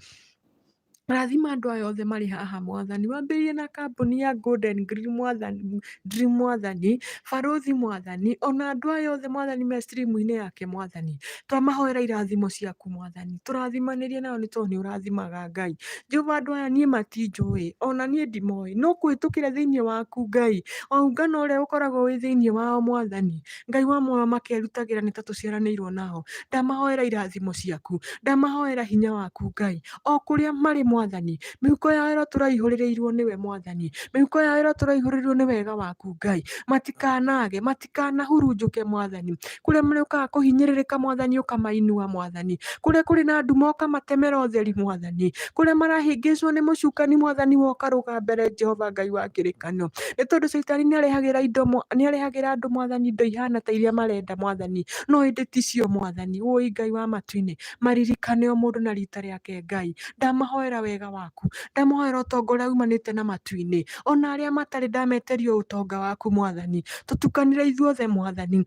Rathima andũ aya othe marĩ haha Mwathani, wambĩrĩrie na kambuni ya Golden Green Mwathani, Dream Mwathani, Barũthi Mwathani, ona andũ aya othe Mwathani me stream-inĩ yake Mwathani. Twamahoera irathimo ciaku Mwathani, tũrathimanĩrie nao nĩ tondũ nĩ ũrathimaga Ngai. Jehova andũ aya niĩ matinjũĩ, ona niĩ ndimoĩ, no kũhĩtũkĩra thĩinĩ waku Ngai, o ũngano ũrĩa ũkoragwo wĩ thĩinĩ wao Mwathani, Ngai wa muoyo makerutagĩra nĩ ta tũciaranĩirwo nao. Ndamahoera irathimo ciaku, ndamahoera hinya waku Ngai, o kũrĩa marĩ Mwathani, mĩhuko yao ĩrotũra ĩihũrĩrĩirwo nĩwe Mwathani, mĩhuko yao ĩrotũra ĩihũrĩrĩirwo nĩ wega waku Ngai, matikanage, matikanahurunjũke Mwathani, kũrĩa marĩũkaga kũhinyĩrĩrĩka Mwathani ũkamainua Mwathani, kũrĩa kũrĩ na nduma ũkamatemera ũtheri Mwathani, kũrĩa marahĩngĩcwo nĩ mũcukani Mwathani woka rũga mbere Jehova Ngai wa kĩrĩkanĩro, nĩ tondũ caitani nĩ arehagĩra indo, nĩ arehagĩra andũ Mwathani indo ihana ta iria marenda Mwathani, no ĩndĩ ticio Mwathani. Wũi Ngai wa matu-inĩ, maririkane o mũndũ na rita rĩake Ngai. Ndamahoera wega waku, ndamahoera ũtonga ũrĩa umanĩte na matu-inĩ, ona arĩa matarĩ ndameteria ũtonga waku Mwathani. Tũtukanĩre ithuothe Mwathani,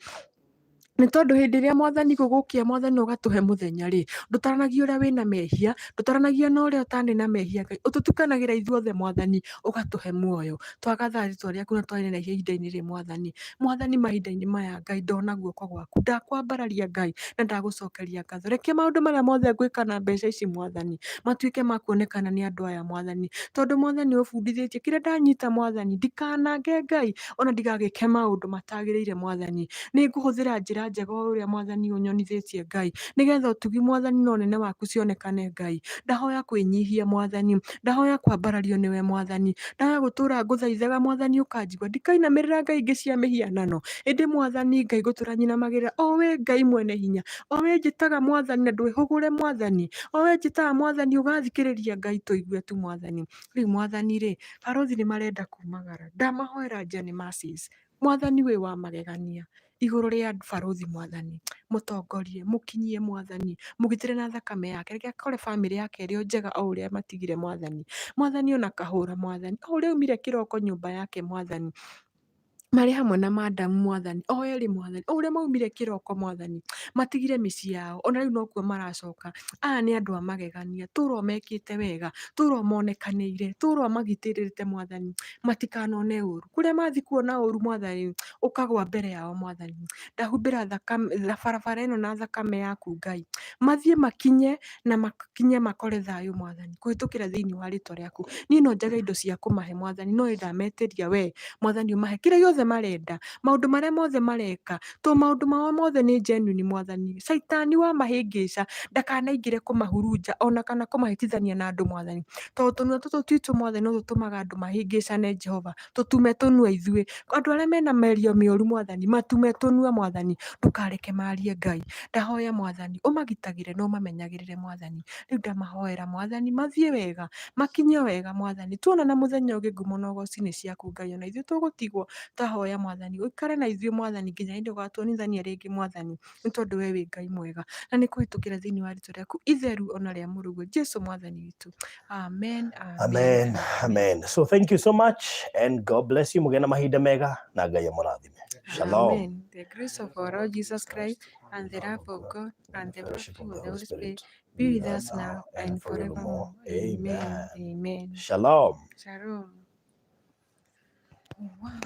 nĩ tondũ hĩndĩ ĩrĩa Mwathani gũgũkĩa Mwathani ũgatũhe mũthenya rĩ, ndũtaranagia ũrĩa wĩna mehia, ndũtaranagia na ũrĩa ũtarĩ na mehia Ngai, ũtũtukanagĩra ithuothe Mwathani, ũgatũhe muoyo. Twagatha rĩtwa rĩaku na twarĩrĩra ihinda-inĩ rĩrĩ Mwathani. Mwathani mahinda-inĩ maya Ngai ndona guoko gwaku, ndakwambararia Ngai na ndagũcokeria ngatho. Reke maũndũ marĩa mothe ngwĩka na mbeca ici Mwathani, matuĩke ma kuonekana nĩ andũ aya Mwathani, tondũ Mwathani ũbundithĩtie kĩrĩa ndanyita Mwathani, ndikanange Ngai ona ndigagĩke maũndũ matagĩrĩire Mwathani. Nĩ ngũhũthĩra njĩra njega o ũrĩa Mwathani ũnyonithĩtie Ngai, nĩgetha ũtugi Mwathani na ũnene waku cionekane Ngai. Ndahoya kwĩnyihia Mwathani, ndahoya kwambarario nĩwe Mwathani, ndahoya gũtũra ngũthaithaga Mwathani ũkanjigua, ndikainamĩrĩra ngai ingĩ cia mĩhianano, ĩndĩ Mwathani Ngai ngũtũra nyinamagĩrĩra o we Ngai mwene hinya, o we njĩtaga Mwathani na ndwĩhũgũre Mwathani, o we njĩtaga Mwathani ũgathikĩrĩria Ngai tũigue tu Mwathani. Rĩu Mwathani rĩ, barũthi nĩ marenda kumagara, ndamahoera Johnny Mercies, Mwathani wĩ wa magegania igũrũ rĩa barũthi Mwathani, mũtongorie, mũkinyie Mwathani, mũgitĩre na thakame yake, reke akore bamĩrĩ yake ĩrĩ o njega o ũrĩa matigire Mwathani. Mwathani ona kahũra Mwathani, o ũrĩa aumire kĩroko nyũmba yake Mwathani, marĩ hamwe na madamu Mwathani, o erĩ Mwathani, o ũrĩa maumire kĩroko Mwathani, matigire mĩciĩ yao, ona rĩu nokuo maracoka. Aya nĩ andũ a magegania, tũra mekĩte wega, tũra monekanĩire, tũra magitĩrĩte Mwathani, matikanone ũru. Kũrĩa mathiĩ kuona ũru Mwathani, ũkagwa mbere yao Mwathani. Ndahumbĩra thakame, barabara ĩno na thakame yaku Ngai, mathiĩ makinye na makinye makore thayũ Mwathani, kũhĩtũkĩra thĩinĩ wa rĩtwa rĩaku. Niĩ no njage indo cia kũmahe Mwathani, no ndametĩria we Mwathani ũmahe kĩrĩa gĩothe mothe marenda, maũndũ marĩa mothe mareka, to maũndũ mao mothe nĩ genuine Mwathani. Caitani wa mahĩngĩca ndakanaingĩre kũmahurunja ona kana kũmahĩtithania na andũ Mwathani. Tondũ tũnua tũtũ twitũ Mwathani no tũtũmaga andũ mahĩngĩcane Jehova. Tũtume tũnua ithuĩ. Andũ arĩa mena mĩario mĩũru Mwathani, matume tũnua Mwathani. Ndũkareke marie Ngai. Ndahoya Mwathani ũmagitagĩre na ũmamenyagĩrĩre Mwathani. Rĩu ndamahoera Mwathani mathiĩ wega, makinye wega Mwathani. Tuonana mũthenya ũngĩ ngumo na ũgoci nĩ ciaku Ngai, ona ithuĩ tũgũtigwo. Twahoya Mwathani ũikare na ithuĩ Mwathani nginya hĩndĩ ũgatuonithania rĩngĩ Mwathani, nĩ tondũ we wĩ Ngai mwega. Na nĩ kũhĩtũkĩra thĩinĩ wa rĩtwa rĩaku itheru ona rĩa mũrũguo Jesu Mwathani witũ. Amen, amen, Amen, amen. So thank you so much and God bless you. Mũgĩe na mahinda mega na Ngai amũrathime. Shalom. Amen. The grace of our Lord Jesus Christ and the love of God and the fellowship of the Holy Spirit be with us now and forevermore. Amen. Amen. Shalom. Shalom. Wow.